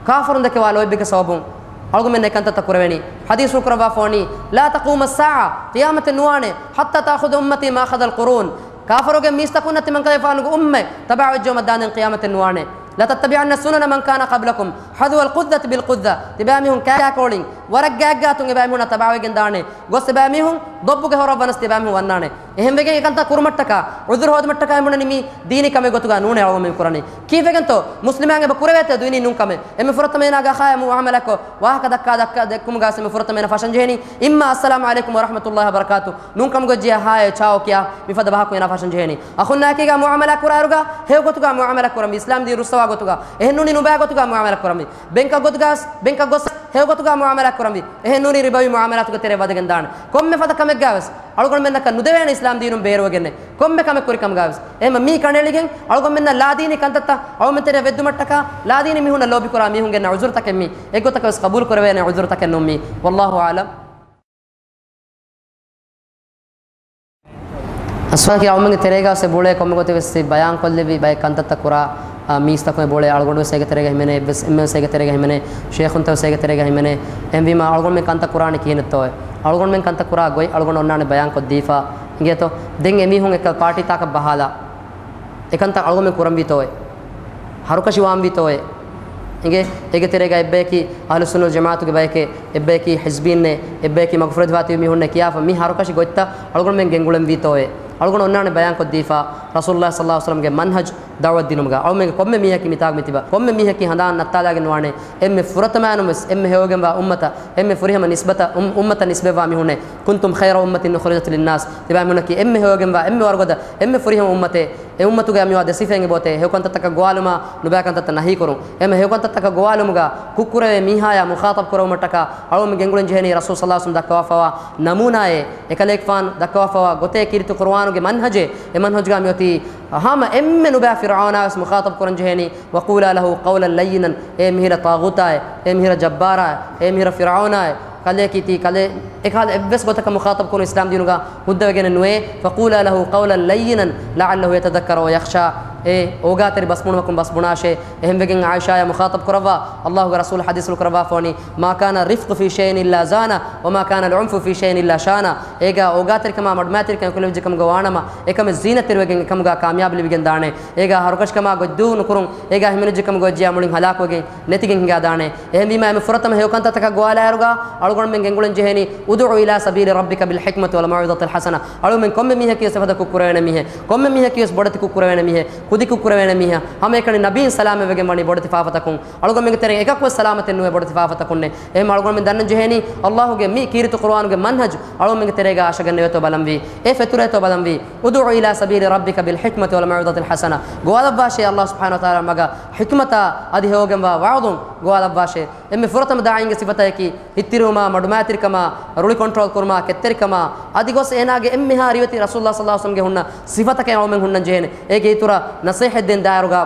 ކާފަރުން ދެކެވާ ލޯތްބެއްގެ ސަބަބުން އަޅުގަނޑުމެން އެ ކަންތައްތައް ކުރެވެނީ. ޙަދީޘްފުޅު ކުރައްވާފަ ވަނީ، لا تقوم الساعة، ޤިޔާމަތެއް ނުވާނެ، حتى تأخذ أمتي ما أخذ القرون، ކާފަރުގެ މީސްތަކުންނަށް ތިމަންކަލޭފާނުގެ އުއްމަތް ތަބާވެއްޖައުމަށް ދާންދެން ޤިޔާމަތެއް ނުވާނެ. لتتبعن سنن من كان قبلكم حذو القذة بالقذة، ތިބާމީހުން ކާކޯޅިން ވަރަށް ގާތްގާތުން އެބާމީހުންނަށް ތަބާވެގެން ދާނެ. ގޮސް އެބާމީހުން ދޮއްބުގެ ހޮރަށް ވަނަސް ތިބާމީހުން ވަންނާނެ. އެހެންވެގެން އެކަންތައް ކުރުމަށްޓަކާ ޢުޛުރު ހޯދުމަށްޓަކާ އެބުނަނީ މީ ދީނީ ކަމެއް ގޮތުގަ ނޫނޭ އަޅުގަނޑުމެން ކުރަނީ. ކީއްވެގެންތޯ؟ މުސްލިމާއެކު އެބަ ކުރެވޭތޯ ދީނީ ނޫން ކަމެއް؟ އެންމެ ފުރަތަމަ އޭނާގެ އަޚާޔާ މުޢާމަލާތްކޮށް ވާހަކަ ދައްކާ ދައްކާ ދެއްކުމުގަ އެންމެ ފުރަތަމަ އޭނާ ފަށަން ޖެހެނީ، إما السلام عليكم ورحمة الله وبركاته، ނޫންކަމުގެ ޖިޔަ ހާއޭ ޗާއޯ ކިޔާ މިފަދަ ވާހަކަ އޭނާ ފަށަން ޖެހެނީ. އަޚުންނާއެކީގަ މުޢާމަލާ ކުރާއިރުގަ ހެޔޮ ގޮތުގަ މުޢާމަލާ ކުރަންވީ، އިސްލާމް ދީން ރުއްސަވާ ގޮތުގަ. އެހެންނޫނީ ނުބައި ގޮތުގަ މުޢާމަލާ ކުރަންވީ. ބެންކަށް ގޮތުގަ، ބެންކަށް ގޮސް ހެޔޮ ގޮތުގަ މުޢާމަލާ ކުރަންވީ. އެހެންނޫނީ ރިބަވީ މުޢާމަލާތުގެ ތެރެއަށް ވަދެގެން ދާނެ. ކޮންމެ ފަދަ ކަމެއްގަ ވެސް އަޅުގަނޑުމެންނަކަށް ނުދެވޭނެ އިސްލާމް ދީނުން ބޭރުވެގެންނެއް. ކޮންމެ ކަމެއް ކުރި ކަމުގަ ވެސް. އެހެންމަ މީ ކަނޑައެޅިގެން އަޅުގަނޑުމެންނަށް ލާދީނީ ކަންތައްތައް އަޅުގަނޑުމެން ތެރެއަށް ވެއްދުމަށްޓަކާ ލާދީނީ މީހުންނަށް ލޯބިކުރާ މީހުން ގެންނަ ޢުޛުރުތަކެއް މީ. އެއްގޮތަކަށް ވެސް ޤަބޫލު ކުރެވޭނެ ޢުޛުރުތަކެއް ނޫން މީ. والله أعلم. އަސްވާކީ އަޅުމެންގެ ތެރޭގަ ވެސް އެބައުޅޭ ކޮންމެ ގޮތެއް ވެސް ބަޔާން ކޮށްލެވި ބައެއް ކަންތައްތައް ކުރާ، އާ، މީސްތަކުން އެބައުޅޭ. އަޅުގަނޑު ވެސް އޭގެ ތެރޭގަ ހިމެނޭ، އެއްވެސް އެންމެ ވެސް އޭގެ ތެރޭގަ ހިމެނޭ، ޝޭޚުންތައް ވެސް އޭގެ ތެރޭގަ ހިމެނޭ. އެހެންވީމާ އަޅުގަނޑުމެން ކަންތައް ކުރާނީ ކިހިނެއްތޯއޭ؟ އަޅުގަނޑުމެން ކަންތައް ކުރާ ގޮތް އަޅުގަނޑު އޮންނާނެ ބަޔާން ކޮށްދީފަ. އިނގޭތޯ؟ ދެން އެމީހުން އެކަ ޕާޓީތަކަށް ބަހާލާ އެކަންތައް އަޅުގަނޑުމެން ކުރަންވީތޯއޭ؟ ހަރުކަށި ވާންވީތޯއޭ؟ އިނގޭ، އޭގެ ތެރޭގަ އެއްބަޔަކީ އަހްލުއްސުންނަ ވަލްޖަމާޢަތުގެ ބަޔެކޭ، އެއްބަޔަކީ ޙިޒްބީންނޭ، އެއްބަޔަކީ މަގުފުރެދިފާ ތިބި މީހުންނޭ ކިޔާފަ މި ހަރުކަށި ގޮތްތައް އަޅުގަނޑުމެން ގެންގުޅެންވީތޯއޭ؟ އަޅުގަނޑު އޮންނާނެ ބަޔާން ކޮށްދީފަ، ރަސޫލުﷲ ޞައްލަﷲ ޢަލައިހި ވަސައްލަމްގެ މަންހަޖު ދަޢުވަތު ދިނުމުގަ އަޅުމެންގެ ކޮންމެ މީހަކީ މިތާގަ މިތިބަ، ކޮންމެ މީހަކީ ހަނދާން ނައްތާލާގެން ނުވާނެ، އެންމެ ފުރަތަމައިނުން ވެސް، އެންމެ ހެޔޮވެގެންވާ އުއްމަތަށް، އެންމެ ފުރިހަމަ ނިސްބަތަށް، އު-، އުއްމަތަށް ނިސްބަތްވާ މީހުންނޭ. كنتم خير أمة أخرجت للناس، ތިބާމީހުންނަކީ އެންމެ ހެޔޮވެގެންވާ، އެންމެ ވަރުގަދަ، އެންމެ ފުރިހަމަ އުއްމަތޭ. އެ އުއްމަތުގަ މިވާ ދެ ސިފައިން އެބައޮތޭ، ހެޔޮކަންތައްތަކަށް ގޮވާލުމާ، ނުބައި ކަންތައްތައް ނަހީކުރުން. އެންމެ ހެޔޮކަންތައްތަކަށް ގޮވާލުމުގަ ކުށްކުރެވޭ މީހާޔާ މުޚާޠަބު ކުރެވުމަށްޓަކާ، އަޅުމެން ގެންގުޅެން ޖެހެނީ ރަސޫލު ޞައްލަﷲ ޢަލައިހި ވަސައްލަމް ދައްކަވާފައިވާ ނަމޫނާއެއް، އެކަލޭގެފާނު ދައްކަވާފައިވާ ގޮތޭ، ކީރިތި ޤުރުއާނުގެ މަންހަޖޭ، އެ މަންހަޖުގަ މިއޮތީ ހަމަ އެންމެ ނުބައި ފިރްޢައުނާ ވެސް މުޚާޠަބު ކުރަން ޖެހޭނީ، وقولا له قولا لينا، އޭ މިހިރަ ޠާޣޫތާއޭ، އޭ މިހިރަ ޖައްބާރާއޭ، އޭ މިހިރަ ފިރްޢައުނާއޭ، ކަލޭ ކީތީ ކަލޭ، އެކަހަލަ އެއްވެސް ގޮތަކަށް މުޚާޠަބު ކުރުން އިސްލާމް ދީނުގަ ހުއްދަވެގެނެއް ނުވޭ. فقولا له قولا لينا لعله يتذكر ويخشى. އޭ އޯގާތެރި ބަސްބުނުމަކުން ބަސްބުނާށޭ. އެހެންވެގެން ޢާއިޝާޔާ މުޚާޠަބު ކުރައްވާ، ﷲގެ ރަސޫލު ޙަދީޘްފުޅު ކުރައްވާފަ ވަނީ، ما كان الرفق في شيء إلا زانه، وما كان العنف في شيء إلا شانه. އޭގަ އޯގާތެރިކަމާ މަޑުމައިތިރިކަން އެކުލެވިއްޖެ ކަމުގަ ވާނަމަ، އެކަމެއް ޒީނަތްތެރިވެގެން އެކަމުގަ ކާމިޔާބު ލިބިގެން ދާނެ. އޭގަ ހަރުކަށިކަމާ ގޮތްދޫ ނުކުރުން، އޭގަ ހިމެނިއްޖެ ކަމުގަ އޮތްޖިޔާ މުޅިން ހަލާކުވެގެން ނެތިގެން ހިނގާދާނެ. އެހެންވީމާ، އެންމެ ފުރަތަމަ ހެޔޮ ކަންތައްތަކަށް ގޮވާލާއިރުގަ އަޅުގަނޑުމެން ގެންގުޅެން ޖެހޭނީ، ادع إلى سبيل ربك بالحكمة والموعظة الحسنة. އަޅުމެން ކޮންމެ މީހަކީ ވެސް އެފަދަ ކުށް ކުރެވޭނެ މީހެއް، ކޮންމެ މީހަކީ ވެސް ބޮޑެތި ކުށް ކުރެވޭނެ މީހެއް. ކުދިކުށް ކުރެވޭނެ މީހާ ހަމައެކަނި ނަބީން ސަލާމަތްވެގެން ވަނީ ބޮޑެތި ފާފަތަކުން. އަޅުގަނޑުމެންގެ ތެރެއިން އެކަކުވެސް ސަލާމަތެއް ނުވޭ ބޮޑެތި ފާފަތަކުންނެއް. އެހެން އަޅުގަނޑުމެން ދަންނަން ޖެހޭނީ، އައްލާހުގެ މި ކީރިތި ޤުރުއާނުގެ މަންހަޖު އަޅުގަނޑުމެންގެ ތެރޭގަ އަށަގަންނެވޭތޯ ބަލަންވީ، އެ ފެތުރޭތޯ ބަލަންވީ. ادع إلى سبيل ربك بالحكمة والموعظة الحسنة. ގޮވާލައްވާށޭ އައްލާހު ސުބްޙާނަހު ވަތަޢާލާ މަގަށް ޙިކްމަތާ އަދި ހެޔޮވެގެންވާ ވަޢުޡުން ގޮވާލައްވާށޭ. އެންމެ ފުރަތަމަ ދާޢީންގެ ސިފަތަކީ ހިތްތިރިވުމާ، މަޑުމައިތިރިކަމާ، ރުޅި ކޮންޓްރޯލް ކުރުމާ، ކެތްތެރިކަމާ، އަދި ގޮސް އޭނާގެ އެންމެހާ ރިވެތި ރަސޫލުﷲ ޞައްލަﷲ ޢަލައިހި ވަސައްލަމްގެ ހުންނަ ސިފަތަކެއް އަޅުމެން ހުންނަން ޖެހޭނެ. އޭގެ އިތުރަށް ނަޞޭޙަތް ދޭން ދާއިރުގަ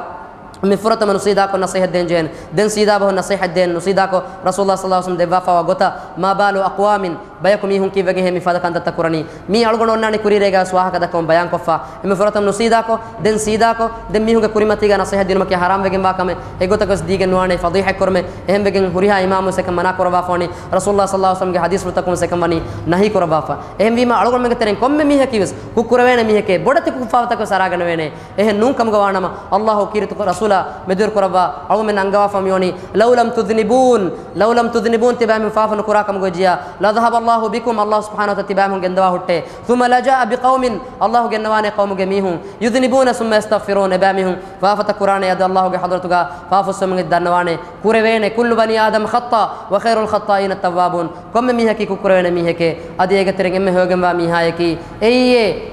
މި ފުރަތަމަ ނުސީދާކޮށް ނަޞޭޙަތް ދޭން ޖެހޭނެ. ދެން ސީދާ ބަހުން ނަޞޭޙަތް ދޭން ނުސީދާކޮށް، ރަސޫލުﷲ ޞައްލަﷲ ޢަލައިހި ވަސައްލަމް ދެއްވާފައިވާ ގޮތަށް، ما بال أقوام، ބަޔަކު މީހުން ކީއްވެގެންހޭ މި ފަދަ ކަންތައްތައް ކުރަނީ؟ މީ އަޅުގަނޑު އޮންނާނީ ކުރީ ރޭގަ ވާހަކަ ދައްކަމުން ބަޔާންކޮށްފަ. އެންމެ ފުރަތަމަ ނުސީދާކޮށް، ދެން ސީދާކޮށް، ދެން މީހުންގެ ކުރިމަތީގަ ނަޞޭޙަތް ދިނުމަކީ ޙަރާމް ވެގެންވާ ކަމެއް. އެގޮތަކަށް ދީގެން ނުވާނެ ފަޟީޙަތް ކުރުމެއް. އެހެންވެގެން ހުރިހާ އިމާމުވެސް އެކަން މަނާ ކުރައްވާފަ ވަނީ. ރަސޫލުﷲ ޞައްލަﷲ ޢަލައިހި ވަސައްލަމްގެ ޙަދީޘްފުޅުތަކުން އެކަން ވަނީ ނަހީ ކުރައްވާފަ. އެހެންވީމަ އަޅުގަނޑުމެންގެ ތެރެއިން ކޮންމެ މީހަކީވެސް ކުށް ކުރެވޭނެ މީހެކޭ، ބޮޑެތި ކުށްފާފަތަކުވެސް އަރާގަނެވޭނެ. އެހެން ނޫން ކަމުގަ ވާނަމަ، އައްލާހު ކީރިތި ރަސޫލާ މެދުވެރި ކުރައްވާ އަޅުގަނޑުމެން އަންގަވާފަ މިވަނީ، لو لم تذنبوا، لو لم تذنبوا، ތިބާމީހުން ފާފަ ނުކުރާ ކަމުގަ ވެއްޖިއްޔާ، لذهب الله بكم، އައްލާހު ސުބްޙާނަހު ވަތަޢާލާ ތިބާމީހުން ގެންދަވާ ހުއްޓޭ. ثم لجاء بقوم، އައްލާހު ގެންނަވާނެ ޤައުމުގެ މީހުން، يذنبون ثم يستغفرون، އެބާމީހުން ފާފަތައް ކުރާނެ އަދި އައްލާހުގެ ޙަޟްރަތުގަ ފާފައްސަވަމުން ދަންނަވާނެ. ކުރެވޭނެ، كل بني آدم خطاء وخير الخطائين التوابون. ކޮންމެ މީހަކީ ކުށްކުރެވޭނެ މީހެކޭ. އަދި އޭގެ ތެރެއިން އެންމެ ހެޔޮވެގެންވާ މީހާޔަކީ އެއީ،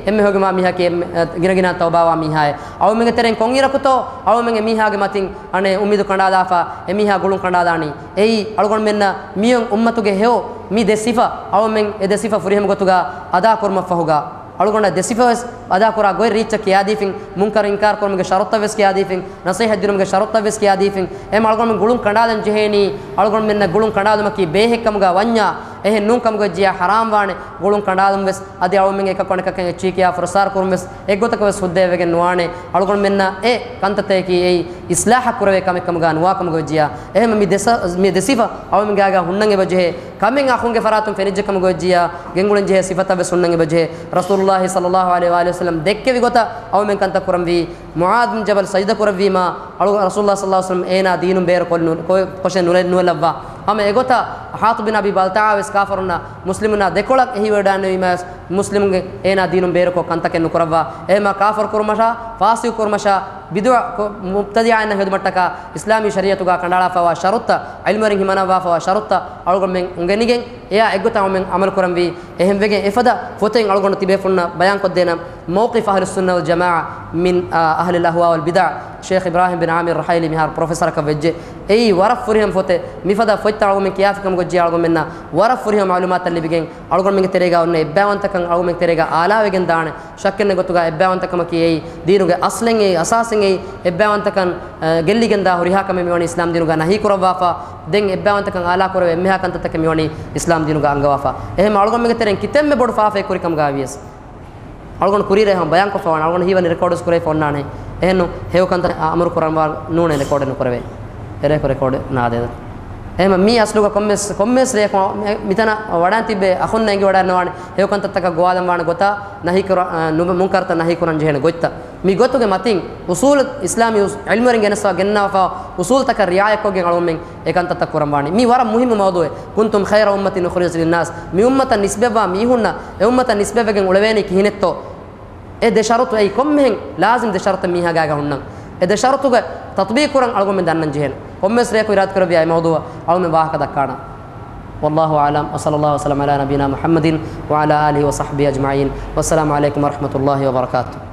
އެންމެ ހެޔޮވެގެންވާ މީހަކީ އެންމެ، އަ، ގިނަގިނަ ތައުބާވާ މީހާއެއް. އަޅުމެންގެ ތެރެއިން ކޮންއިރަކުތޯ އަޅުމެން އެމީހާގެ މަތިން އަނެއް އުއްމީދު ކަނޑާލާފަ، އެމީހާ ގުޅުން ކަނޑާލާނީ. އެއީ އަޅުގަނޑުމެންނަށް މިއޮތް އުއްމަތުގެ ހެޔޮ މި ދެ ސިފަ، އަޅުމެން އެ ދެ ސިފަ ފުރިހަމަ ގޮތުގަ އަދާ ކުރުމަށްފަހުގަ، އަޅުގަނޑަށް ދެ ސިފަވެސް އަދާކުރާ ގޮތް ރީއްޗަށް ކިޔާދީފިން، މުންކަރު އިންކާރު ކުރުމުގެ ޝަރުތައްވެސް ކިޔާދީފިން، ނަޞޭޙަތް ދިނުމުގެ ޝަރުތައްވެސް ކިޔާދީފިން. އެހެން އަޅުގަނޑުމެން ގުޅުން ކަނޑާލަން ޖެހޭނީ، އަޅުގަނޑުމެންނަށް ގުޅުން ކަނޑާލުމަކީ ބޭހެއްކަމުގަ ވަންޏާ، އެހެން ނޫން ކަމުގަ ވެއްޖިއްޔާ ޙަރާމް ވާނެ ގުޅުން ކަނޑާލުންވެސް. އަދި އަޅުމެން އެކަކު އަނެކަކަށް އެއްޗިހި ކިޔާ ފުރަސާރަ ކުރުންވެސް އެއްގޮތަކަށްވެސް ހުއްދައެއް ވެގެން ނުވާނެ. އަޅުގަނޑުމެންނަށް އެ ކަންތައްތަކަކީ އެއީ އިޞްލާޙަށް ކުރެވޭ ކަމެއް ކަމުގަ ނުވާ ކަމުގަ ވެއްޖިއްޔާ. އެހެން މި ދެ ސަ-، މި ދެ ސިފަ އަޅުމެންގެ ގާގަ ހުންނަން އެބަޖެހޭ. ކަމެއް އަޚުންގެ ފަރާތުން ފެނިއްޖެ ކަމުގަ ވެއްޖިއްޔާ، ގެންގުޅެން ޖެހޭ ސިފަތައްވެސް ހުންނަން އެބަޖެހޭ. ރަސޫލުﷲ ޞައްލަﷲ ޢަލައިހި ވައަލިހި ވަސައްލަމް ދެއްކެވި ގޮތަށް އަޅުމެން ކަންތައް ކުރަންވީ. މުޢާޛު ބިން ޖަބަލް ސަޖިދަ ކުރެއްވީމާ، އަޅު ރަސޫލުﷲ ޞައްލަﷲ ޢަލައިހި ވަސައްލަމް އޭނާ ދީނުން ބޭރު ކޮށް ނު-، ކޮ-، ކޮށެއް ނުލެ-، ނުލައްވާ. ހަމަ އެގޮތަށް ޙާޠިބު ބިން އަބީ ބަލްތަޢާ ވެސް ކާފަރުންނާ މުސްލިމުންނާ ދެކޮޅަށް އެހީވެވަޑައިގެންނެވީމާ ވެސް، މުސްލިމުންގެ އޭނާ ދީނުން ބޭރުކޮށް ކަންތަކެއް ނުކުރައްވާ. އެހެންމާ ކާފަރު ކުރުމަށާ، ފާސިޤު ކުރުމަށާ، ބިދުޢަ ކޮ-، މުބްތަދިޢާއިންނަށް ހެދުމަށްޓަކާ، އިސްލާމީ ޝަރީޢަތުގަ ކަނޑައަޅާފައިވާ ޝަރުޠުތައް، ޢިލްމުވެރިން ހިމަނައްވާފައިވާ ޝަރުޠުތައް އަޅުގަނޑުމެން އުނގެނިގެން، އެއާ އެއްގޮތަށް އަޅުމެން ޢަމަލު ކުރަންވީ. އެހެންވެގެން އެފަދަ ފޮތެއް އަޅުގަނޑު ތިބޭފުޅުންނަށް ބަޔާންކޮށްދޭނަން، މައުޤިފް އަހްލުއްސުންނަ ވަލް ޖަމާޢާ މިން، އާ، އަހްލިލް އަހްވާ ވަލް ބިދަޢް، ޝޭޚް އިބްރާހީމް ބިން ޢާމިރު ރަޙައިލީ މިހާރު ޕްރޮފެސަރަކަށް ވެއްޖެ. އެއީ ވަރަށް ފުރިހަމަ ފޮތެއް. މިފަދަ ފޮތްތައް އަޅުގަނޑުމެން ކިޔާފިކަމުގަ ވެއްޖެ އަޅުގަނޑުމެންނަށް ވަރަށް ފުރިހަމަ މަޢުލޫމާތުތައް ލިބިގެން، އަޅުގަނޑުމެންގެ ތެރޭގަ އޮންނަ އެއްބައިވަންތަކަން އަޅުގަނޑުމެންގެ ތެރޭގަ އާލާވެގެން ދާނެ. ޝައްކެއް ނެތް ގޮތުގަ އެއްބައިވަންތަކަމަކީ އެއީ ދީނުގެ އަސްލެއް، އެއީ އަސާސެއް، އެއީ އެއްބައިވަންތަކަން، އަ، ގެއްލިގެންދާ ހުރިހާ ކަމެއް މިވަނީ އިސްލާމް ދީނުގަ ނަހީ ކުރައްވާފަ. ދެން އެއްބައިވަންތަކަން އާލާ ކުރެވޭ އެންމެހާ ކަންތައްތަކެއް މިވަނީ އިސްލާމް ދީނުގަ އަންގަވާފަ. އެހެން އަޅުގަނޑުމެންގެ ތެރެއިން ކިތަންމެ ބޮޑު ފާފައެއް ކުރި ކަމުގަ ވިޔަސް، އަޅުގަނޑު ކުރީ ރޭ ހަމަ ބަޔާންކޮށްފަ ވާނެ. އަޅުގަނޑު ހީވަނީ ރެކޯޑްވެސް ކުރެވިފަ އޮންނާނެ. އެހެންނު ހެޔޮ ކަންތައް އަ-، އަމުރު ކުރަންވާ ނޫނޭ ރެކޯޑެއް ނުކުރެވޭ. އެރޭ ރެކޯޑެއް ނާދޭ. އެހެން މީ އަސްލުގަ ކޮންމެސް، ކޮންމެސް ރެޔަކު މި-، މިތަނަށް ވަޑައިން ތިއްބެ އަޚުންނަށް އެނގިވަޑައިންނަވާނެ ހެޔޮ ކަންތައްތަކަށް ގޮވާލަން ވާނެ ގޮތާ، ނަހީ ކުރ-، އަ، ނުބަ-، މުންކަރުތައް ނަހީ ކުރަން ޖެހޭނެ ގޮތްތައް. މި ގޮތުގެ މަތިން އުޞޫލު އިސްލާމީ އުސް-، ޢިލްމުވެރިން ގެނެސްފަ ގެންނަވާފަ އުޞޫލުތަކަށް ރިޢާޔަތްކޮށްގެން އަޅުގަނޑުމެން އެ ކަންތައްތައް ކުރަން ވާނީ. މީ ވަރަށް މުހިއްމު މައުޟޫޢެއް. كنتم خير أمة أخرجت للناس، މި އުއްމަތަށް ނިސްބަތްވާ މީހުންނަށް، އެ އުއްމަތަށް ނިސްބަތްވެގެން އުޅެވޭނީ ކިހިނެއްތޯ؟ އެ ދެ ޝަރުޠު އެއީ ކޮންމެހެން ލާޒިމް ދެ ޝަރުޠެއް މީހާގާގަ ހުންނަން. އެ ދެ ޝަރުޠުގެ ތަޠްބީޤު ކުރަން އަޅުގަނޑުމެން ދަންނަން ޖެހޭނެ. ކޮންމެސް ރެޔަކު އިރާދަކުރެއްވިޔާ އެ މައުޟޫޢަށް އަޅުގަނޑުމެން ވާހަކަ ދައްކާނަން. والله أعلم، وصلى الله وسلم على نبينا محمد وعلى آله وصحبه أجمعين. والسلام عليكم ورحمة الله وبركاته.